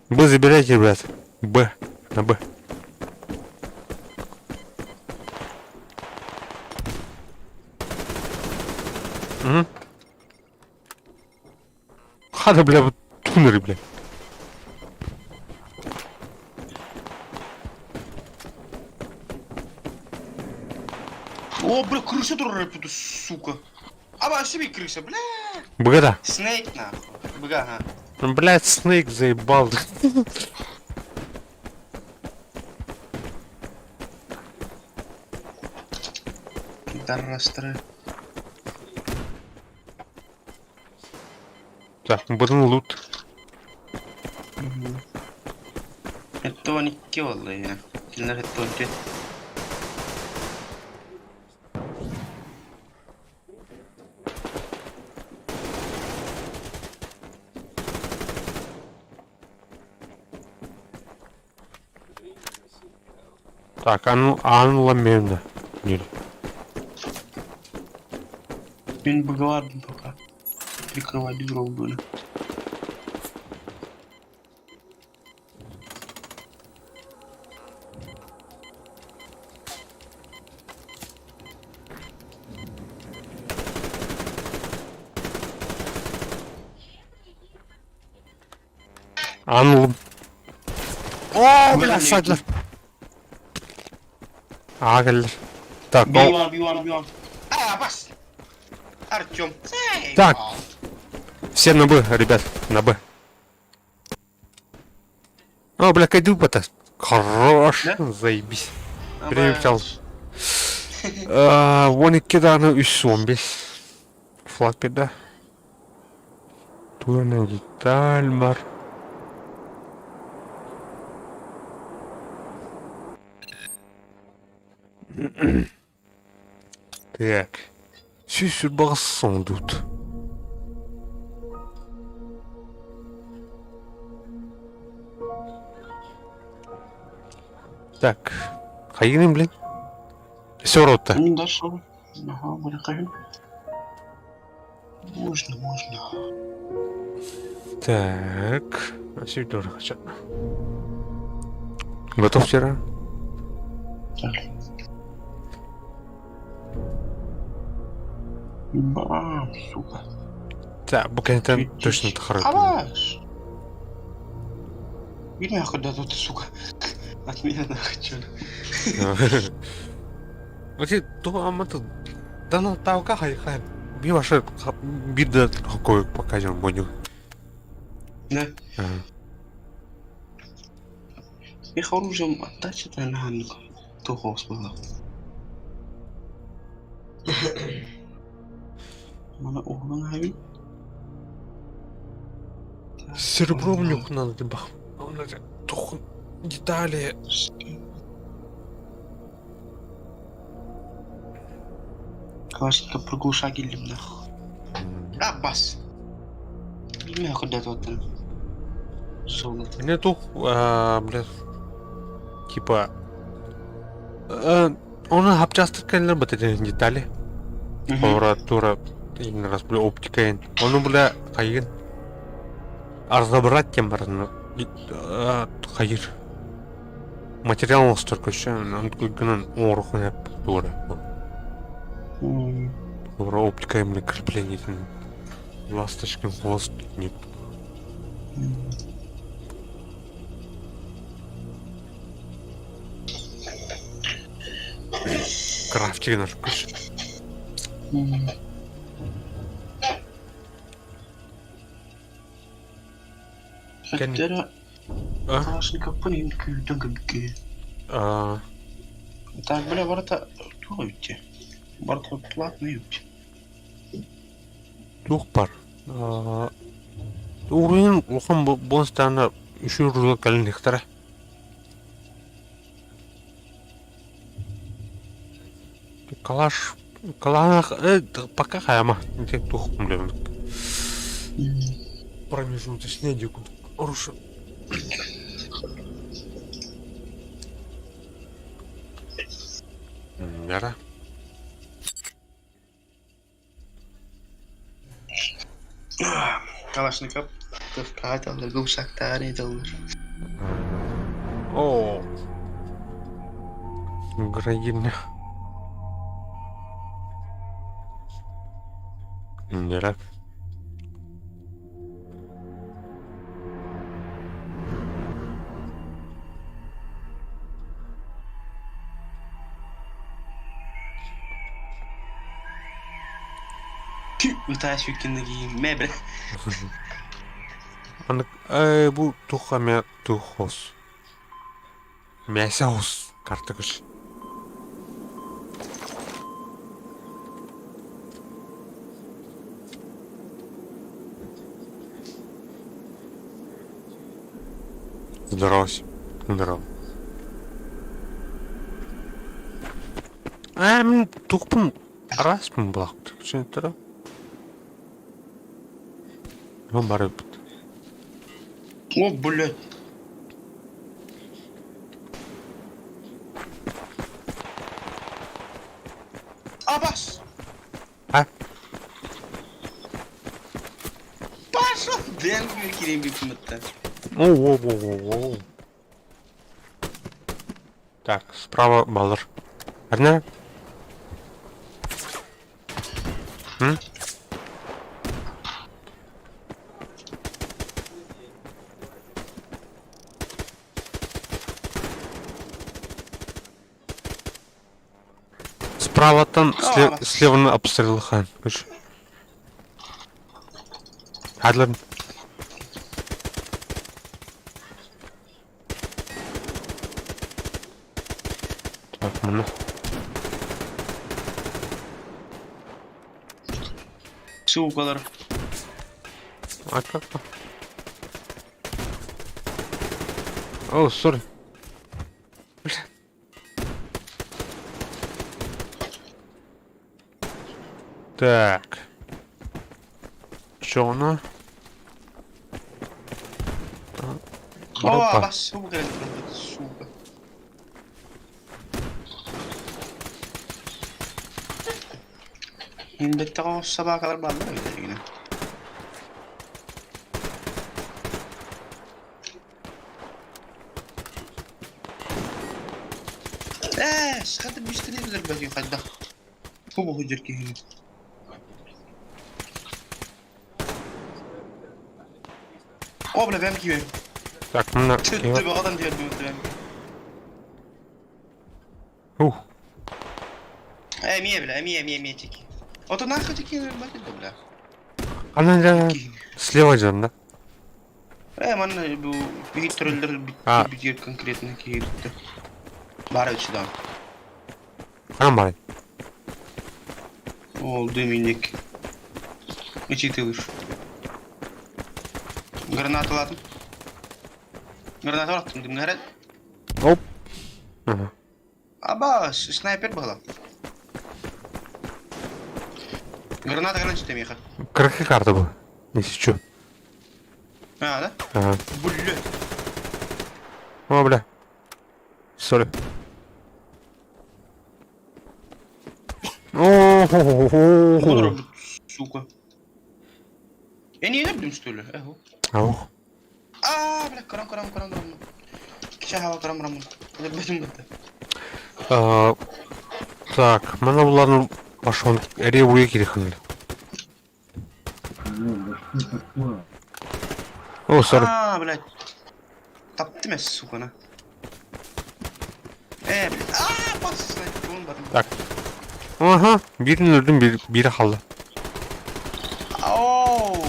Б забирайте, ребят. Б. На Б. Угу. Хада, бля, вот туннели, бля. О, бля, крыса турар тут, сука. А себе крыса, бля. Бгада. Снейк, нахуй. Бга, ага. Блядь, Снейк заебал. Пидорастры. Так, будем лут. 72 буолла ийэ. Кинилэр 74. Так, Анла Мена. Нет. Мин быгалардым пока. Прикрывать игрок были. Анл... О, бля, садлар. Аа кэллэр. Так, B1, B1, B1. А, бас! Артем. Так. Все на Б, ребят, на Б. О, бля, кайдупа-то. Хорош, Да? заебись. Переключал. Вон и киданы үс зомби. Флаг беда. Туна деталь бар. Так. Сүүс sans doute. Так. Хайгин, блин. Все рота. Ну, дошел. Ага, были Можно, можно. Так. Тоже хочу. Готов вчера? Так. Бам, сука. Так, буквально точно это хорошо. Аваш! Бери нахуй дадут, сука. От меня нахуй, чё. Вообще, то амата да ну тавка хай хай. Би ваше бида какой покажем будем. Да. Их оружием отдача то на тухо было. Мана углан хави. Серебровнюк надо бах. Тух детали. Калашников проглуша келдим нахуй. А, бас. Билмей куда тут. Золото. Мне тух, блядь, типа, он хапчастыр кэллэр бат эти детали. Аппаратура, именно раз, бля, оптика. Он, бля, хайын. Разобрать тем, хайыр. Материал настолько еще, он гынан орухун тура. Тура оптика именно крепление. Ласточкин хвост не. Крафтик наш күш. Хотя Калашников понин күйдөн А. Так, бля, барата туох үтте. Барата платный үтте. Туох бар. Уруйун улахан бонстаана үшүр рулга кэлин ихтара. Калаш каланах пока хаяма. Тух блин. Промежуточный дикут. Руша. Яра. Калашников кааталар гумшактаары доллар. О. Грагильня. Яра. Ытааш үткеннеги мебре. Аны бу туха мя тухос. Мясаус картыгыш. Здорово. Здорово. Аа, мин тухпун араспын булаахпыт. Түсүнүттэрэ. Ол барыппыт. О, блядь. Абас! А? Пошел! Дэн кирем бипмытта. О, о, о, о, о. Так, справа баллар. Одна. М? Справа-тан слева на обстрел хан. Адлер. Так, маны. Суукалар. А как то? О, сори. Так. Чё она? О, бас, сука, сука. Бэттэҕэ собакалар бааллар эбит Ээ, сахата бистри өлөрбөтүн хайдах? Хубу сылдьар киһини. О, бля, бэм киирэн. Так, мына Төбөҕө диэн бэм. Ух. Э, эмиэ, бля, эмиэ, эмиэ, эмиэ тики. Ото нахуй тики өлөрбөтүн да, бля. Ана слева идем, да? Э, манна бу биир төрөллөр биир конкретно киирдэ. Бары сюда. Ханан барай? Ол дыминик. Учитываешь. Граната ладно. Граната аттым дым горят. Оп. Ага. Аба, снайпер была. Граната граната меха. Крахи карта была. Если чё. А, да? Ага. Бля. О, бля. Сори. О, Сука. Я не өлдүм, что ли? Эхо. Аух. А, бля, карам, карам, карам, карам. Кича карам, карам. Өлбөтүм бітті. Так, мана буларны башон эре буе кирехин. О, сори. А, блядь. Таптым я, сука, на. Э, блядь. А, бас, снайпер, он бар. Так. Ага, бирин өлдүм, бири халды. Оу.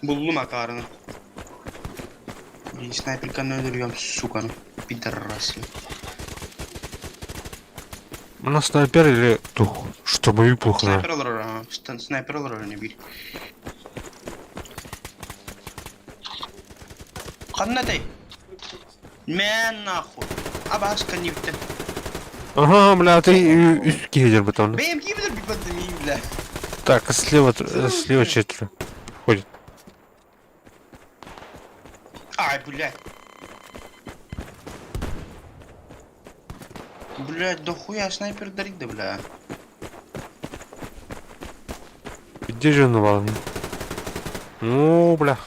Буллум акарını. Блин, снайперканы өлөрүөм, суканы. Пидорасы. Мына снайпер или тух, штурмовик плохо. Снайпер олорор, ага. Снайпер олорор не бир. Ханна тэй? Мэн нахуй. Абас канипте. Ага, бля, ты үс киһи бутон. Бэм кибер бипаттым, бля. Так, слева, слева четверо. Ходит. Ай, блядь. Блядь, да хуя снайпер дарит, да, бля. Где же он вал? О, бля.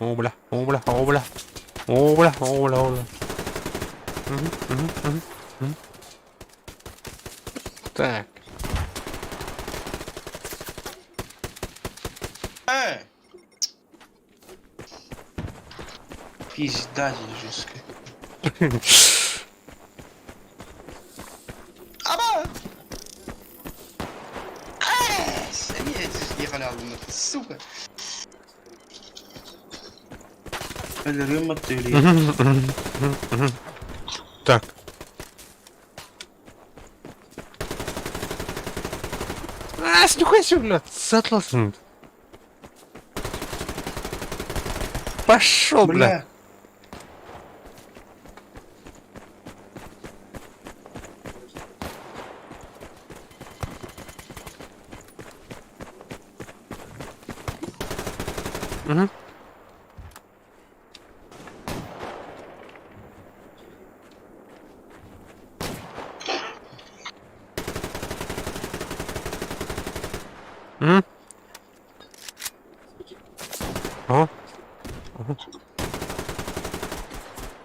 О, бля, о, бля, о, бля. О, бля, о, бля, о, бля. Мгм, мгм, мгм, мгм. Так. Э! Пизда жесткая. Аба! Ехали алдым, сука. Өлөрүм аттыли. Так. А. Абас, нихуя себе, блядь, сатласын. Пошел, бля. Бля. Угу. М? О. Ага.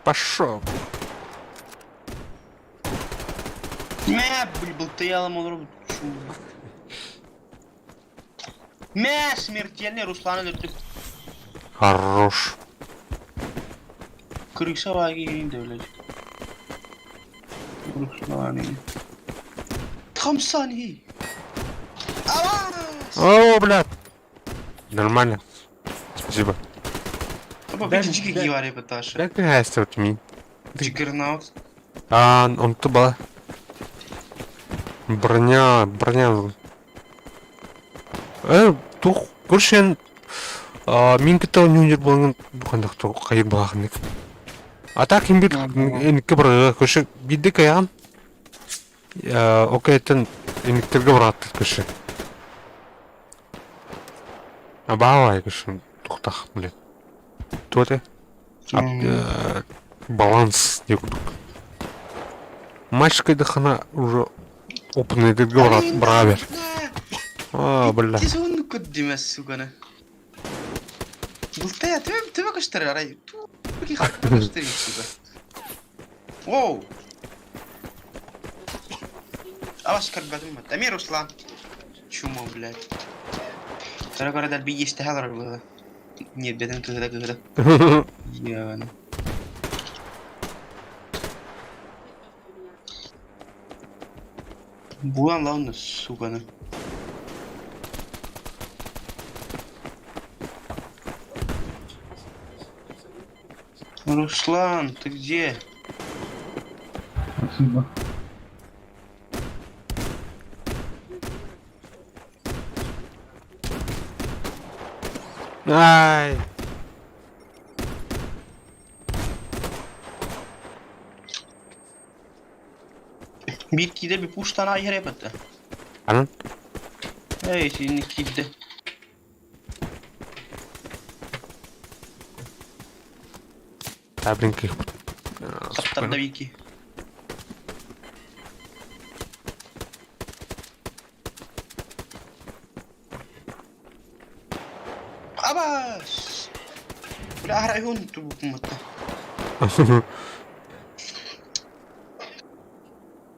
Пошел. Мэ, блин, былтыйалым олору Мэ, смертельный Руслан өлөрдүм. Хорош. Крыса ваги да, блядь. Руслан. Хамсани. О, блядь. Нормально. Спасибо. Дай Как me. Джиггернаут. А, он то была. Броня, броня. Тух, көршен мин кытта нюнер болған бухандық то қайыр бағынық. А так им бир энікке бір көрші бидді каян. Окей, эніктерге баратты көрші. А баалай көрші тоқтақ, блин. Туоте? Баланс не кудук. Матч кайдахана уже опытный брат бравер. А, бля. Ти куддимес, сука. Былтая, ты көстөр арай. Көстөр, сука. Воу. Авас карбатым. Тамир Руслан. Чума, блядь. Тара карадар би истехалар было. Нет, беден кыгыда кыгыда. Ебано. Булан лауна, сука. Руслан, ты где? Спасибо. Ай. Bir kide bir push tana yer yaptı. Анан? Эй, сeni кидде. А, блин, как их... Таптар вики. Абас! Бля, район тубукмата.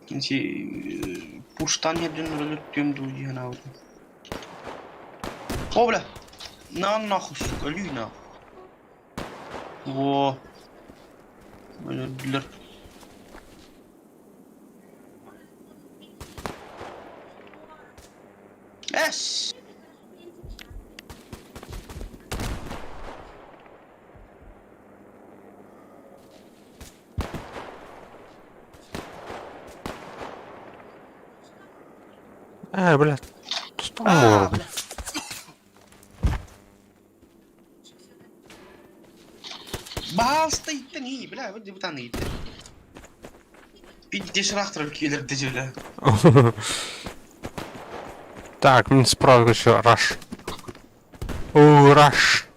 Инси пуштан хедин рөлөттүм дуу хана. О, бля! На нахуй, сука, лүй нахуй. Во. Өлөрдүлөр. Эс! А, блядь. Что можно? Баалста иттен и, бля, вот депутан иттен. Пиздец рахтыр келерди бля. Так, мне справа еще раш. О, раш.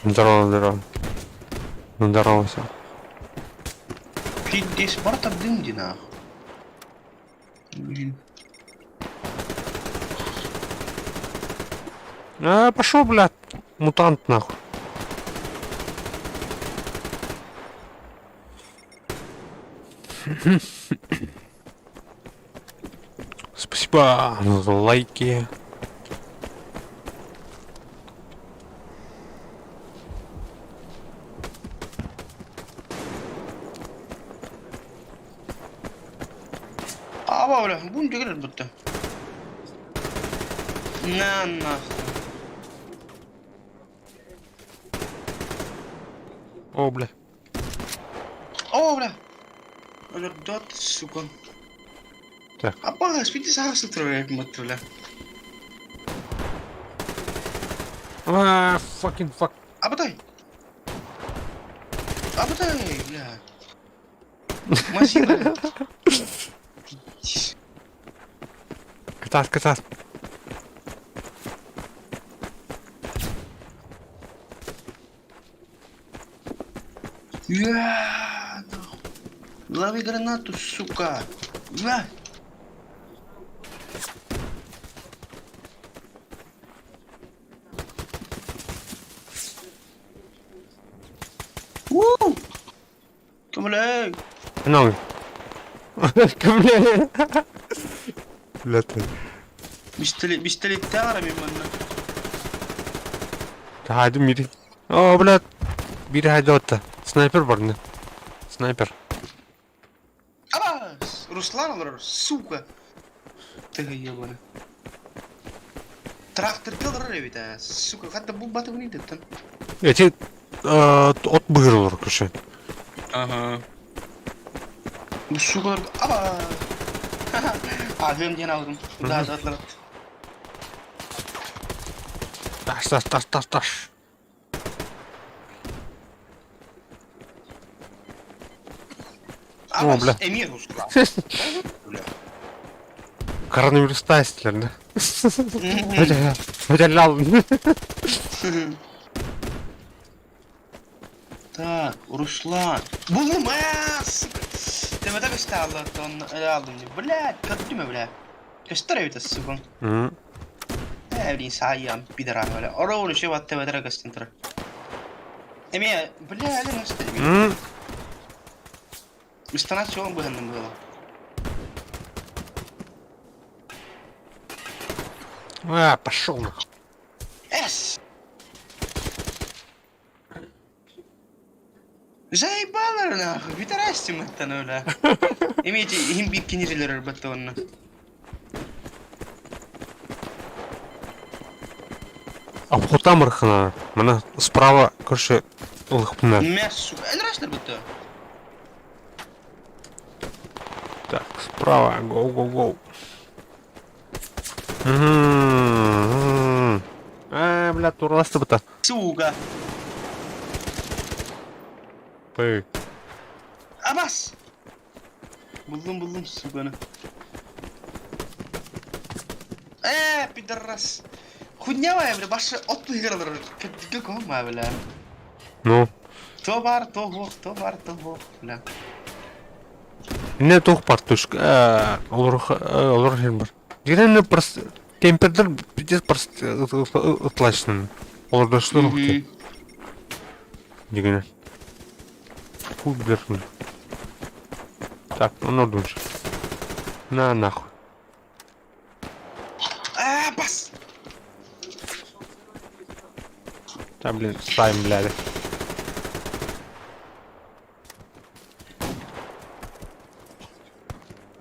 Здорово, здорово. Здорово все. Пиздец, барта дымди нахуй. Блин. А, пошел, блядь, мутант нахуй. Спасибо за лайки. Аба, бля, бун дегер бутта. На нахуй. О, бля. О, бля. Өлөрдөөт, сука. Так. Апа, спите саас турар бля. А, fucking fuck. Абатай. Абатай, бля. Машина. Кытаат, кытаат. Я, нахуй. Лови гранату, сука. На. Уу! Көмөлөй! No. Көмөлөй! Блядь. Пистолетте ара мен манна. Таһаадым бири. О, блядь. Бири хайда Снайпер бар не. Снайпер. Абас! Руслан олорор, сука! Ты ебаный. Трактор олорор эбит аа, сука, хатта бу батыбын идэттэн. Эти от быгыр олор күші. Ага. Бу сука аба! Ахым диэн алдым. Да, затлар. Таш, таш, таш, таш, таш. О, бля. Эмиэ Руслан. Бля. Коронавирус тастилер, да? Бля, Так, Руслан. Буллум, аа, сука. Темата көстө он алдым. Блядь, көрдүм бля. Көстөр эбит, сука. Э, блин, саайам, пидорам, бля. Ороуну шо бат темата көстөн турар. Эмиэ, бля, әле көстөр. Устанат чоң быһынным было. А, пошел нахуй. Эс! Заебалар нахуй, пидорастим это бля. Имейте им бикини батонна. Обхота мырхына. Мына справа, короче, ылыхпына. Мя, сука, нравится будто. Так, справа, гоу, гоу, гоу. Мгм. А, бля, турласты бұта. Сука. Пы. Абас! Булдум, булдум, суканы. Э, пидорас. Хуйня бля, башы от ыгыралар. Көдгө бля. Ну, То бар, то хох, то бар, то хох, бля. не тух бар түшк. Олар олар хем бар. Дегенне просто темпердер пиздец просто ытлачны. Олар да что нухте. Дегенне. Фу, блядь. Так, ну дальше. На нахуй. А, бас! Да, блин, ставим, блядь.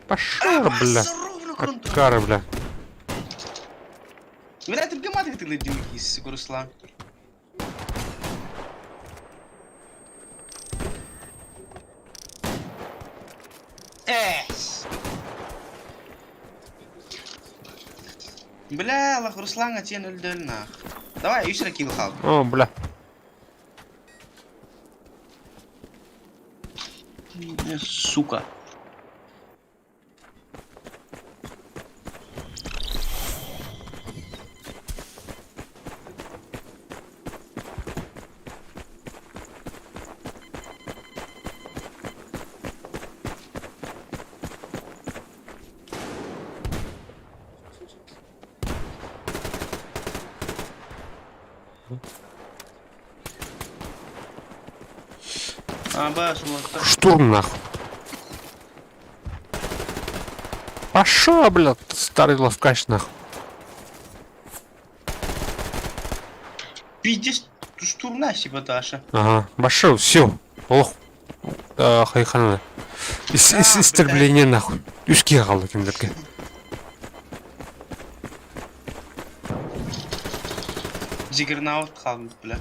Пошел, бля. Акара, бля. Бля, ты гамат ты на сука, Руслан. Эс! Бля, лах Руслан, а тебе 0 нах. Давай, еще килл хал. О, бля. Сука. Штурм нахуй. Пошел, бля, старый ловкач нахуй. Пиздец, штурмна себе Даша. Ага, пошел, все. Ох. Хайхана. Истребление нахуй. Үске қалды кемдерге. Джиггернаут хаалбыт, бля.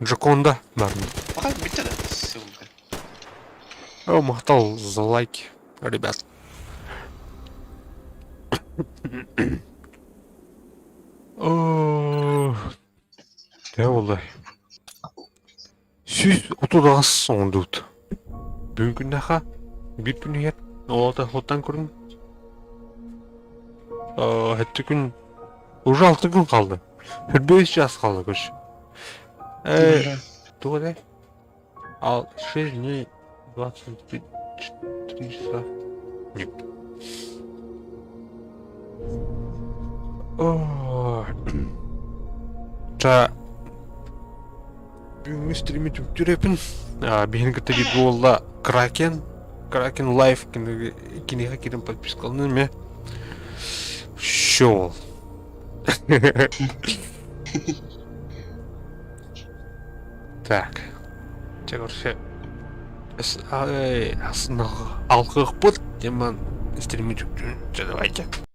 Джоконда баар. Пока бүттэ да, сука. О, махтал за лайки, ребят. О, Тэ буолла. 138 оҥордубут. Бүгүн күннээххэ биир күн иһэр. Ол аата оттон көрүҥ. Сэттэ күн уже алта күн хаалла. 45 час хаалла короче. Э, туох этэй? Ал 6 дней 23 часа. Нет. О, Та бүгүҥҥү стрими түмүктүүр Биһини кытта биир буолла Кракен. Кракен Лайв киниэхэ киирэн подпискаланын эмиэ. Шел. Так. Чэ, короче, алгыахпыт, демон стрими түмүктүүр. Давайте.